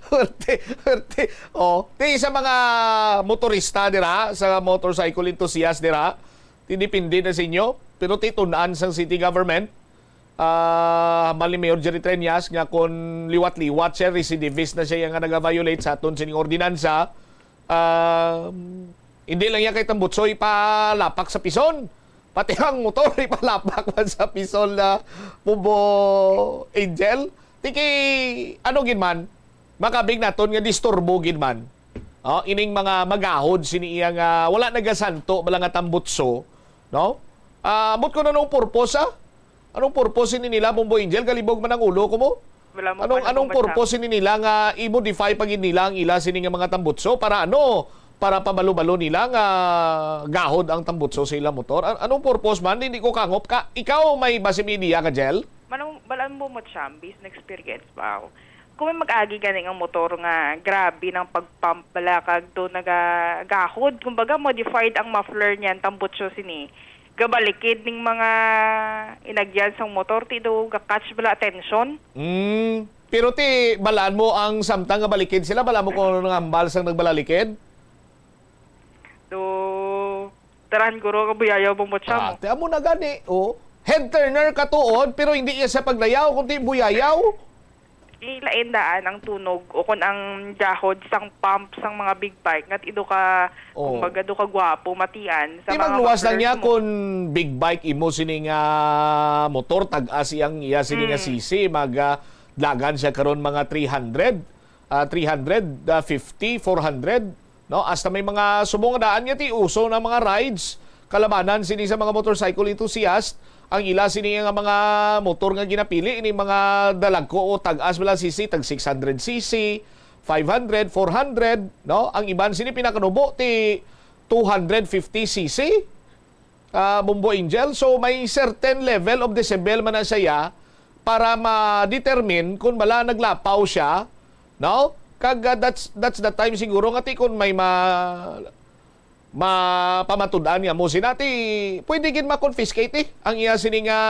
Perte, perte. Oh, ti sa mga motorista dira, sa motorcycle enthusiast dira, ti depende na sa inyo. Pero ti tun-an sang city government, ah, hambal ni Mayor Jerry Treñas nga kon liwat-liwat siya, recidivist na siya nga naga-violate sa aton sining ordinansa, ah, hindi lang niya kay tambutso ipalapak sa pison. Pati ang motor ipalapak man sa pison na Bubo Angel. Ti kay, ano gid man, makabig naton nga disturbo gid man. Oh, ining mga magahod sini iya nga wala nagasanto bala nga tambutso, no? Ah, ambot ko na nung purpose, ah? Anong purpose ini nila, Bombo Angel? Galibog man ang ulo ko mo. Wala mo Anong, pa anong nabubasa. Purpose ini nila nga i-modify pa gid nila ang ila sini nga mga tambutso para ano? Para pabalo-balo nila nga gahod ang tambutso sa ila motor? An-, anong purpose man? Di, di ko kangop ka. Ikaw may basi may idea ka, Jel? Manong, balaan mo mo, Cham, based on experience ba? Kung may mag-agi gani nga motor nga grabe nang pag-pump bala kag do nagagahod, kumbaga modified ang muffler niyan, tambutso sini. Gabalikid ning mga inagyan sang motor, ti do ga-catch bala attention. Mm. Pero ti, balaan mo ang samtang nga balikid sila, balaan mo kung ano nang hambal sang nagbalalikid? Do, tarahan guro nga buyayaw mo mo siya mo. Ah, ti amo na gani, oh. Head turner katuod, pero hindi iya siya paglayaw, kundi buyayaw. Di lain daan ang tunog o kon ang jahod sang pump sang mga big bike nga ti do ka, Oh. kumbaga, do ka gwapo matian sa Di mga magluwas lang mufflers niya mo. Kung big bike imo sini nga motor, tag-as iyang iya sini nga Mm. C C, mag, ah, dlagan siya karon mga three hundred, ah, three hundred, ah, fifty, four hundred, no? Hasta may mga subong nga daan nga ti uso na mga rides kalabanan sini sa mga motorcycle enthusiast. Ang ila sini nga mga motor nga ginapili, ini mga dalagko o tag-as bala C C, tag six hundred C C, five hundred, four hundred, no? Ang iban sini pinakanubo ti two hundred fifty C C, ah, Bombo Angel. So, may certain level of decibel man na siya para ma-determine kung bala naglapaw siya, no? Kag, ah, that's, that's the time siguro nga ti kung may ma-, mapamatud-an nga mo sina ti, pwede gid ma-confiscate, eh, ang iya sini nga,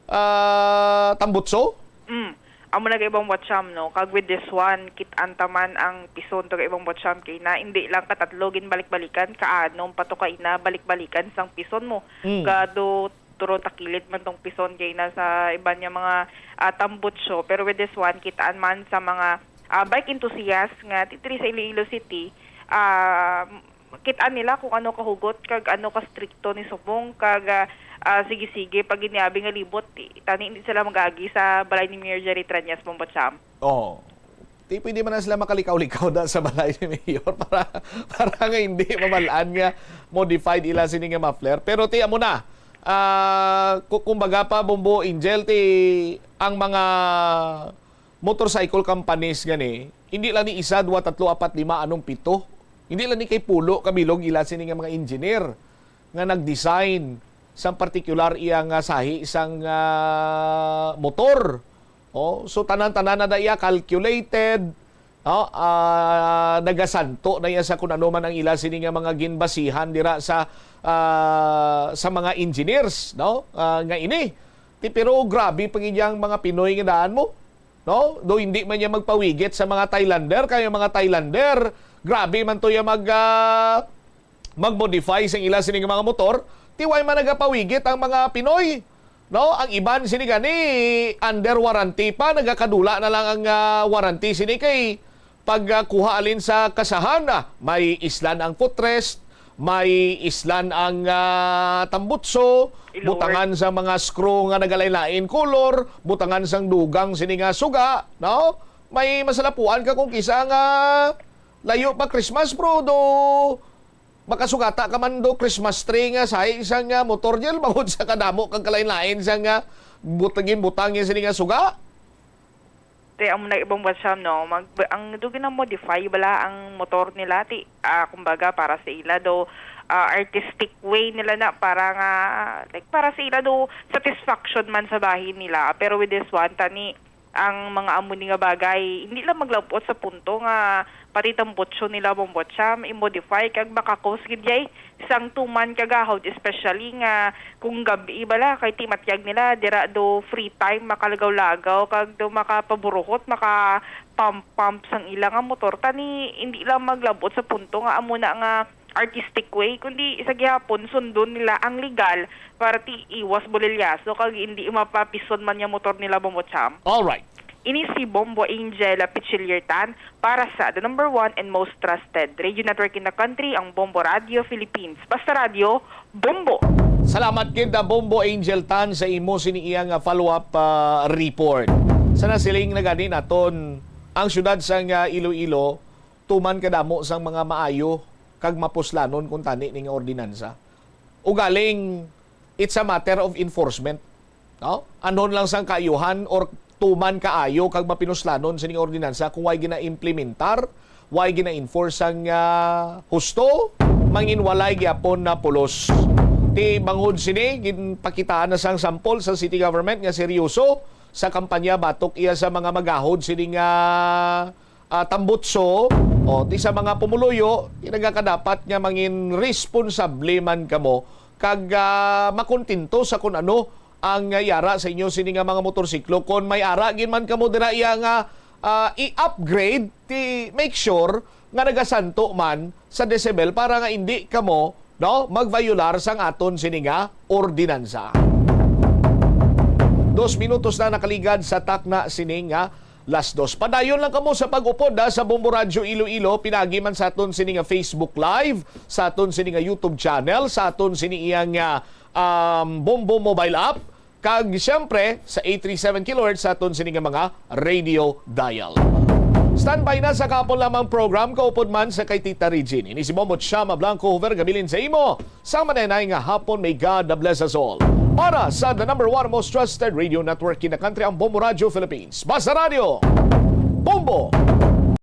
ah, tambutso. Mm. Amo na kay Bong Watcham, no? Kag with this one, kit-an ta man ang pison to kay Bong Watcham kay na, hindi lang katatlo ginbalik-balikan, kaanom pa to kay na balik-balikan sang pison mo. Mm. Kado turo takilid man tong pison kay na sa iban nga mga, ah, tambutso. Pero with this one, kitaan man sa mga, ah, bike enthusiast nga ti diri sa Iloilo City, ah, kitaan nila kung ano kahugot kag ano ka strikto ni subong kag, ah, ah, sige-sige pag giniabi nga libot, ti-, tani hindi sila mag-agi sa balay ni Mayor Jerry Treñas, Bong Watcham. Oh. Ti pwede man na sila makalikaw-likaw da sa balay ni Mayor para, para nga hindi mabal-an nga modified ila sini nga muffler. Pero ti amo na, ah, ku-, kumbaga pa, Bombo Angel, ti ang mga motorcycle companies gani, hindi lang ni isa, dua, tatlo, apat, lima, anong pito. Hindi lang ni kay pulo kabilog ila sini nga mga engineer nga nag-design sang partikular iya nga sahi sang, ah, motor. Oh, so tanan-tanan na da iya calculated, no? Ah, nagasanto na iya sa kun ano man ang ila sini nga mga ginbasihan dira sa, ah, sa mga engineers, no? Ah, nga ini. Ti, pero grabe pa gid yang mga Pinoy nga daan mo, no? Do hindi man niya magpawigit sa mga Thailander, kay ang mga Thailander, grabe man to ya mag, ah, mag-modify sang ila sini nga mga motor, ti way man nagapawigit ang mga Pinoy, no? Ang iban sini gani under warranty pa, nagakadula na lang ang, ah, warranty sini kay pag, ah, kuha alin sa kasahan, ah, may islan ang footrest, may islan ang, ah, tambutso, Ilord. Butangan sa mga screw nga nagalain-lain color, butangan sang dugang sini nga suga, no? May masalapuan ka kung kisa nga layo pa Christmas, bro, do makasugata ka man do Christmas tree nga sa isang, ah, motor diyan, bangod sa kadamo kag kalain-lain sa nga butangin butang niya sini nga suga. Te, amo na ibang Watcham, no? Mag-, ang do gina-modify bala ang motor nila, ti, ah, kumbaga, para sa ila do, ah, artistic way nila na para nga, like, para sa ila do satisfaction man sa bahin nila. Pero with this one, tani, ang mga amo ni nga bagay, hindi lang maglabot sa punto nga pati tambutso nila, Bong Watcham, i-modify kag maka-cause gid yay sang tuman kagahod, especially nga kung gab-i bala, kay ti matyag nila, dira do free time, makalagaw-lagaw, kag do makapaburuhot, maka-pump-pump sang ila nga motor. Tani, hindi lang maglabot sa punto nga amo na nga artistic way, kundi sa gihapon, sundon nila ang legal para ti iwas bulilyaso, kag hindi mapapison man nga motor nila, Bong Watcham. Alright. Ini si Bombo Angel Pichiliertan para sa the number one and most trusted radio network in the country, ang Bombo Radio Philippines. Basta Radio, Bombo! Salamat gid, ah, Bombo Angel Tan, sa imo sini iya nga follow-up, ah, report. Sa nasiling na gani naton, ang siyudad sang, ah, Iloilo, tuman kadamo sang mga maayo kag mapuslanon kung tani ni nga ordinansa. Ugaling, it's a matter of enforcement. No? Anhon lang sang kaayuhan or tuman kaayo kag mapinuslanon sini nga ordinansa kung way gina-implementar, way gina-enforce sang, ah, husto, manginwalay gyapon na pulos. Ti bangod sini, ginpakitaan na sang sample sa city government nga seryoso sa kampanya batok iya sa mga magahod sini nga, ah, tambutso, o ti sa mga pumuluyo, ti nagakadapat nga mangin responsable man kamo kag, ah, makontento sa kun ano ang, ah, yara sa inyo sini nga mga motorsiklo. Kon may ara gid man kamo dira iya nga, ah, i-upgrade, ti make sure nga nagasanto man sa decibel para nga indi kamo, no, magviolar sang aton sini nga ordinansa. Dos minutos na nakaligad sa takna sini nga las dos. Padayon lang kamo sa pag-upod, ha, sa Bombo Radyo Iloilo, pinagi man sa aton sini nga Facebook Live, sa aton sini nga YouTube channel, sa aton sini iya nga, um, Bombo mobile app, kag siyempre sa eight three seven kilohertz sa aton sini nga mga radio dial. Standby na sa kahapon lamang program, kaupod man sa kay Tita Regine. Ini si Bombo Chama Blanco Hoover, gabilin sa imo sang manenay nga hapon. May God bless us all. Para sa the number one most trusted radio network in the country, ang Bombo Radio Philippines. Basta Radio, Bombo!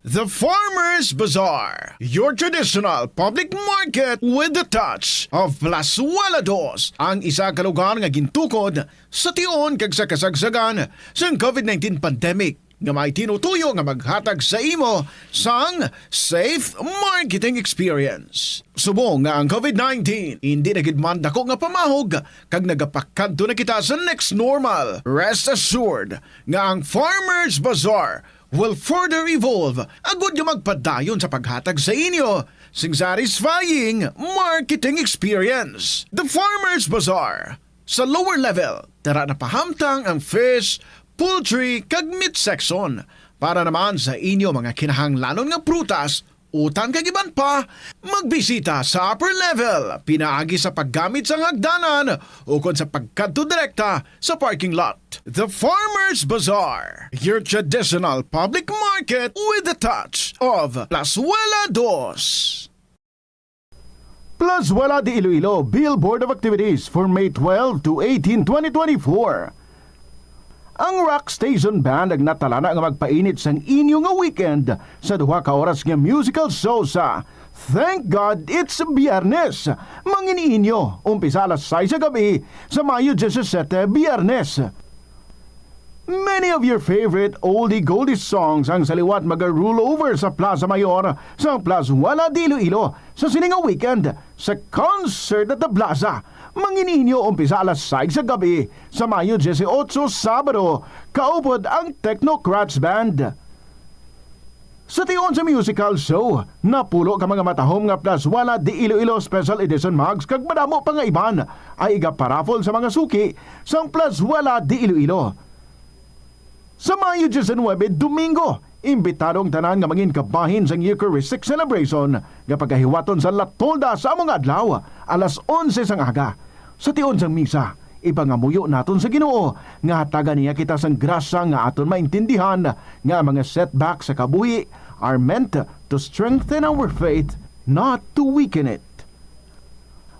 The Farmers Bazaar, your traditional public market with the touch of Plazuela Dos, ang isa ka lugar nga gintukod sa tion kag sa kasagsagan sang covid nineteen pandemic, nga may tinutuyo nga maghatag sa imo sang safe marketing experience. Subong nga ang covid nineteen indi na gid man dako nga pamahog kag nagapakadto na kita sa next normal, rest assured nga ang Farmers Bazaar will further evolve agud nga magpadayon sa paghatag sa inyo sing satisfying marketing experience. The Farmers Bazaar, sa lower level, tara na pahamtang ang fish, poultry, kag meat section. Para naman sa inyo mga kinahanglanon nga prutas, utan kag iban pa, magbisita sa upper level, pinaagi sa paggamit sang hagdanan ukon sa pagkadto direkta sa parking lot. The Farmers Bazaar, your traditional public market with the touch of Plazuela Dos. Plazuela de Iloilo, Bill Board of Activities for May twelve to eighteen, twenty twenty-four. Ang Rock Station Band ang natalana nga magpainit sang inyo nga weekend sa duha ka oras nga musical show sa Thank God It's Biyernes. Mangin-inyo, umpisa alas sais sa gabi sa Mayo disisete, Biyernes. Many of your favorite oldie goldie songs ang sa liwat maga-roll over sa Plaza Mayor sa Plazuela de Iloilo sa sini nga weekend sa Concert at the Plaza. Mangin-inyo umpisa alas sais sa gabi sa Mayo dieciocho, Sabado, kaupod ang Technocrats Band. Sa tion sa musical show, napulo ka mga matahom nga Plazuela de Iloilo Special Edition mugs kag madamo pa nga iban ay igaparaffle sa mga suki sang Plazuela de Iloilo. Sa Mayo diecinuebe, Domingo, imbitado ang tanan nga mangin kabahin sang Eucharistic celebration nga pagahiwaton sa La Tolda sa amo nga adlaw, alas onse sang aga. Sa tion sang misa, ipangamuyo naton sa Ginoo nga hatagan niya kita sang grasya nga aton maintindihan nga ang mga setback sa kabuhi are meant to strengthen our faith, not to weaken it.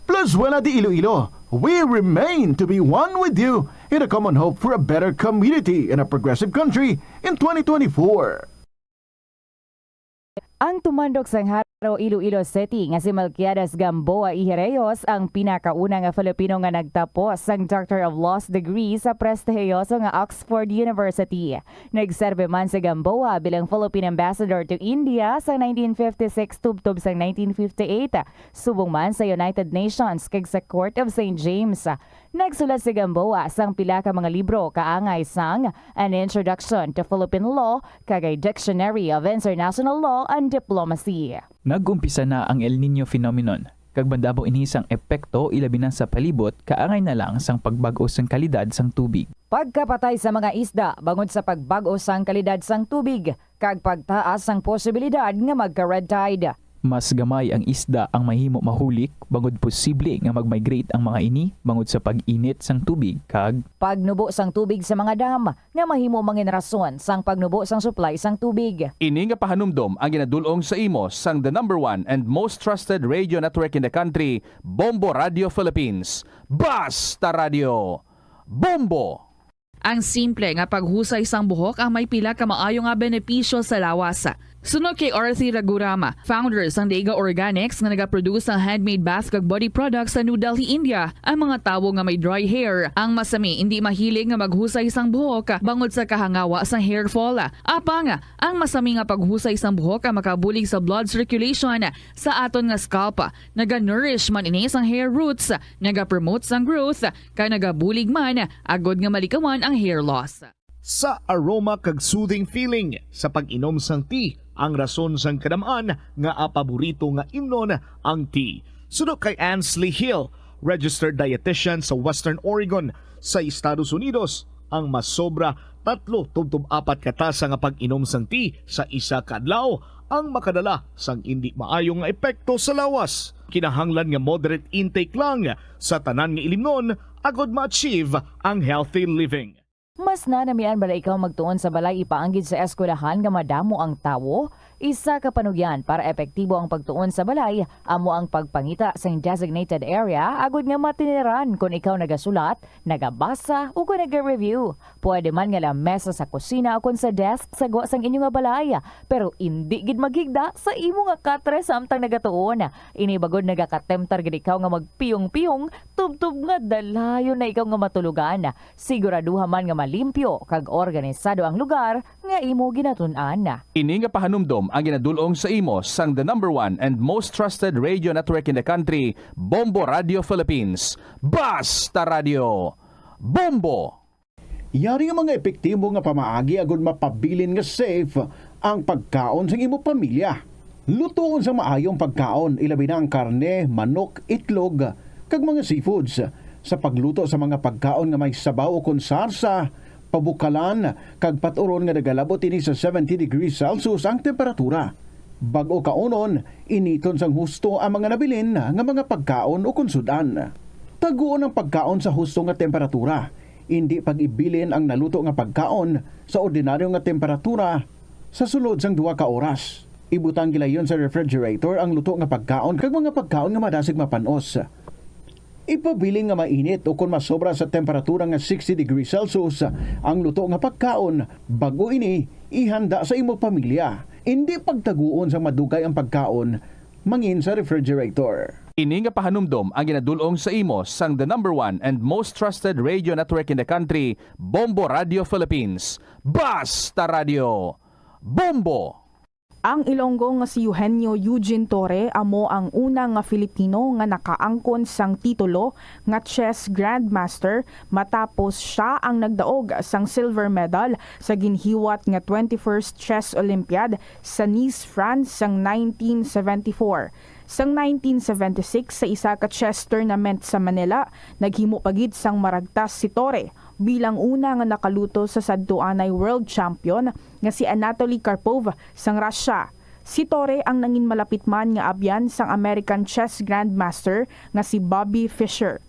Plazuela de Iloilo, we remain to be one with you in a common hope for a better community and a progressive country in twenty twenty-four. Ang tumandok sang Jaro, Iloilo City nga si Melquiades Gamboa y Herreos ang pinakauna nga Filipino nga nagtapos sang Doctor of Laws degree sa prestihiyoso nga Oxford University. Nagserbi man si Gamboa bilang Philippine Ambassador to India sa nineteen fifty-six tubtob sang nineteen fifty-eight, subong man sa United Nations kag sa Court of Saint James. Nagsulat si Gamboa sang pila ka mga libro kaangay sang An Introduction to Philippine Law kag a Dictionary of International Law and Diplomacy. Nag-umpisa na ang El Niño phenomenon, kag madamo ini sang epekto, ilabi na sa palibot, kaangay na lang sang pagbag-o sang kalidad sang tubig. Pagkapatay sa mga isda bangod sa pagbag-o sang kalidad sang tubig, kag pagtaas sang posibilidad nga magka-red tide. Mas gamay ang isda ang mahimo mahulik, bangod posible nga mag-migrate ang mga ini bangod sa pag-init sang tubig, kag pagnubo sang tubig sa mga dam, nga mahimo mangin rason sang pagnubo sang supply sang tubig. Ini nga pahanumdom ang ginadul-ong sa imo sang the number one and most trusted radio network in the country, Bombo Radio Philippines. Basta Radio, Bombo! Ang simple nga paghusay sang buhok ang may pila ka maayo nga benepisyo sa lawas. Suno kay Arthi Raghuram, founder sang Dega Organics nga nagaproduce sang handmade bath kag body products sa New Delhi, India, ang mga tawo nga may dry hair ang masami indi mahilig nga maghusay sang buhok bangod sa kahangawa sang hair fall. Apang ang masami nga paghusay sang buhok ang makabulig sa blood circulation sa aton nga scalp. Naga-nourish man ini sang hair roots, nagapromote sang growth, kag nagabulig man agod nga malikawan ang hair loss. Sa aroma kag soothing feeling sa pag-inom sang tea, ang rason sang kadam-an nga paborito nga imnon ang tea. Suno kay Ansley Hill, registered dietitian sa Western Oregon sa Estados Unidos, ang masobra tatlo tubtob apat ka tasa nga pag-inom sang tea sa isa ka adlaw ang makadala sang indi maayo nga epekto sa lawas. Kinahanglan nga moderate intake lang sa tanan nga ilimnon agod ma-achieve ang healthy living. Mas nanamian bala ikaw magtuon sa balay ipaanggid sa eskwelahan nga madamo ang tawo? Isa ka panugyan para epektibo ang pagtuon sa balay amo ang pagpangita sang designated area agud nga matiniran kon ikaw nagasulat, nagabasa, ug kon naga-review. Pwede man nga lamesa sa kusina o kon sa desk sa gwa sang inyo nga balay, pero indi gid maghigda sa imo nga katre samtang nagatuon. Ini bagod nagakatemptar gid ikaw nga magpiyong-piyong tubtob nga dalayon na ikaw nga matulogan. Siguraduha man nga malimpyo kag organisado ang lugar nga imo ginatun-an. Ini nga pahanumdom ang ginadul-ong sa imo sang the number one and most trusted radio network in the country, Bombo Radio Philippines. Basta Radio, Bombo! Yari nga mga epektibo nga pamaagi agud mapabilin nga safe ang pagkaon sang imo pamilya. Lutoon sa maayong pagkaon, ilabi na ang karne, manok, itlog, kag mga seafoods. Sa pagluto sa mga pagkaon nga may sabaw ukon sarsa, pabukalan, kag pat-uron nga nagalabot ini sa seventy degrees Celsius ang temperatura. Bag-o kaunon, initon sang husto ang mga nabilin nga mga pagkaon ukon sud-an. Taguon ang pagkaon sa husto nga temperatura. Indi pag-ibilin ang naluto nga pagkaon sa ordinaryo nga temperatura sa sulod sang duha ka oras. Ibutang gilayon sa refrigerator ang luto nga pagkaon kag mga pagkaon nga madasig mapan-os. Ipabilin nga mainit o kon masobra sa temperatura nga sixty degrees Celsius ang luto nga pagkaon bag-o ini ihanda sa imo pamilya. Indi pagtaguon sang madugay ang pagkaon mangin sa refrigerator. Ini nga pahanumdom ang ginadul-ong sa imo sang the number one and most trusted radio network in the country, Bombo Radio Philippines. Basta Radio, Bombo! Ang Ilonggo nga si Eugenio Eugene Torre amo ang una nga Filipino nga nakaangkon sang titulo nga chess grandmaster matapos sia ang nagdaog sang silver medal sa ginhiwat nga twenty-first Chess Olympiad sa Nice, France sang nineteen seventy-four. Sang nineteen seventy-six, sa isa ka chess tournament sa Manila, naghimo pa gid sang maragtas si Torre bilang una nga nakaluto sa sadtuanay world champion nga si Anatoly Karpov sang Russia. Si Torre ang nangin malapit man nga abyan sang American chess grandmaster nga si Bobby Fischer.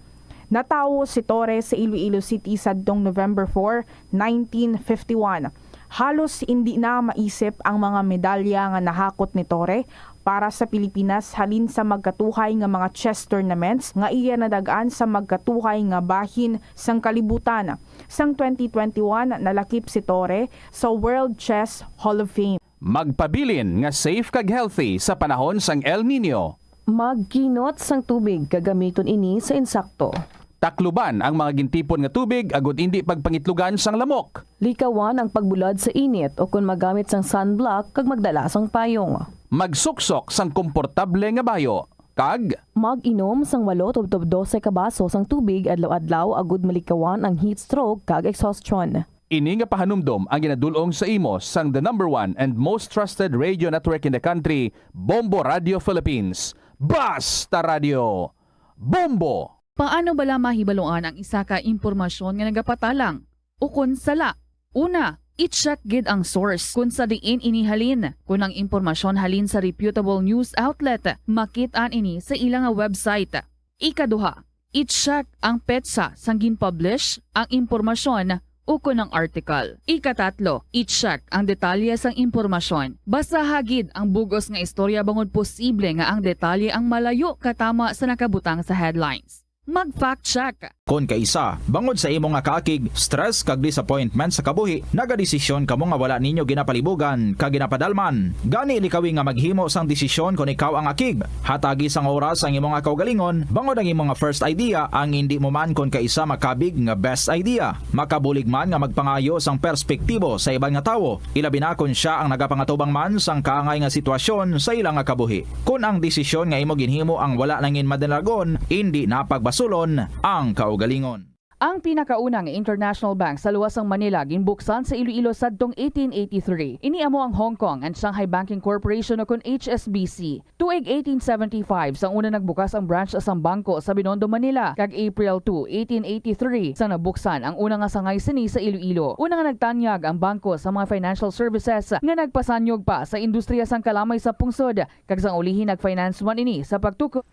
Natawo si Torre sa Iloilo City sadtong November four, nineteen fifty-one. Halos indi na maisip ang mga medalya nga nahakot ni Torre para sa Pilipinas halin sa magkatuhay nga mga chess tournaments nga iya nadag-an sa magkatuhay nga bahin sang kalibutan. Sang twenty twenty-one, nalakip si Torre sa World Chess Hall of Fame. Magpabilin nga safe kag healthy sa panahon sang El Niño. Magkinot sang tubig kag gamiton ini sa insakto. Takluban ang mga gintipon nga tubig agud indi pagpangitlugan sang lamok. Likawan ang pagbulad sa init o kon magamit sang sunblock kag magdala sang payong. Magsuksok sang komportable nga bayo kag mag-inom sang walo tubtob dose ka baso sang tubig adlaw-adlaw agud malikawan ang heat stroke kag exhaustion. Ini nga pahanumdom ang ginadul-ong sa imo sang the number one and most trusted radio network in the country, Bombo Radio Philippines. Basta Radio, Bombo! Paano bala mahibaluan ang isa ka impormasyon nga nagapatalang ukon sala? Una, i-check gid ang source kon sa diin ini halin. Kon ang impormasyon halin sa reputable news outlet, makit-an ini sa ila nga website. Ikaduha, i-check ang petsa sang gin-publish ang impormasyon ukon ang article. Ikatatlo, i-check ang detalye sang impormasyon. Basaha gid ang bug-os nga istorya bangod posible nga ang detalye ang malayo katama sa nakabutang sa headlines. Mag-fact check. Kon kaisa, bangod sa imo nga kaakig, stress kag disappointment sa kabuhi, nagadesisyon kamo nga wala ninyo ginapalibugan kag ginapadalman. Gani likawi nga maghimo sang desisyon kon ikaw ang akig. Hatagi sang oras ang imo nga kaugalingon, bangod ang imo nga first idea ang indi mo man kon kaisa makabig nga best idea. Makabulig man nga magpangayo sang perspektibo sa iban nga tawo, ilabi na kon sia ang nagapangatubang man sang kaangay nga sitwasyon sa ila nga kabuhi. Kon ang desisyon nga imo ginhimo ang wala nangin madinalag-on, indi na pagbasulon ang kaugalingon. Ang pinakauna nga international bank sa luwas sang Manila ginbuksan sa Iloilo sadtong eighteen eighty-three. Ini amo ang Hong Kong and Shanghai Banking Corporation o kon H S B C. Tuig eighteen seventy-five sang una nagbukas ang branch sang bangko sa Binondo, Manila, kag April two, eighteen eighty-three sang nabuksan ang una nga sangay sini sa Iloilo. Una nga nagtanyag ang bangko sa mga financial services nga nagpasanyog pa sa industriya sang kalamay sa pungsod, kag sang ulihi nag-finance man ini sa pagtukod.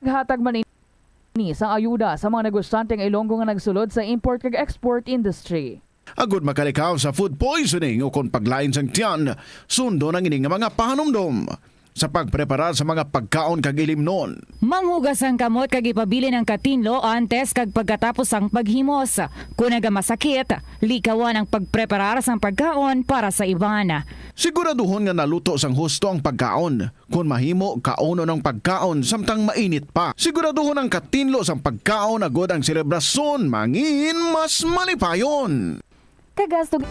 Naghatag man ini sang ayuda sa mga negosyante nga Ilonggo nga nagsulod sa import kag export industry. Agud makalikaw sa food poisoning o kon paglain sang tiyan, sundon ang ini nga mga pahanumdom sa pagpreparar sa mga pagkaon kag ilimnon. Manghugas ang kamot kag ipabilin ang katinlo antes kag pagkatapos sang paghimos. Kon nagamasakit, likawan ang pagpreparar sang pagkaon para sa iban. Siguraduhon nga naluto sang husto ang pagkaon. Kon mahimo, kaunon ang pagkaon samtang mainit pa. Siguraduhon ang katinlo sang pagkaon agud ang selebrasyon mangin mas malipayon. Kagasto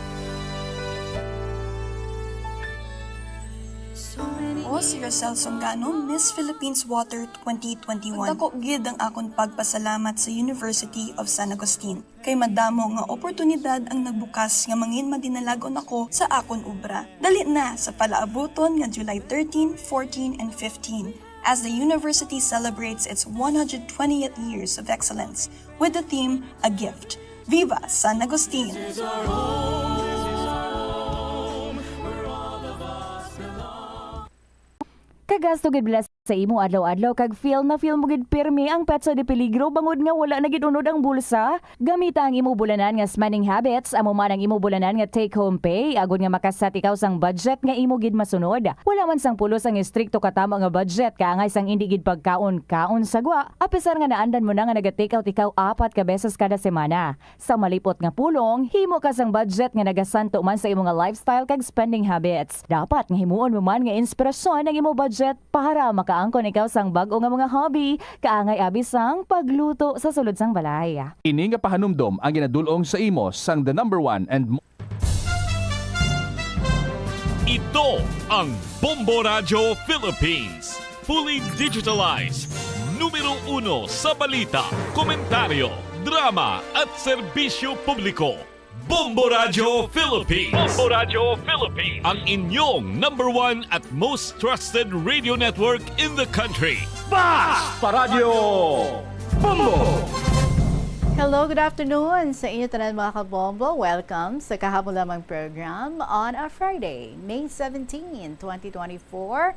Ako si Rosel Songano, Miss Philippines Water twenty twenty-one. Dako gid ang akon pagpasalamat sa University of San Agustin, kay madamo nga oportunidad ang nagbukas nga mangin madinalag-on ako sa akon obra. Dali na sa palaabuton nga July thirteen, fourteen, and fifteen, as the university celebrates its one hundred twentieth years of excellence with the theme A Gift. Viva San Agustin! Kagasto gid bala sa imo adlaw-adlaw kag feel na feel mo gid pirmi ang petsa de peligro bangod nga wala na gid unod ang bulsa? Gamita ang imo bulanan nga spending habits, amo man ang imo bulanan nga take home pay, agod nga makaset ikaw sang budget nga imo gid masunod. Wala man sang pulos ang estrikto katamo nga budget, kaangay sang indi gid pagkaon-kaon sa gwa. Apisar nga naandan mo na nga naga-take out ikaw apat ka beses kada semana. Sa malipot nga pulong, himo ka sang budget nga nagasanto man sa imo nga lifestyle kag spending habits. Dapat nga himuon mo man nga inspirasyon ang imo budget para makaangkon ikaw sang bag-o nga mga hobby, kaangay abi sang pagluto sa sulod sang balay. Ini nga pahanumdom ang ginadul-ong sa imo sang The Number One and mo- Ito ang Bombo Radyo Philippines. Fully digitalized. Numero uno sa balita, komentaryo, drama at serbisyo publiko. Bombo Radyo Philippines. Bombo Radyo Philippines. Ang inyong number one at most trusted radio network in the country. Basta Radyo Bombo! Hello, good afternoon sa inyo tanan, mga kabombo. Welcome sa kahapon lamang program on a Friday, May seventeen, twenty twenty-four.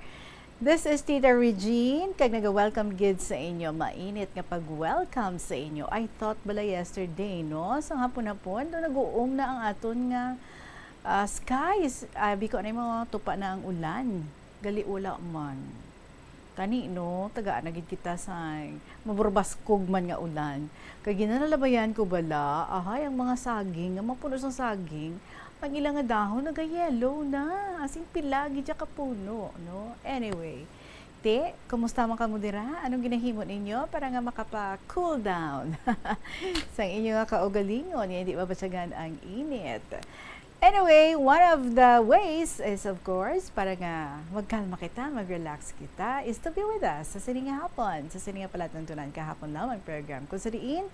This is Tita Regine, kag naga-welcome gid sa inyo mainit nga pag-welcome sa inyo. I thought bala yesterday, no? Sa hapon-hapon, do nag-uong na ang aton nga ah, skies. Abi ko na mo, tupa na ang ulan. Gali wala man. Kani, no, tagaan na gid kita sa maburbaskog man nga ulan. Kay ginalalabayan ko bala, ahay, ang mga saging nga mapuno sang saging, ang ila nga dahon naga-yellow na. As in, pila gid siya ka puno, no? Anyway, te, kumusta man kamo dira? Anong ginahimo ninyo para nga makapa-cool down sang inyo nga kaugalingon nga hindi mabatyagan ang init? Anyway, one of the ways is, of course, para nga magkalma kita, mag-relax kita, is to be with us sa sini nga hapon, sa sini nga palatuntunan kahapon lamang program, kung sa diin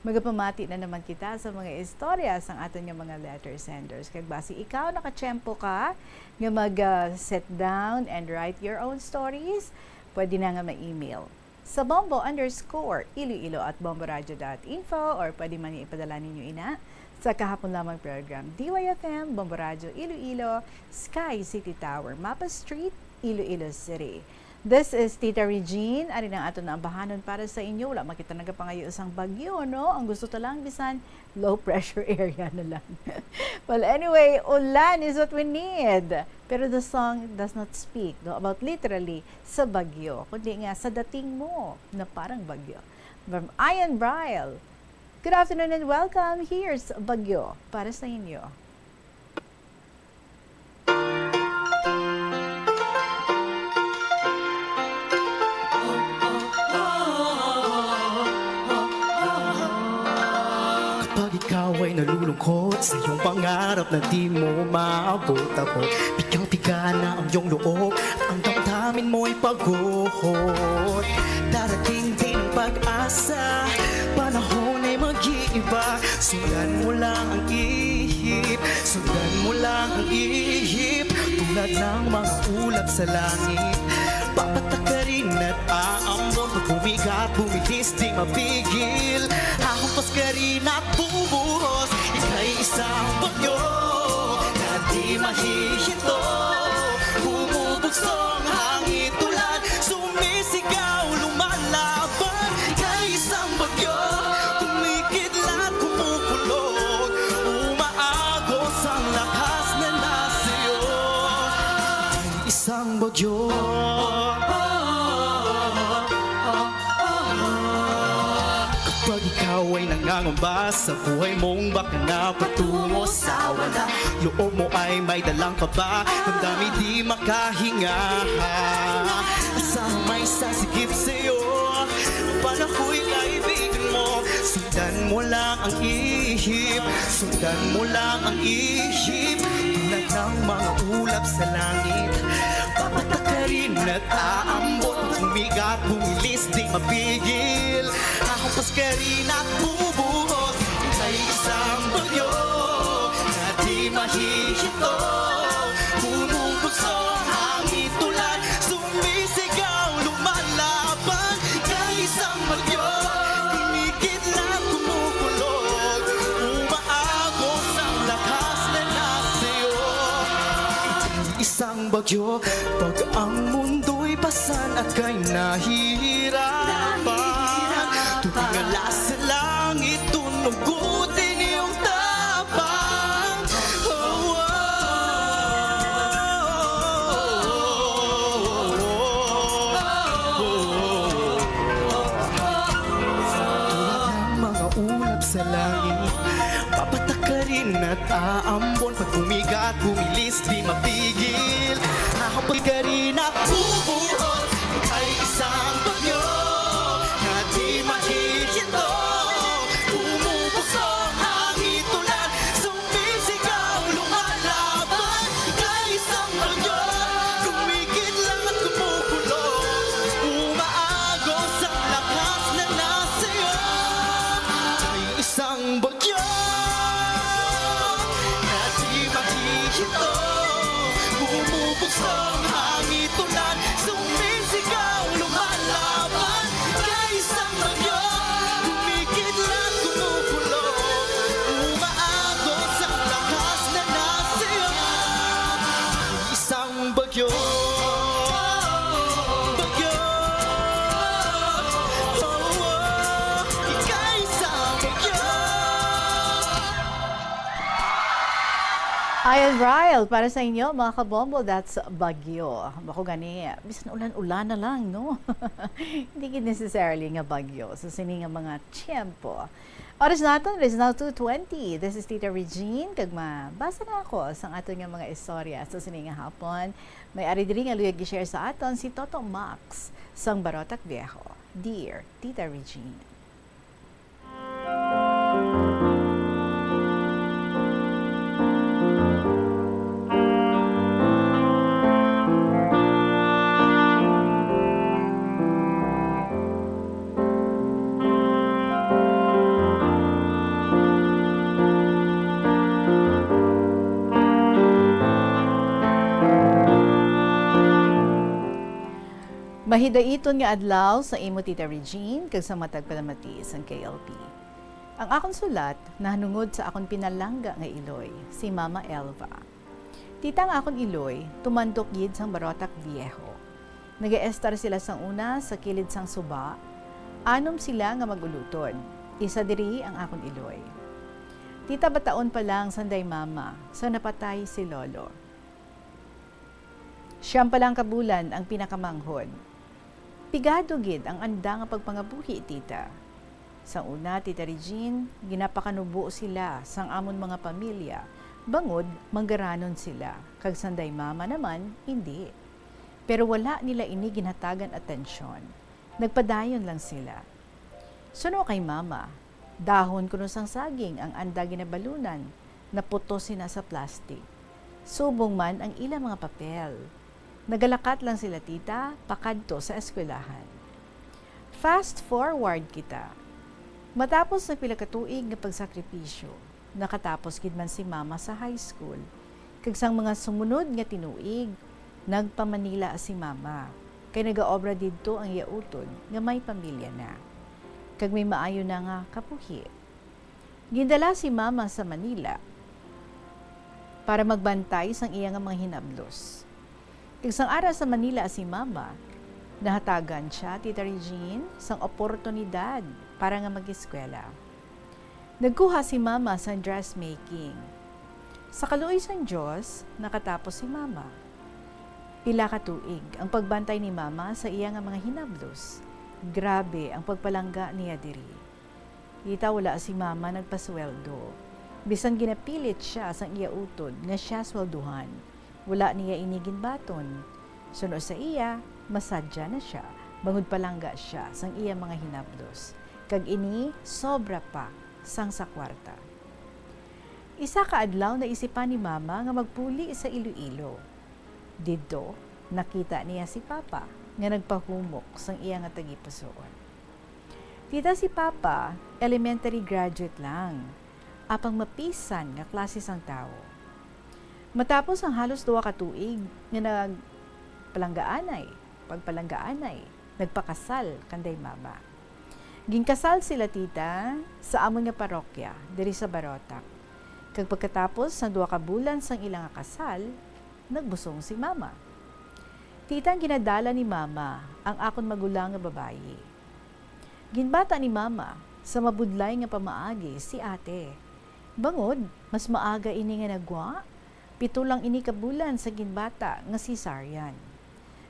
magapamati na naman kita sa mga istorya sang aton nga mga letter senders. Kag basi ikaw nakatiyempo ka nga mag, ah, sit down and write your own stories, pwede na nga ma-email sa bombo underscore iloilo at bomboradio dot info, or pwede man nga ipadala ninyo ina sa kahapon lamang program, D Y F M, Bombo Radyo Iloilo, Sky City Tower, Mapa Street, Iloilo City. This is Tita Regine. Ari na ang aton naambahanon para sa inyo. Wala man kita nagapangayo sang bagyo, no? Ang gusto ta lang, bisan low pressure area na lang. Well, anyway, ulan is what we need. Pero the song does not speak, no, about literally sa bagyo, kundi nga sa dating mo na parang bagyo. From Ian Bryle. Good afternoon and welcome. Here's Bagyo para sa inyo. Kapag ikaw ay nalulungkot sa iyong pangarap na di mo maabot-abot, pigang-piga na ang iyong loob at ang damdamin mo'y pagod. Darating din ang pag-asa, panahon ay mag-iiba. Sundan mo lang ang ihip, sundan mo lang ang ihip. Tulad ng mga ulap sa langit, papatakarin at aambon. Pag bumigat, bumilis, di mapigil. Hahampas ka rin at bubuhos. Ika'y isang bagyo na di mahihinto. Bumubugso ang hangin, tulad sumisigaw, lumalaban. Ika'y isang bagyo, kumikidlat, kumukulot. Umaagos ang lakas na nasa iyo. Isang bagyo. Kapag ikaw ay nangangamba sa buhay mong baka na patungo sa wala, loob mo ay may dalang kaba, damdamin di makahinga. Asahan may sasigip sa'yo, palakoy kaibigan mo. Sundan mo lang ang ihip, sundan mo lang ang ihip. Tulad ng mga ulap sa langit, papatakarin at aambon. Bumigat, bumilis, di mapigil. Hahampas ka rin at bubuhos. Ika'y isang bagyo na di mahihinto. Bumubugso ang hangin, tulad sumisigaw, lumalaban. Ika'y isang bagyo, kumikidlat, kumukulot. Umaagos ang lakas na nasa iyo. Isang bagyo, pag ang mundo'y pasan at kay nahihirapan. Tumingala sa langit, tunugutin iyong tapang. Oh, oh, oh, oh, oh. Tulad ng mga ulap sa langit, papatakarin at aambon. Pag bumigat, bumilis, di mapigil. Hahampas ka rin at bubuhos. Ika'y isang bagyo na di mahihinto. Bumubugso ang hangin, tulad sumisigaw, lumalaban. Ika'y isang bagyo, kumikidlat, kumukulot. Umaagos ang lakas na nasa iyo. Ika'y isang bagyo na di mahihinto. Bumubugso ang hangin, tulad sumisigaw, lumalaban. Ika'y isang bagyo, kumikidlat, kumukulot. Umaagos ang lakas na nasa iyo. Isang bagyo, bagyo. Oh, oh. Ika'y isang bagyo. Ian Bryle para sa inyo, mga kabombo, that's Bagyo. Bako gani, bisan ulan-ulan na lang, no? Hindi gid necessarily nga bagyo sa sini nga mga tiyempo. Oras naton, it is now two twenty. This is Tita Regine, kag mabasa na ako sang aton nga mga istorya sa sini nga hapon. May ari diri nga luyag i-share sa aton si Toto Max sang Barotac Viejo. Dear Tita Regine. Mahidaiton nga adlaw sa imo, Tita Regine, kag sa matag palamati sang K L P. Ang akon sulat nahanungod sa akon pinalangga nga iloy, si Mama Elva. Tita, ang akon iloy tumandok gid sang Barotac Viejo. Nagaestar sila sang una sa kilid sang suba. Anom sila nga mag-ulutod. Isa diri ang akon iloy. Tita, bataon pa lang sanday Mama sa napatay si Lolo. Siyam pa lang ka bulan ang pinakamanghod. Pigado gid ang anda nga pagpangabuhi, Tita. Sang una, Tita Regine, ginapakanubo sila sang amon mga pamilya, bangod manggaranon sila, kag sanday Mama naman, indi. Pero wala nila ini ginhatagan atensyon. Nagpadayon lang sila. Suno kay Mama, dahon kuno sang saging ang anda ginabalunan, naputos sina sa plastic. Subong man ang ila mga papel. Nagalakat lang sila, Tita, pakadto sa eskwelahan. Fast forward kita. Matapos ang pila ka tuig nga pagsakripisyo, nakatapos gid man si Mama sa high school. Kag sang mga sumunod nga tinuig, nagpa-Manila si Mama, kay nagaobra didto ang iya utod nga may pamilya na, kag may maayo na nga kabuhi. Gindala si Mama sa Manila para magbantay sang iya nga mga hinablos. Kag sang ara sa Manila si Mama, nahatagan sia, Tita Regine, sang oportunidad para nga mag-eskwela. Nagkuha si Mama sang dressmaking. Sa kaluoy sang Dios, nakatapos si Mama. Pila ka tuig ang pagbantay ni Mama sa iya nga mga hinablos. Grabe ang pagpalangga niya diri. Kita, wala si Mama nagpasweldo. Bisan ginapilit sia sang iya utod nga sia sweldohan, wala niya ini ginbaton. Suno sa iya, masadya na sia, bangod palangga sia sang iya mga hinablos, kag ini sobra pa sang sa kwarta. Isa ka adlaw, naisipan ni Mama nga magpuli sa Iloilo. Didto, nakita niya si Papa nga nagpahumok sang iya nga tagipusoon. Tita, si Papa, elementary graduate lang, apang mapisan nga klase sang tawo. Matapos ang halos duha ka tuig nga nagpalanggaanay, pagpalanggaanay, nagpakasal kanday Mama. Ginkasal sila, Tita, sa amon nga parokya diri sa Barotac. Kag pagkatapos sang duha ka bulan sang ila nga kasal, nagbusong si Mama. Tita, ang ginadala ni Mama ang akon magulang nga babayi. Ginbata ni Mama sa mabudlay nga pamaagi si Ate. Bangod, mas maaga ini nga nagwa, pito lang ini ka bulan sa ginbata nga cesarean.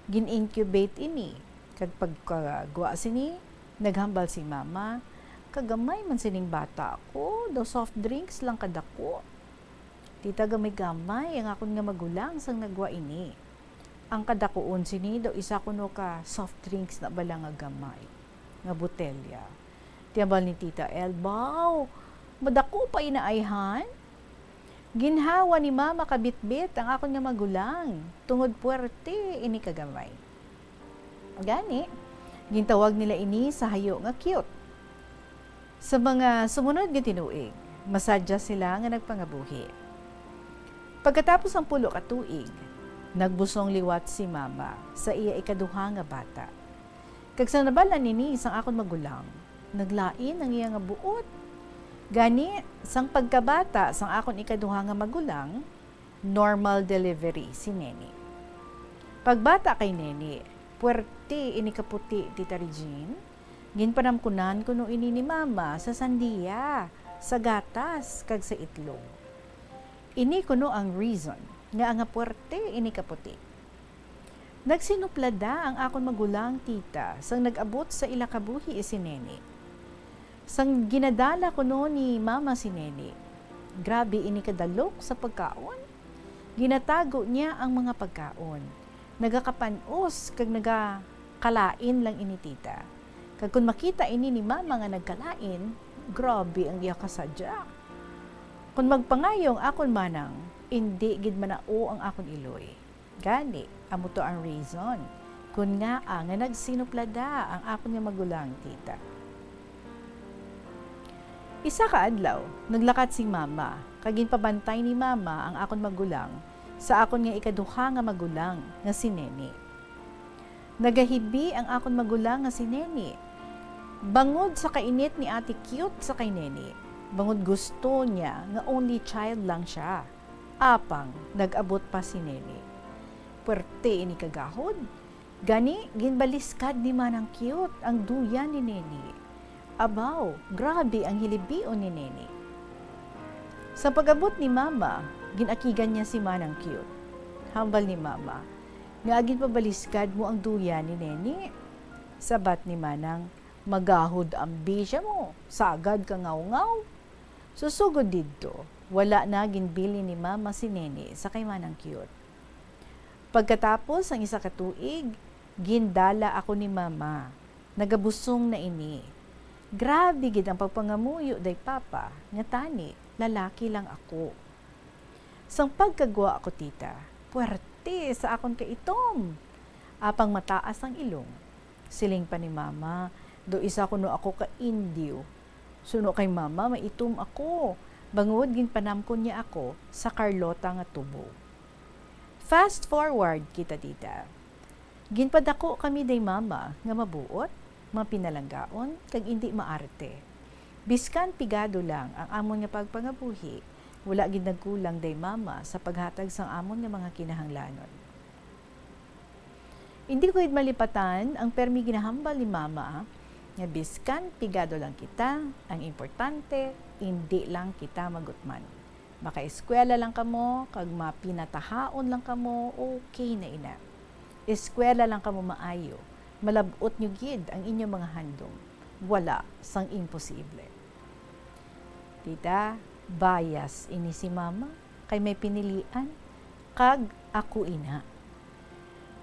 Gin-incubate ini, kag pagkagwa sini, naghambal si Mama, "Kagamay man sining bata ko, daw soft drinks lang kadako." Tita, gamay-gamay ang akon nga magulang sang nagwa ini. Ang kadakuon sini daw isa kuno ka soft drinks na bala nga gamay nga botelya. Ti hambal ni Tita El, "Baw, madako pa ina, ayhan?" Ginhawa ni Mama kabitbit ang akon nga magulang, tungod puwerte ini ka gamay. Gani, gintawag nila ini sa hayo nga cute. Sa mga sumunod nga tinuig, masadya sila nga nagpangabuhi. Pagkatapos ang pulo ka tuig, nagbusong liwat si Mama sa iya ikaduha nga bata. Kag sang nabal-an ini sang akon magulang, naglain ang iya nga buot. Gani, sang pagkabata sang akon ikaduha nga magulang, normal delivery si Neni. Pagbata kay Neni, puwerte ini ka puti, Tita Regine. Ginpanamkunan kuno ini ni Mama sa sandiya, sa gatas, kag sa itlog. Ini kuno ang reason nga, nga puwerte ini ka puti. Nagsinuplada ang akon magulang, Tita, sang nag-abot sa ila kabuhi si Neni. Sang ginadala kuno ni Mama si Neni, grabe ini kadalok sa pagkaon. Ginatago niya ang mga pagkaon. Nagakapan-os kag nagakalain lang ini, Tita. Kag kon makita ini ni Mama nga nagkalain, grabe ang iya kasadya. Kon magpangayo ang akon manang, indi gid manao ang akon iloy. Gani, amo to ang reason kon ngaa nga nagsinuplada ang akon nga magulang, Tita. Isa ka adlaw, naglakat si Mama, kag ginpabantay ni Mama ang akon magulang sa akon nga ikaduha nga magulang nga si Neni. Nagahibi ang akon magulang nga si Neni. Bangod sa kainit ni Ate Cute sa kay Neni, bangod gusto niya nga only child lang siya. Apang nag-abot pa si Neni. Puwerte ini kagahod. Gani, ginbaliskad ni Manang Cute ang duyan ni Neni. Abaw, grabe ang hilibion ni Neni. Sa pag-abot ni Mama, gin-akigan niya si Manang Cute. Hambal ni Mama, "Ngaa ginpabaliskad mo ang duyan ni Neni?" Sabat ni Manang, Magahod ang bisya mo, sagad ka ngaw-ngaw. Susugod didto, wala na ginbilin ni Mama si Nene sa kay Manang Cute. Pagkatapos ang isa ka tuig, gindala ako ni Mama. Nagabusong na ini. Grabe gid ang pagpangamuyo day Papa, nga tani, lalaki lang ako. Sang pagkagwa ako, tita, puwerte sa akon kaitom. Apang mataas ang ilong. Siling pa ni Mama, do isa kuno ako ka indio. Suno kay Mama, maitom ako, bangod ginpanamkon niya ako sa Carlota nga tubo. Fast forward kita, tita. Ginpadako kami day Mama nga mabuot, mapinalanggaon, kag indi maarte. Biskan pigado lang ang amon nga pagpangabuhi, wala gid nagkulang day Mama sa paghatag sang amon nga mga kinahanglanon. Indi ko gid malipatan ang permi ginahambal ni Mama nga biskan pigado lang kita, ang importante, indi lang kita magutman. Makaeskwela lang kamo kag mapinatahaon lang kamo, okay na ina. Eskwela lang kamo maayo, malab-ot nyo gid ang inyo mga handom. Wala sang imposible. Tita, bias ini si Mama, kay may pinilian, kag ako ina.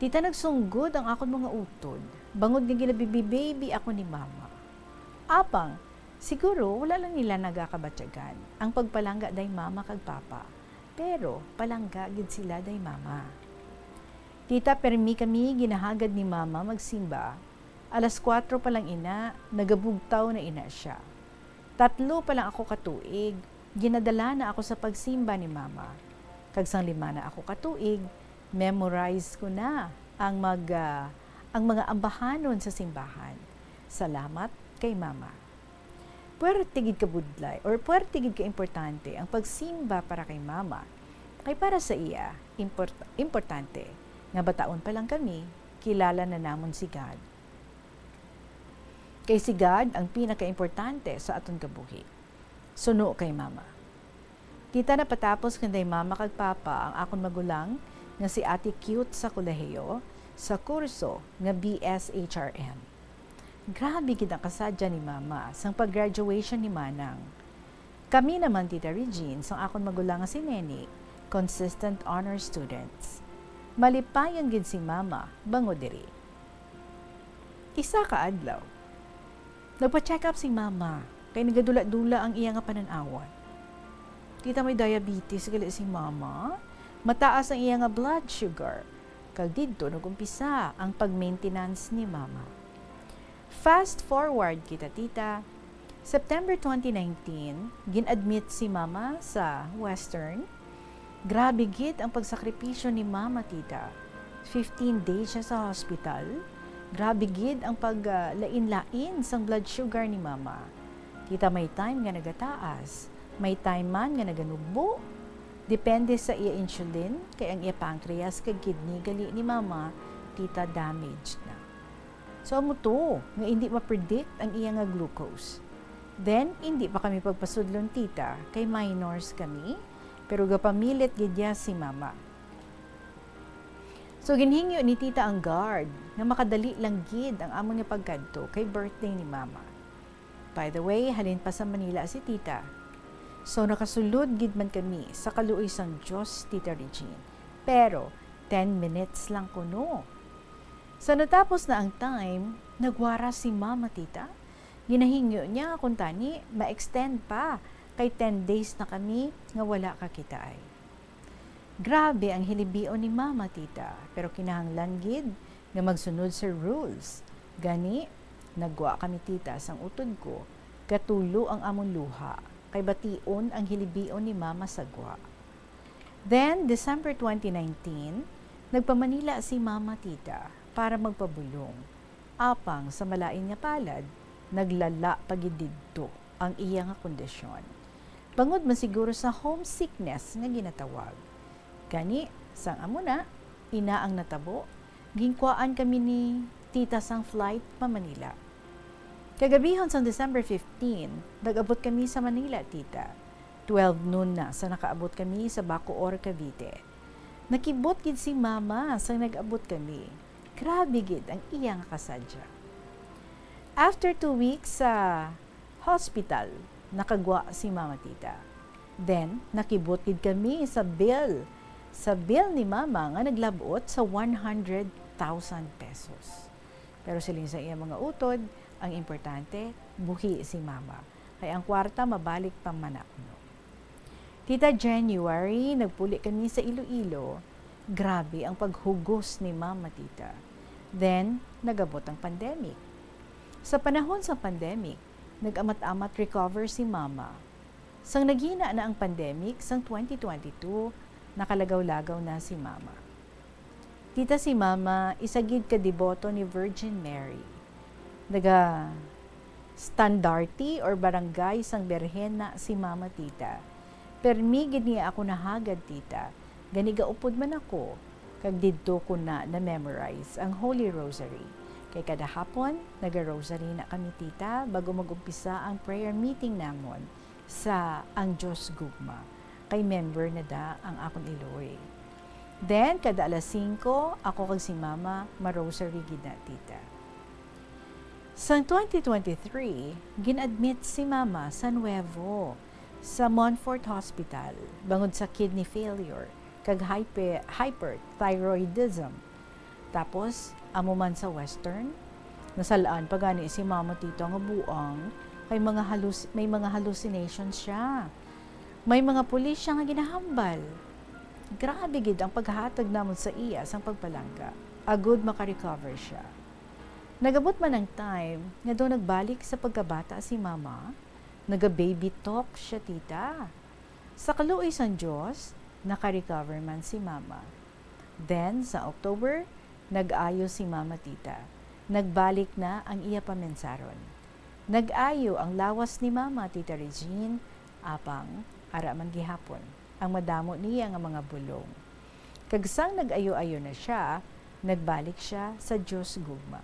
Tita, nagsunggod ang akon mga utod, bangod nga ginabibi-baby ako ni Mama. Apang, siguro wala lang nila nagakabatyagan ang pagpalangga day Mama kag Papa, pero palangga gid sila day Mama. Tita, permi kami ginahagad ni Mama magsimba. Alas kuwatro pa lang ina, nagabugtaw na ina sia. Tatlo pa lang ako ka tuig, ginadala na ako sa pagsimba ni Mama. Kag sang lima na ako ka tuig, memorize ko na ang mag-, ah, ang mga ambahanon sa simbahan. Salamat kay Mama. Puwerte gid ka budlay or puwerte gid ka importante ang pagsimba para kay Mama. Kay para sa iya, import-, importante nga bataon pa lang kami, kilala na namon si God. Kay si God ang pinakaimportante sa aton kabuhi. Suno kay Mama. Kita napatapos kanday Mama kag Papa ang akon magulang nga si Ate Cute sa kolehiyo sa kurso nga B S H R M. Grabe gid ang kasadya ni Mama sang pag-graduation ni Manang. Kami naman, Tita Regine, sang akon magulang nga si Neni, consistent honor students. Malipayon gid si Mama bangod diri. Isa ka adlaw, nagpa-check up si Mama kay nagadula-dula ang iya nga panan-awan. Tita, may diabetes gali si Mama. Mataas ang iya nga blood sugar. Kag didto nag-umpisa ang pag-maintenance ni Mama. Fast forward kita, Tita. September twenty nineteen, gin-admit si Mama sa Western. Grabe gid ang pagsakripisyo ni Mama, Tita. Fifteen days siya sa hospital. Grabe gid ang pag, ah, lain-lain sang blood sugar ni Mama. Tita, may time nga nagataas, may time man nga naganugbo. Depende sa iya insulin, kay ang iya pancreas kag kidney gali ni Mama, Tita, damaged na. So, amo to, nga indi ma-predict ang iya nga glucose. Then, indi pa kami pagpasudlon, Tita, kay minors kami, pero gapamilit gid niya si Mama. So, ginhingyo ni Tita ang guard nga makadali lang gid ang amon nga pagkadto kay birthday ni Mama. By the way, halin pa sa Manila si Tita. So, nakasulod gid man kami sa kaluoy sang Dios, Tita Regine. Pero, ten minutes lang kuno. Sa natapos na ang time, nagwara si Mama, Tita. Ginahingyo niya kung tani ma-extend pa, kay ten days na kami nga wala kakitaay. Grabe ang hilibion ni Mama, Tita, pero kinahanglan gid nga magsunod sa rules. Gani, nagwa kami, Tita, sang utod ko, gatulo ang amon luha, kay bation ang hilibion ni Mama sa gwa. Then, December twenty nineteen, nagpa-Manila si Mama, Tita, para magpabulong. Apang sa malain nga palad, naglala pa gid didto ang iya nga kondisyon. Bangod man siguro sa homesickness nga ginatawag. Gani, sang amo na, ina ang natabo, ginkuhaan kami ni Tita sang flight pa Manila. Kagabihon sang December fifteen, nag-abot kami sa Manila, Tita. Twelve noon na sa nakaabot kami sa Bacoor, Cavite. Nakibot gid si Mama sang nag-abot kami. Grabe gid ang iya nga kasadya. After two weeks sa hospital, nakagwa si Mama Tita. Then, nakibot gid kami sa bill, sa bill ni Mama nga naglab-ot sa one hundred thousand pesos. Pero siling sa iya mga utod, ang importante, buhi si Mama. Kay ang kwarta mabalik pa man kuno. Tita January, nagpuli kami sa Iloilo. Grabe ang paghugos ni Mama, Tita. Then, nagabot ang pandemic. Sa panahon sa pandemic, nag-amat-amat recover si Mama. Sang naghina na ang pandemic sang twenty twenty-two, nakalagaw-lagaw na si Mama. Tita, si Mama, isa gid ka deboto ni Virgin Mary. Naga standarte or barangay sang Birhen na si Mama, Tita. Permi gid niya ako nahagad, Tita. Gani gaupod man ako, kag didto ko na na-memorize ang Holy Rosary. Kay kada hapon, naga-rosary na kami, Tita, bago mag-umpisa ang prayer meeting namon sa Ang Dios Gugma, kay member na da ang akon iloy. Then, kada alas singko, ako kag si Mama, ma-rosary gid na, Tita. Sang twenty twenty-three, gin-admit si Mama sa Nuevo, sa Montfort Hospital, bangod sa kidney failure kag hype-, hyperthyroidism. Tapos, amo man sa Western, nasal-an pa gani si Mama Tita nga buang, kay mga halus-, may mga hallucinations siya. May mga pulis siya nga ginahambal. Grabe gid ang paghatag namon sa iya sang pagpalangga, agud maka-recover siya. Nagabot man ang time nga daw nagbalik sa pagkabata si Mama, naga-baby talk siya, Tita. Sa kaluoy sang Dios, naka-recover man si Mama. Then, sa October, nag-ayo si Mama, Tita. Nagbalik na ang iya pamensaron. Nag-ayo ang lawas ni Mama, Tita Regine, apang ara man gihapon ang madamo niya nga mga bulong. Kag sang nag-ayo-ayo na sia, nagbalik sia sa Dios gugma.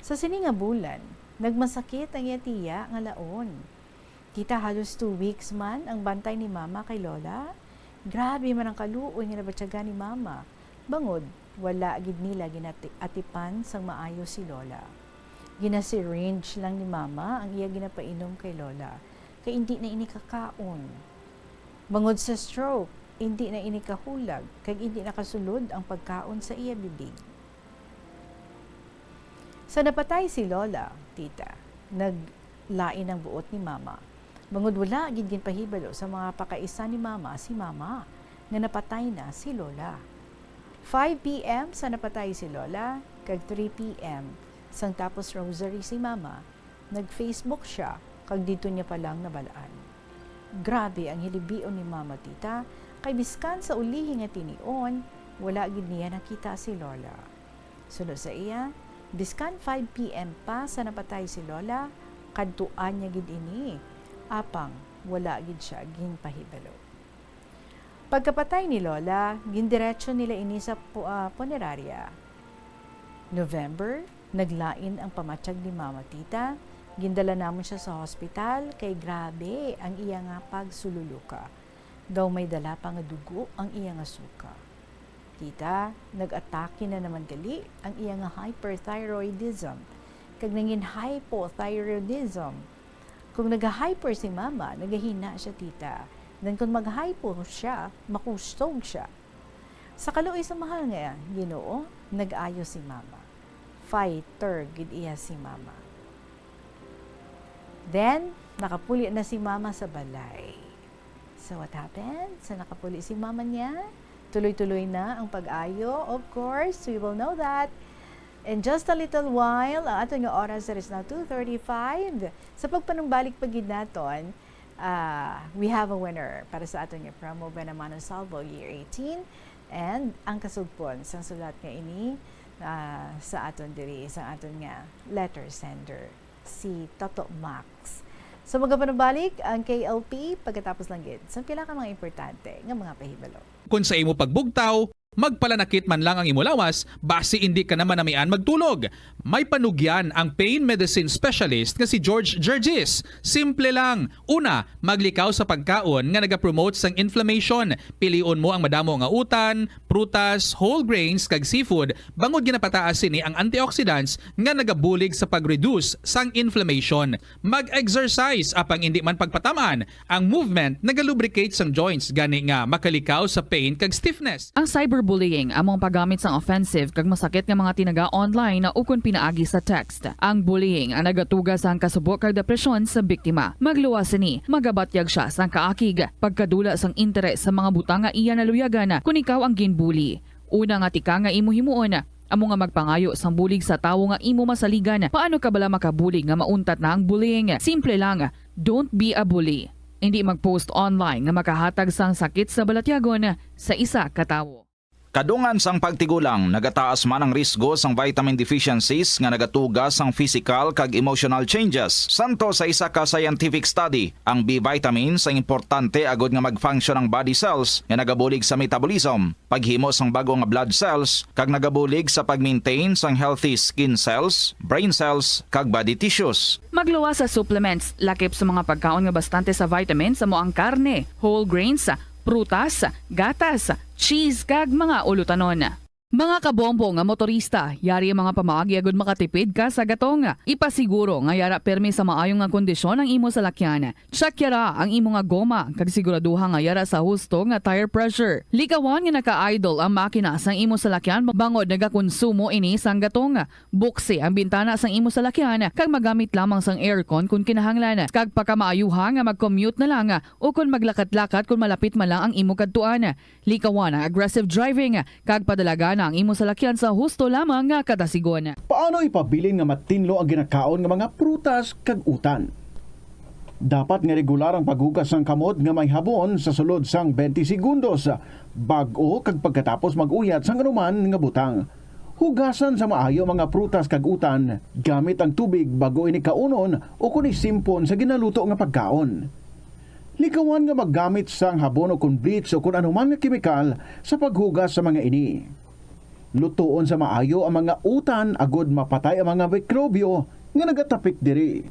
Sa sini nga bulan, nagmasakit ang iya tiya nga laon. Tita, halos two weeks man ang bantay ni Mama kay Lola. Grabe man ang kaluoy nga nabatyagan ni Mama. Bangod, wala gid nila ginati-, atipan sang maayo si Lola. Gina-syringe lang ni Mama ang iya ginapainom kay Lola, kay indi na ini kakaon. Bangod sa stroke, indi na ini kahulag, kag indi na kasulod ang pagkaon sa iya bibig. Sa napatay si Lola, Tita, naglain ang buot ni Mama. Bangod wala gid ginpahibalo sa mga pakaisa ni Mama si Mama nga napatay na si Lola. Five P M sa napatay si Lola, kag three P M sang tapos rosary si Mama, nag-Facebook siya, kag didto niya pa lang nabal-an. Grabe ang hilibion ni Mama, Tita, kay biskan sa ulihi nga tinion, wala gid niya nakita si Lola. Suno sa iya, biskan five P M pa sa napatay si Lola, kadtuan niya gid ini, apang wala gid sia ginpahibalo. Pagkapatay ni Lola, gindiretso nila ini sa pu-, ah, punerarya. November, naglain ang pamatyag ni Mama, Tita. Gindala namon sia sa hospital kay grabe ang iya nga pagsululuka. Daw may dala pa nga dugo ang iya nga suka. Tita, nag-atake na naman gali ang iya nga hyperthyroidism kag nangin hypothyroidism. Kung nag-hyper si Mama, nagahina siya, Tita. Then kung mag-hypo siya, makusog siya. Sa kaluoy sa mahal nga Ginoo, nag-ayo si Mama. Fighter gid iya si Mama. Then, nakapuli na si Mama sa balay. So, what happened? So, nakapuli si Mama niya. Tuloy-tuloy na ang pag-ayo. Of course, we will know that in just a little while. Ang aton nga oras, it is now two thirty-five. Sa pagpanumbalik pa gid naton, ah, we have a winner para sa aton nga promo, Benamano Salvo Year eighteen. And ang kasugpon sang sulat nga ini, ah, sa aton diri, sa aton nga letter sender, si Toto Max. So, magapanumbalik ang K L P pagkatapos lang gid sang pila ka mga importante nga mga pahibalo. Kon sa imo pagbugtaw, magpalanakit man lang ang imo lawas, basi indi ka na manamian magtulog. May panugyan ang pain medicine specialist nga si George Gergis. Simple lang. Una, maglikaw sa pagkaon nga nagapromote sang inflammation. Pilion mo ang madamo nga utan, prutas, whole grains, kag seafood, bangod ginapataas sini ang antioxidants nga nagabulig sa pag-reduce sang inflammation. Mag-exercise, apang indi man pagpataman, ang movement nagalubricate sang joints, gani nga makalikaw sa pain kag stiffness. Ang cyberbullying amo ang paggamit sang offensive kag masakit nga mga tinaga online ukon pinaagi sa text. Ang bullying ang nagatuga sang kasubo kag depresyon sa biktima. Magluwas sini, magabatyag sia sang kaakig, pagkadula sang interes sa mga butang nga iya naluyagan kon ikaw ang ginbully. Una nga tika nga imo himuon, amo nga magpangayo sang bulig sa tawo nga imo masaligan. Paano ka bala makabulig nga mauntat na ang bullying? Simple lang, don't be a bully. Indi mag-post online nga makahatag sang sakit sa balatyagon sa isa ka tawo. Kadungan sang pagtigulang, nagataas man ang risgo sang vitamin deficiencies nga nagatuga sang physical kag emotional changes. Santo sa isa ka scientific study, ang B vitamins ang importante agud nga mag-function ang body cells nga nagabulig sa metabolism, paghimo sang bag-o nga blood cells, kag nagabulig sa pag-maintain sang healthy skin cells, brain cells, kag body tissues. Magluwas sa supplements, lakip sa mga pagkaon nga bastante sa vitamins, amo ang karne, whole grains, prutas, gatas, cheese, kag mga ulutanon. Mga kabombo nga motorista, yari ang mga pamaagi agud makatipid ka sa gatong. Ipasiguro nga yara pirmi sa maayo nga kondisyon ang imo salakyan. Check yara ang imo nga goma, kag siguraduha nga yara sa husto nga tire pressure. Likawan nga naka-idle ang makina sang imo salakyan bangod nagakonsumo ini sang gatong. Buksi ang bintana sang imo salakyan kag magamit lamang sang aircon kon kinahanglan, kag pakamaayuha nga mag-commute na lang o kon maglakat-lakat kon malapit man lang ang imo kadtuan. Likawan ang aggressive driving, kag padalagan ang imo salakyan sa husto lamang nga kadasigon. Paano ipabilin nga matinlo ang ginakaon nga mga prutas kag utan? Dapat nga regular ang paghugas sang kamot nga may habon sa sulod sang twenty segundos, bag-o kag pagkatapos mag-uyat sang anuman nga butang. Hugasan sa maayo ang mga prutas kag utan gamit ang tubig bag-o ini kaunon o kon isimpon sa ginaluto nga pagkaon. Likawan nga maggamit sang habon o kon bleach o kon anuman nga kemikal sa paghugas sa mga ini. Lutoon sa maayo ang mga utan agud mapatay ang mga mikrobyo nga nagatapik diri.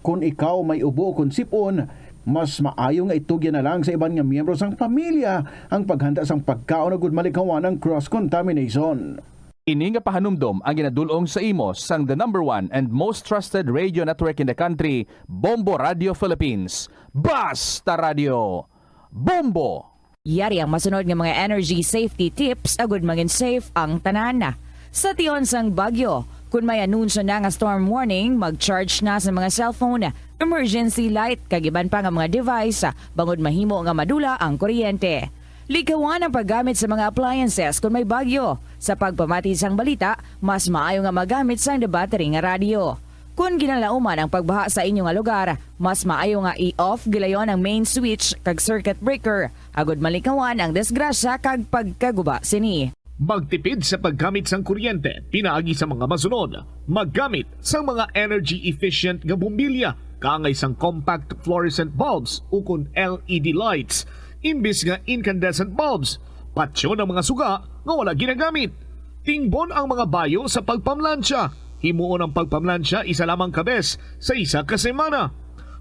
Kon ikaw may ubo o kon sip-on, mas maayo nga itugyan na lang sa iban nga miyembro sang pamilya ang paghanda sang pagkaon agud malikawan ang cross contamination. Ini nga pahanumdom ang ginadul-ong sa imo sang the number one and most trusted radio network in the country, Bombo Radio Philippines. Basta Radio, Bombo! Yari ang masunod nga mga energy safety tips agud mangin safe ang tanan. Sa tion sang bagyo, kun may anunsyo na nga storm warning, mag-charge na sa mga cellphone, emergency light, kag iban pa nga mga device, bangod mahimo nga madula ang kuryente. Likawan ang paggamit sa mga appliances kun may bagyo. Sa pagpamati sang balita, mas maayo nga magamit sang battery nga radyo. Kon ginalauman ang pagbaha sa inyo nga lugar, mas maayo nga i-off gilayon ang main switch kag circuit breaker, agud malikawan ang disgrasya kag pagkaguba sini. Magtipid sa paggamit sang kuryente pinaagi sa mga masunod. Maggamit sang mga energy efficient nga bombilya, kaangay sang compact fluorescent bulbs ukon L E D lights, imbis nga incandescent bulbs. Patyon ang mga suga nga wala ginagamit. Tingbon ang mga bayo sa pagpamlansya. Himuon ang pagpamlansya isa lamang ka bes sa isa ka semana.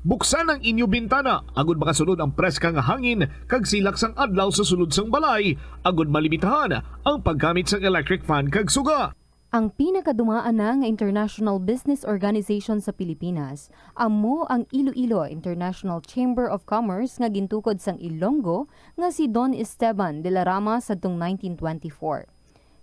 Buksan ang inyo bintana agud makasulod ang preska nga hangin kag silak sang adlaw sa sulod sang balay, agud malimitahan ang paggamit sang electric fan kag suga. Ang pinakadumaan na nga international business organization sa Pilipinas amo ang Iloilo International Chamber of Commerce nga gintukod sang Ilonggo nga si Don Esteban de la Rama sadtong nineteen twenty-four.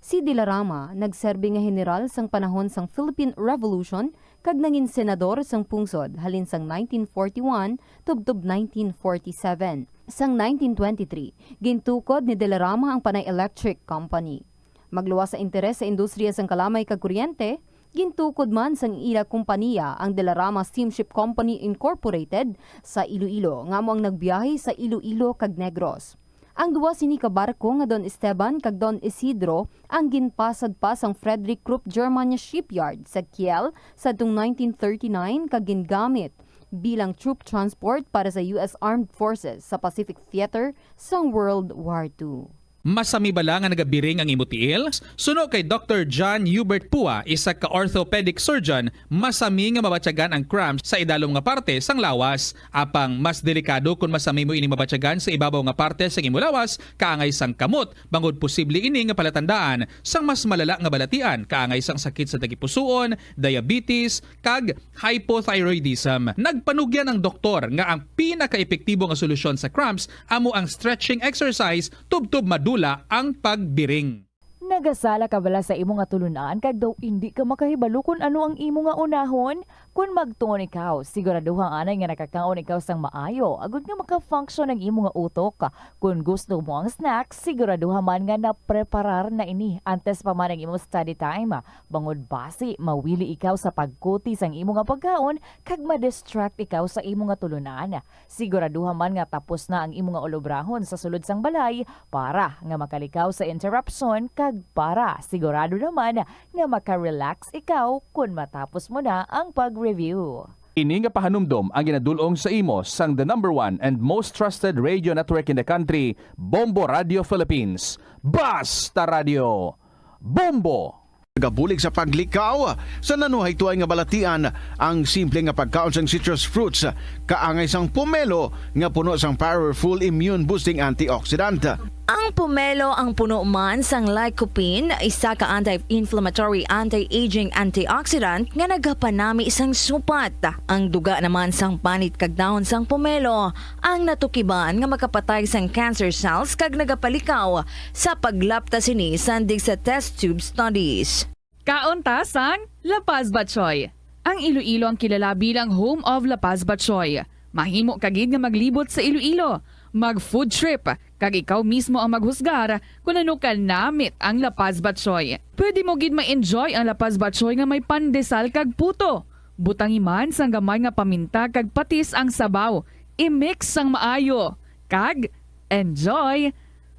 Si de la Rama nagserbi nga heneral sang panahon sang Philippine Revolution kag nangin senador sang pungsod halin sang nineteen forty-one tubtob nineteen forty-seven. Sang nineteen twenty-three, gintukod ni de la Rama ang Panay Electric Company. Magluwas sa interes sa industriya sang kalamay kag kuryente, gintukod man sang ila kompaniya ang De La Rama Steamship Company Incorporated sa Iloilo, nga amo ang nagbiyahe sa Iloilo kag Negros. Ang duha sini ka barko nga Don Esteban kag Don Isidro ang ginpasad pa sang Frederick Krupp Germania Shipyard sa Kiel sadtong nineteen thirty-nine kag gingamit bilang troop transport para sa U S Armed Forces sa Pacific Theater sang World War Two. Masami bala nga nagabiring ang imo tiil? Suno kay Doktor John Hubert Pua, isa ka orthopedic surgeon, masami nga mabatyagan ang cramps sa idalom nga parte sang lawas. Apang mas delikado kon masami mo ini mabatyagan sa ibabaw nga parte sang imo lawas, kaangay sang kamot, bangod posible ini nga palatandaan sang mas malala nga balatian, kaangay sang sakit sa tagipusoon, diabetes, kag hypothyroidism. Nagpanugyan ang doktor nga ang pinakaepektibo nga solusyon sa cramps amo ang stretching exercise tubtob madula ang pagbiring. Nagasala ka bala sa imo nga tulunan kag daw indi ka makahibalo kon ano ang imo nga unahon? Kon magtuon ikaw, siguraduha anay nga nakakaon ikaw sang maayo agod nga maka-function ang imo nga utok. Kon gusto mo ang snacks, siguraduha man nga napreparar na ini antes pa man ang imo study time. Bangod basi mawili ikaw sa pagkuti sang imo nga pagkaon kag ma-distract ikaw sa imo nga tulunan. Siguraduha man nga tapos na ang imo nga ulobrahon sa sulod sang balay para nga makalikaw sa interruption kag para sigurado naman nga maka-relax ikaw kon matapos mo na ang pag-review. Ini nga pahanumdom ang ginadul-ong sa imo sang the number one and most trusted radio network in the country, Bombo Radio Philippines. Basta Radio, Bombo! Nagabulig sa paglikaw sa nanuhaytoay nga balatian ang simple nga pagkaon sang citrus fruits, kaangay sang pomelo nga puno sang powerful immune boosting antioxidant. Ang pomelo ang puno man sang lycopene, isa ka anti-inflammatory, anti-aging antioxidant nga nagapanami sang supat. Ang duga naman sang panit kag dahon sang pomelo ang natukiban nga makapatay sang cancer cells kag nagapalikaw sa paglapta sini sandig sa test tube studies. Kaon ta sang La Paz Batchoy. Ang Iloilo ang kilala bilang home of La Paz Batchoy. Mahimo ka gid nga maglibot sa Iloilo, mag-food trip, kag ikaw mismo ang maghusgar kon ano kanamit ang La Paz Batchoy. Pwede mo gid ma-enjoy ang La Paz Batchoy nga may pandesal kag puto. Butangi man sang gamay nga paminta kag patis ang sabaw. I-mix sang maayo, kag enjoy!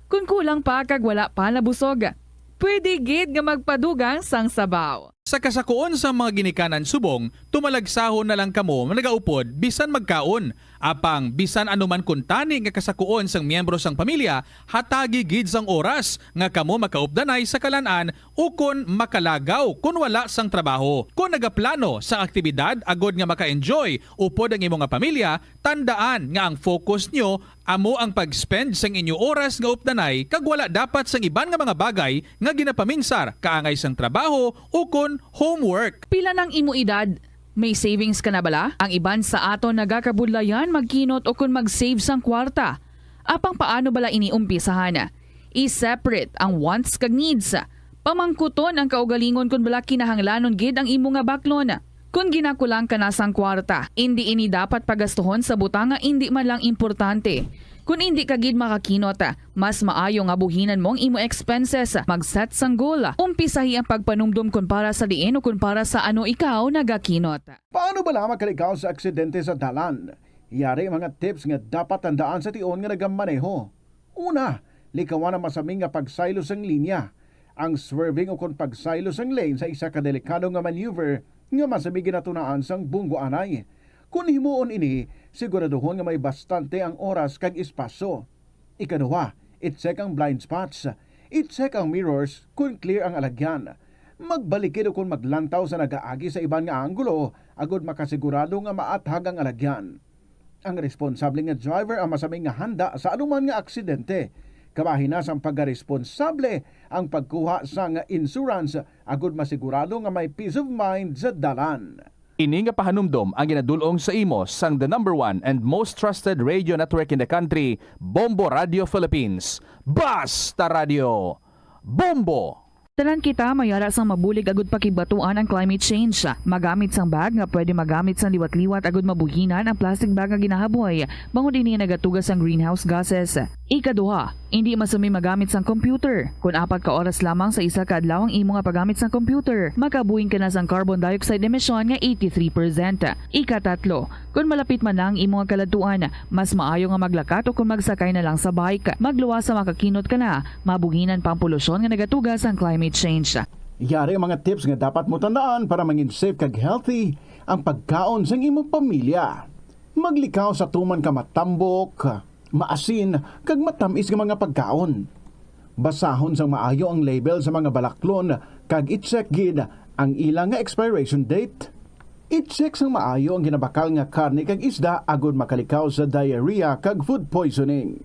Kon kulang pa kag wala pa nabusog, pwede gid nga magpadugang sang sabaw. Sa kasakuon sang mga ginikanan subong, tumalagsahon na lang kamo nagaupod bisan magkaon. Apang bisan ano man kuntani nga kasakuon sang miyembro sang pamilya, hatagi gid sang oras nga kamo makaupdanay sa kalan-an ukon makalagaw kon wala sang trabaho. Kon nagaplano sang aktibidad agod nga maka-enjoy upod ang imo nga pamilya, tandaan nga ang focus nyo amo ang pag-spend sang inyo oras nga updanay kag wala dapat sang iban nga mga bagay nga ginapaminsar kaangay sang trabaho ukon homework. Pila nang imo edad? May savings ka na bala? Ang iban sa aton nagakabudlayan magkinot ukon mag-save sang kwarta. Apang paano bala ini umpisahan? I-separate ang wants kag needs. Pamangkuton ang kaugalingon kon bala kinahanglanon gid ang imo nga baklon. Kon ginakulang ka na sang kwarta, indi ini dapat pagastuhon sa butang nga indi man lang importante. Kon indi ka gid makakinot, mas maayo nga buhinan mo ang imo expenses. Mag-set sang goal. Umpisahi ang pagpanumdom kon para sa diin o kon para sa ano ikaw nagakinot. Paano bala makalikaw sa aksidente sa dalan? Yari ang mga tips nga dapat tandaan sa tion nga nagamaneho. Una, likawan ang masami nga pagsaylo sang linya. Ang swerving ukon pagsaylo sang lane sa isa ka delikado nga maneuver nga masami ginatunaan sang bunggo anay. Kon himuon ini, siguraduhon nga may bastante ang oras kag espasyo. Ikaduha, i-check ang blind spots. I-check ang mirrors kon clear ang alagyan. Magbalikid ukon maglantaw sa nagaagi sa iban nga anggulo agod makasigurado nga maathag ang alagyan. Ang responsable nga driver ang masami nga handa sa anuman nga aksidente. Kabahin na sang pagkaresponsable ang pagkuha sang insurance agod masigurado nga may peace of mind sa dalan. Ini nga pahanumdom ang ginadul-ong sa imo sang the number one and most trusted radio network in the country, Bombo Radio Philippines. Basta Radio, Bombo! Tanan kita may ara sang mabulig agud pakigbatuan ang climate change. Magamit sang bag nga pwede magamit sang liwat-liwat agud mabuhinan ang plastic bag nga ginahaboy, bangod ini nagatuga sang greenhouse gases. Ikaduha, indi masumi magamit sang computer. Kon apat ka oras lamang sa isa ka adlaw ang imo nga paggamit sang computer, makabuhin ka na sang carbon dioxide emission nga eighty-three percent. Ikatatlo, kon malapit man na ang imo nga kaladtuan, mas maayo nga maglakat o kon magsakay na lang sa bike. Magluwas sa makakinot ka na, mabuhinan pa ang polusyon nga nagatuga sang climate change. Yari ang mga tips nga dapat mo tandaan para mangin safe kag healthy ang pagkaon sang imong pamilya. Maglikaw sa tuman ka matambok, maasin, kag matamis nga mga pagkaon. Basahon sang maayo ang label sa mga balaklon kag i-check gid ang ila nga expiration date. I-check sang maayo ang ginabakal nga karne kag isda agod makalikaw sa diarrhea kag food poisoning.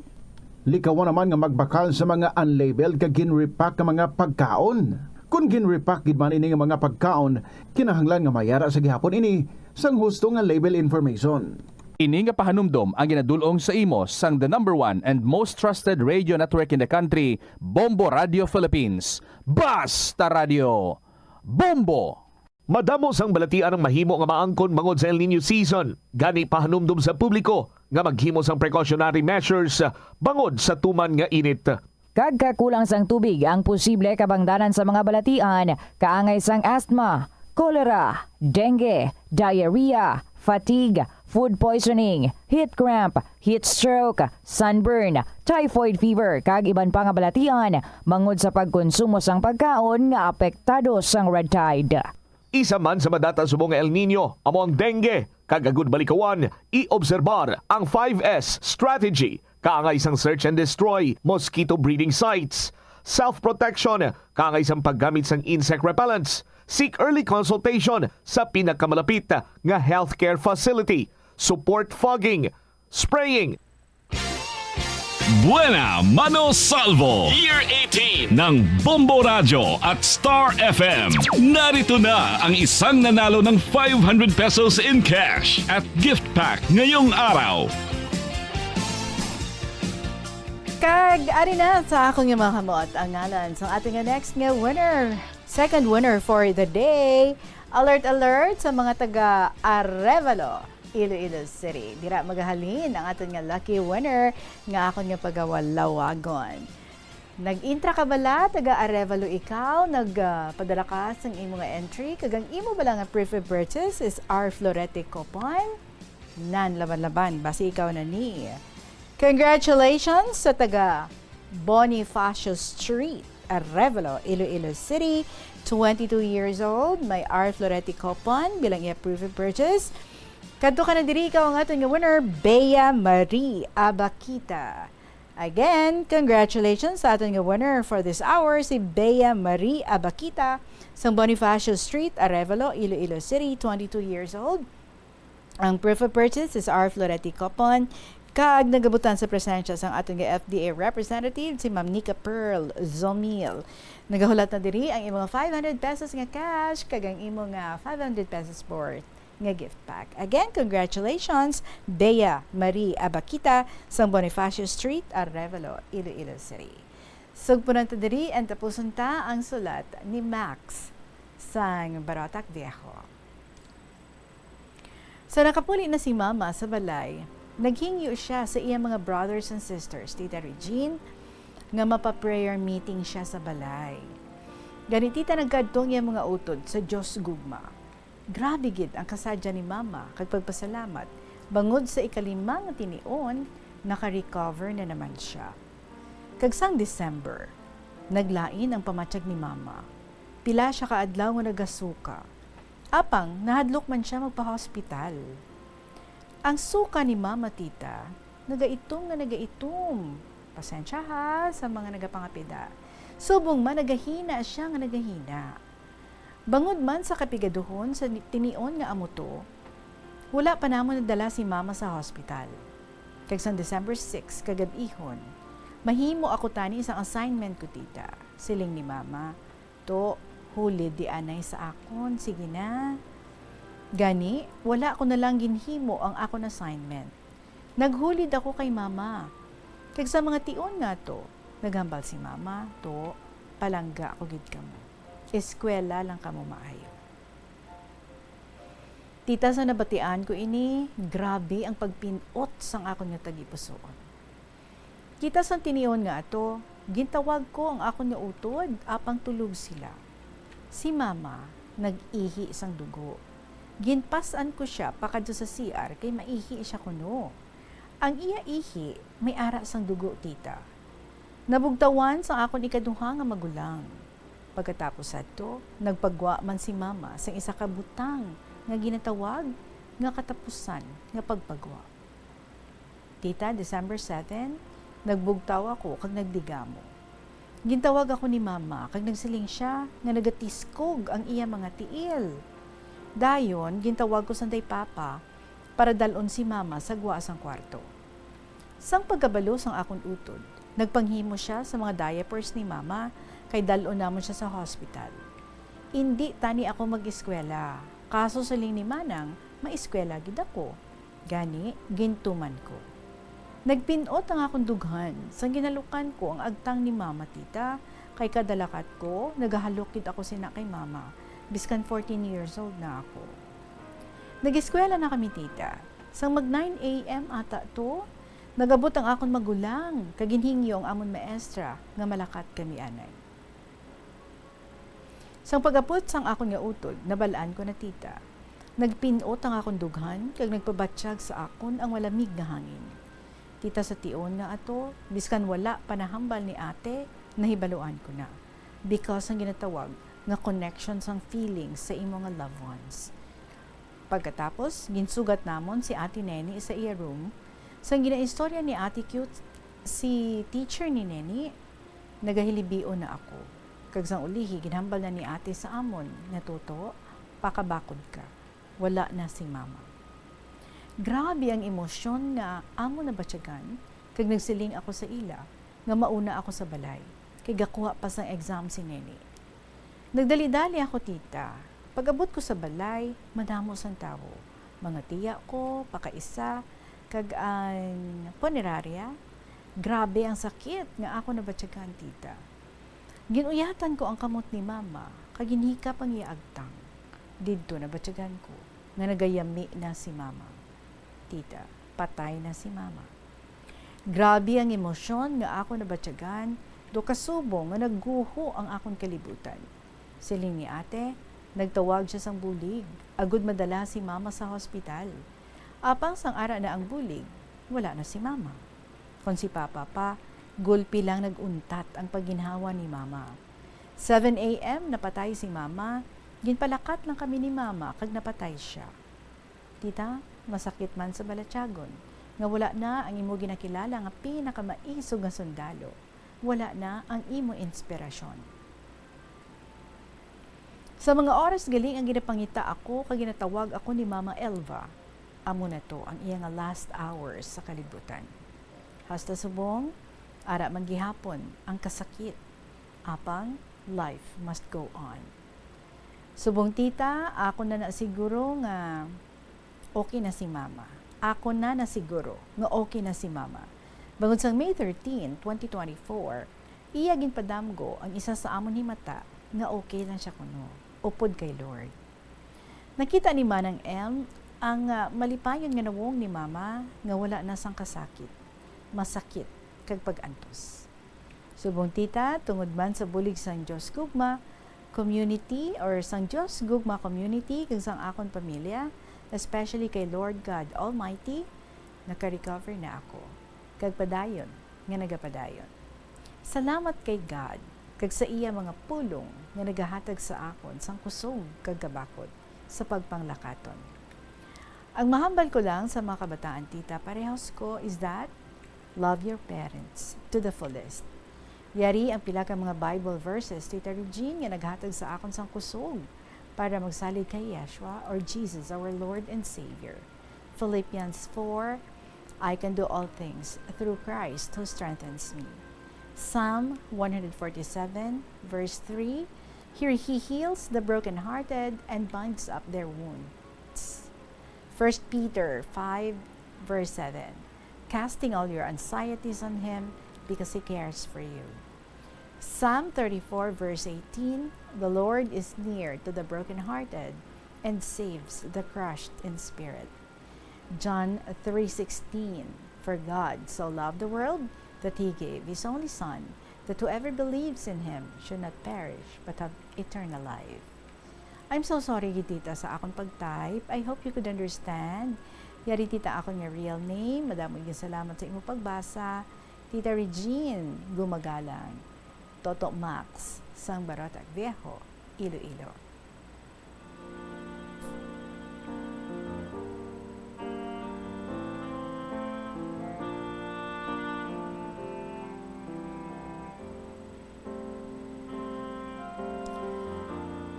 Likawa naman nga magbakal sa mga unlabeled kag gin-repack nga mga pagkaon. Kon gin-repack gid man ini nga mga pagkaon, kinahanglan nga mayara sa gihapon ini sang husto nga label information. Ini nga pahanumdom ang ginadul-ong sa imo sang the number one and most trusted radio network in the country, Bombo Radio Philippines. Basta Radio Bombo! Madamo sang balatian ang mahimo nga maangkon bangod sa El Niño season. Gani, pahanumdom sa publiko nga maghimo sang precautionary measures bangod sa tuman nga init. Kag kakulang sang tubig ang posible kabangdanan sa mga balatian, kaangay sang asthma, cholera, dengue, diarrhea, fatigue, food poisoning, heat cramp, heat stroke, sunburn, typhoid fever, kag iban pa nga balatian bangod sa pagkonsumo sang pagkaon nga apektado sang red tide. Isa man sa madata subong nga El Niño amo ang dengue, kag agud malikawan, i-obserbar ang five S strategy, kaangay sang search and destroy, mosquito breeding sites, self-protection, kaangay sang paggamit sang insect repellents, seek early consultation sa pinakamalapit nga healthcare facility, support fogging, spraying, Buena Mano Salvo, Year eighteen, ng Bombo Radyo at Star F M. Narito na ang isang nanalo ng five hundred pesos in cash at gift pack ngayong araw. Kag ari na sa akon nga mga kamot ang ngalan sa aton nga next nga winner. Second winner for the day. Alert, alert sa mga taga Arevalo, Iloilo City. Dira magahalin ang aton nga lucky winner nga akon nga pagawalawagon. Nag-intra ka bala, taga Arevalo ikaw, nag, ah, padala ka sang imo nga entry, kag ang imo bala nga proof of purchase is R Florete coupon. Nan laban-laban, basi ikaw na ni. Congratulations sa taga Bonifacio Street, Arevalo, Iloilo City, twenty-two years old, may R Florete coupon bilang iya proof of purchase. Kadto ka na diri, ikaw ang aton nga winner, Bea Marie Abakita. Again, congratulations sa aton nga winner for this hour, si Bea Marie Abakita, sang Bonifacio Street, Arevalo, Iloilo City, twenty-two years old. Ang proof of purchase is R Florete coupon, kag nagabutan sa presensya sang aton nga F D A representative, si Ma'am Nika Pearl Zomil. Nagahulat na diri ang imo nga five hundred pesos nga cash kag ang imo nga five hundred pesos worth nga gift pack. Again, congratulations, Bea Marie Abakita, sang Bonifacio Street, Arevalo, Iloilo City. Sugpunan ta diri and tapuson ta ang sulat ni Max sang Barotac Viejo. Sa nakapuli na si Mama sa balay, naghingyo sia sa iya mga brothers and sisters, Tita Regine, nga mapa-prayer meeting sia sa balay. Gani, Tita, nagkadto ang iya mga utod sa Dios gugma. Grabe gid ang kasadya ni Mama kag pagpasalamat bangod sa ikalima nga tinion, naka-recover na naman sia. Kag sang December, naglain ang pamatyag ni Mama. Pila sia ka adlaw nga nagasuka. Apang nahadlok man sia magpa-hospital. Ang suka ni Mama, Tita, nagaitom nga nagaitom. Pasensya ha, sa mga nagapangapida. Subong man, nagahina sia nga nagahina. Bangod man sa kapigaduhon sa ni-, tinion nga amo to, wala pa namon nadala si Mama sa hospital. Kag sang December six, kagab-ihon, "Mahimo ako tani sang assignment ko, Tita," siling ni Mama. "To, hulid di anay sa akon, sige na." Gani, wala ko na lang ginhimo ang akon assignment. Naghulid ako kay Mama. Kag sa mga tion nga to, naghambal si Mama, "To, palangga ko gid kamo. Eskwela lang kamo maayo." Tita, sa nabatian ko ini, grabe ang pagpin-ot sang akon nga tagipusoon. Kita sang tinion nga ato, gintawag ko ang akon nga utod, apang tulog sila. Si Mama nag-ihi sang dugo. Ginpas-an ko sia pakadto sa C R kay maihi sia kuno. Ang iya ihi may ara sang dugo, Tita. Nabugtawan sang akon ikaduha nga magulang. Pagkatapos sadto, nagpagwa man si Mama sang isa ka butang nga ginatawag nga katapusan nga pagpagwa. Tita, December seven, nagbugtaw ako kag nagligamo. Gintawag ako ni Mama kag nagsiling sia nga nagatiskog ang iya mga tiil. Dayon, gintawag ko sanday Papa para dal-on si Mama sa gwa sang kwarto. Sang pagkabalo sang akon utod, nagpanghimo sia sa mga diapers ni Mama kay dal-on namon sia sa hospital. Indi tani ako mag-eskwela, kaso siling ni Manang, maeskwela gid ako. Gani, gintuman ko. Nagpin-ot ang akon dughan sang ginalukan ko ang agtang ni Mama, Tita, kay kada lakat ko, nagahalok gid ako sina kay Mama, biskan fourteen years old na ako. Nag-eskwela na kami, Tita. Sang mag nine a m ata to, nag-abot ang akon magulang kag ginhingyo ang amon maestra nga malakat kami anay. Sang pag-abot sang akon nga utod, nabal-an ko na, Tita. Nagpin-ot ang akon dughan kag nagpabatyag sa akon ang malamig nga hangin. Tita, sa tion nga ato, biskan wala pa nahambal ni Ate, nahibaluan ko na, because ang ginatawag nga connection sang feelings sa imo nga loved ones. Pagkatapos, ginsugat namon si Ate Neni sa iya room. Sang ginaistorya ni Ate Cute si teacher ni Neni, nagahilibion na ako. Kag sang ulihi, ginhambal na ni Ate sa amon nga, "Toto, pakabakod ka. Wala na si Mama." Grabe ang emosyon nga amon nabatyagan, kag nagsiling ako sa ila nga mauna ako sa balay, kay gakuha pa sang exam si Neni. Nagdali-dali ako, Tita. Pag-abot ko sa balay, madamo sang tawo. Mga tiya ko, pakaisa, kag ang punerarya. Grabe ang sakit nga ako nabatyagan, Tita. Gin-uyatan ko ang kamot ni Mama, kag ginhikap ang iya agtang. Didto nabatyagan ko nga nagayami na si Mama. Tita, patay na si Mama. Grabe ang emosyon nga ako nabatyagan, do kasubong nga nagguho ang akon kalibutan. Siling ni Ate, nagtawag sia sang bulig, agud madala si Mama sa hospital. Apang sang ara na ang bulig, wala na si Mama. Kon si Papa pa, gulpi lang nag-untat ang pagginhawa ni Mama. Seven a m napatay si Mama, ginpalakat lang kami ni Mama kag napatay sia. Tita, masakit man sa balatyagon nga wala na ang imo ginakilala nga pinakamaisog nga sundalo, wala na ang imo inspirasyon. Sa mga oras gali nga ginapangita ako kag ginatawag ako ni Mama Elva, amo na to ang iya nga last hours sa kalibutan. Hasta subong, ara man gihapon ang kasakit. Apang, life must go on. Subong, Tita, ako na na siguro nga okay na si Mama. Ako na na siguro nga okay na si Mama. Bangod sang May thirteen, twenty twenty-four, iya ginpadamgo ang isa sa amon himata nga okay lang sia kuno, upod kay Lord. Nakita ni Manang M ang, ah, malipayon nga nawong ni Mama nga wala na sang kasakit, masakit, kag pag-antos. Subong, Tita, tungod man sa bulig sang Dios Gugma Community or sang Dios Gugma Community kag sang akon pamilya, especially kay Lord God Almighty, naka-recover na ako, kag padayon nga nagapadayon. Salamat kay God kag sa iya mga pulong nga nagahatag sa akon sang kusog kag kabakod sa pagpanglakaton. Ang mahambal ko lang sa mga kabataan, Tita, parehas ko, is that love your parents to the fullest. Yari ang pila ka mga Bible verses, Tita Regine, nga naghatag sa akon sang kusog para magsalig kay Yeshua or Jesus, our Lord and Savior. Philippians four, "I can do all things through Christ who strengthens me." Psalm one hundred forty-seven, verse three, "Here he heals the brokenhearted and binds up their wounds." First Peter five, verse seven, "Casting all your anxieties on him because he cares for you." Psalm thirty-four, verse eighteen, "The Lord is near to the brokenhearted and saves the crushed in spirit." John three sixteen, "For God so loved the world that he gave his only Son, that whoever believes in him should not perish but have eternal life." I'm so sorry gid, Tita, sa akon pag-type. I hope you could understand. Yari, Tita, akon nga real name. Madamo gid salamat sa imo pagbasa. Tita Regine Gumagalang, Toto Max, sang Barotac Viejo, Iloilo.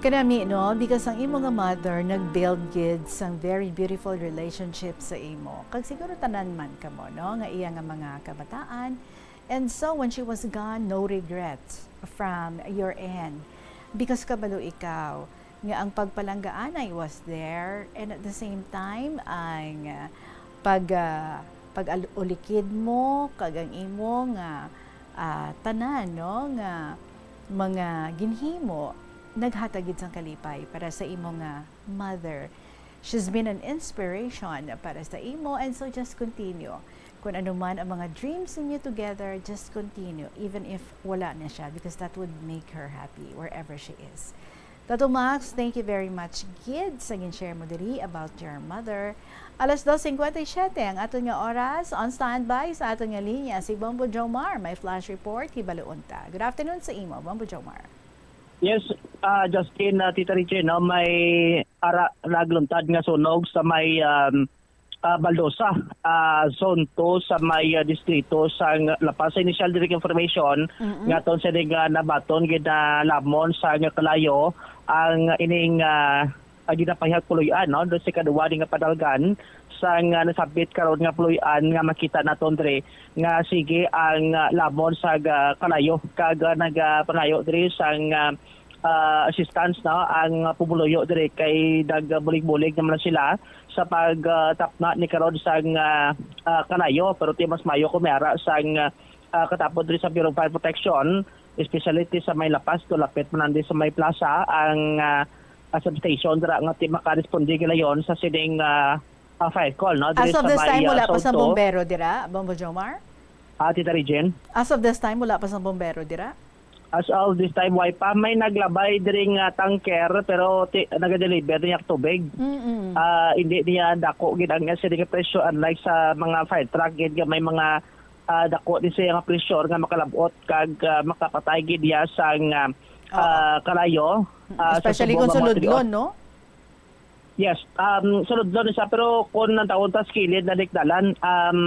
Kanami, no? Because ang imo nga mother nag-build gid sang very beautiful relationship sa imo. Kag siguro tanan man kamo, no? Nga iya nga mga kabataan. And so, when she was gone, no regrets from your end. Because kabalo ikaw nga ang pagpalanggaanay was there, and at the same time, ang, ah, pag, ah, pag-al-, ulikid mo, kag ang imo nga, ah, tanan, no? Nga mga ginhimo, naghatag gid sang kalipay para sa imo nga mother. She's been an inspiration para sa imo, and so just continue. Kung ano man ang mga dreams ninyo together, just continue, even if wala na siya, because that would make her happy wherever she is. Tato Max, thank you very much gid sa gin-share mo diri about your mother. Alas dos cincuenta y siete ang aton nga oras. On standby sa aton nga linya si Bombo Jomar. May flash report, hibaluon ta. Good afternoon sa imo, Bombo Jomar. Yes, ah, Justin, ah, Tita Richie, no, may ara nagluntad nga sunog sa may, um, ah, Baldosa, ah, Zone two sa may, ah, distrito sang La Paz. Sa initial diri nga information, Mm-mm. nga aton sini nga nabaton, ginalamon sa nga kalayo ang ining, ah, ah, ginapahayag puloy-an, no, do sa ikaduha ni nga padalgan sang, ah, nasabit karon nga puloy-an nga makita naton diri nga sige ang, ah, lamon sa ga-, kalayo kag, ah, nagapangayo diri sang, ah, ah, assistance, no, ang pumuluyo diri kay nagbulig-bulig naman sila sa pag, ah, tapna ni karon sang, ah, ah, kalayo, pero ti mas mayo kung may ara sang, ah, ah, katapod diri sa Bureau of Fire Protection, especially ti sa may La Paz, to lapit man di sa may plaza ang, ah, ah, substation dira nga ti makaresponde gilayon sa sining, ah, ah, fire call, no? As Diri of sa this may, time, ah, wala pa sa Soto. Bombero dira, Bombo Jomar? Ah, Tita Regine? As of this time, wala pa sa bombero dira? As of this time, way pa. May naglabay diri nga tanker, pero ti-, naga-deliver niya tubig. Mm-mm. Ah, hindi niya dako gid ang sining nga presyo, unlike sa mga fire truck gid nga may mga, ah, dako din siya nga pressure nga makalabot kag, ah, makapatay gid niya sang, ah, Oo. ah, kalayo. Mm, Ah, sa especially subong kung nga mga suludlon, tinuod. No? Yes, um, suludlon ni siya, pero kung nantawon ta sa kilid na dalan, um,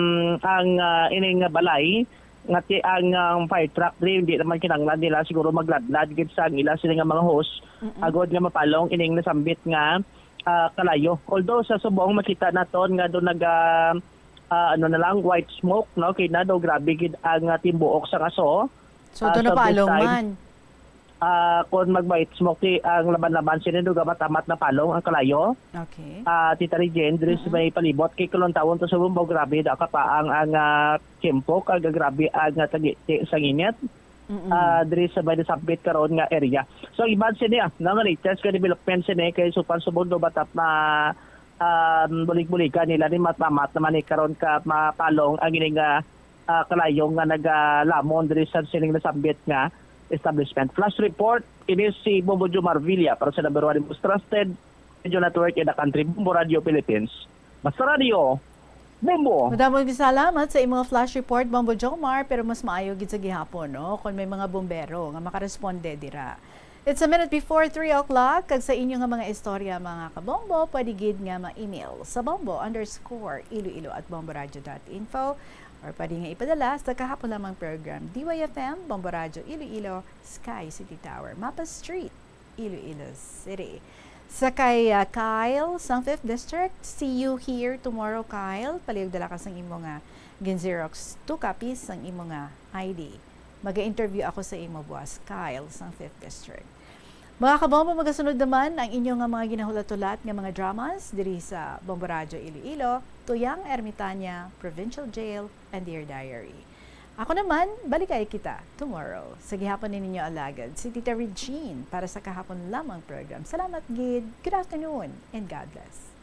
ang, ah, ining balay, nga ti-, ang, ang fire truck diri, hindi naman kinahanglan nila siguro magladlad gid sa ang ila sila nga mga hose, Mm-mm. agod nga mapalong ining nasambit nga, ah, kalayo. Although sa subong makita naton nga do naga, ah, ano na lang, white smoke, no? Kay na do grabe gid ang, ah, timbuok sa ngaso. So, Ah, do sa napalong this time, man? Ah, kung mag-white smoke, ti-, ang laban-laban sini, do gamat-amat napalong ang kalayo. Okay. Ah, Tita Regine, diri sa Mm-mm. may palibot, kay kalon tawon to sa Bumbaw, grabe da ka pa ang, ang, ah, tiyempo, kag grabe ang, ah, tagi-, ti-, sa init. Mm-mm. Ah, diri sa may nasabit karon nga area. So, iban sini, ah, nga latest nga development sini, kay supan subong do batap na, ah, bulig-buligan nila ni mat-, mamat naman ni karon ka mapalong ang ining, ah, ah, kalayo nga nagalamon diri sa sining nasambit nga establishment. Flash report, ini si Bombo Jomar Villa para sa number one most trusted radio network in the country, Bombo Radio Philippines. Basta Radio, Bombo! Madamo nga salamat sa imong flash report, Bombo Jomar, pero mas maayo gid sa gihapon, no, kung may mga bombero nga makaresponde dira. It's a minute before three o'clock, kag sa inyo nga mga istorya, mga kabombo, pwede gid nga ma-email sa bombo underscore iloilo at bomboradio dot info, or pwede nga ipadala sa kahapon lamang program, D Y F M, Bombo Radyo Iloilo, Sky City Tower, Mapa Street, Iloilo City. Sa kay, ah, Kyle sang Fifth District, see you here tomorrow, Kyle. Palihog dala ka sang imo nga gin-xerox two copies sang imo nga I D. Maga-interview ako sa imo buwas, Kyle sang Fifth District. Mga kabombo, magasunod naman ang inyo nga mga ginahulat-hulat nga mga dramas diri sa Bombo Radyo Iloilo, Tuyang Ermitaña, Provincial Jail, and Dear Diary. Ako naman, balikay kita tomorrow. Sa gihapon ni ninyo alagad, si Tita Regine para sa kahapon lamang program. Salamat gid. Good afternoon and God bless.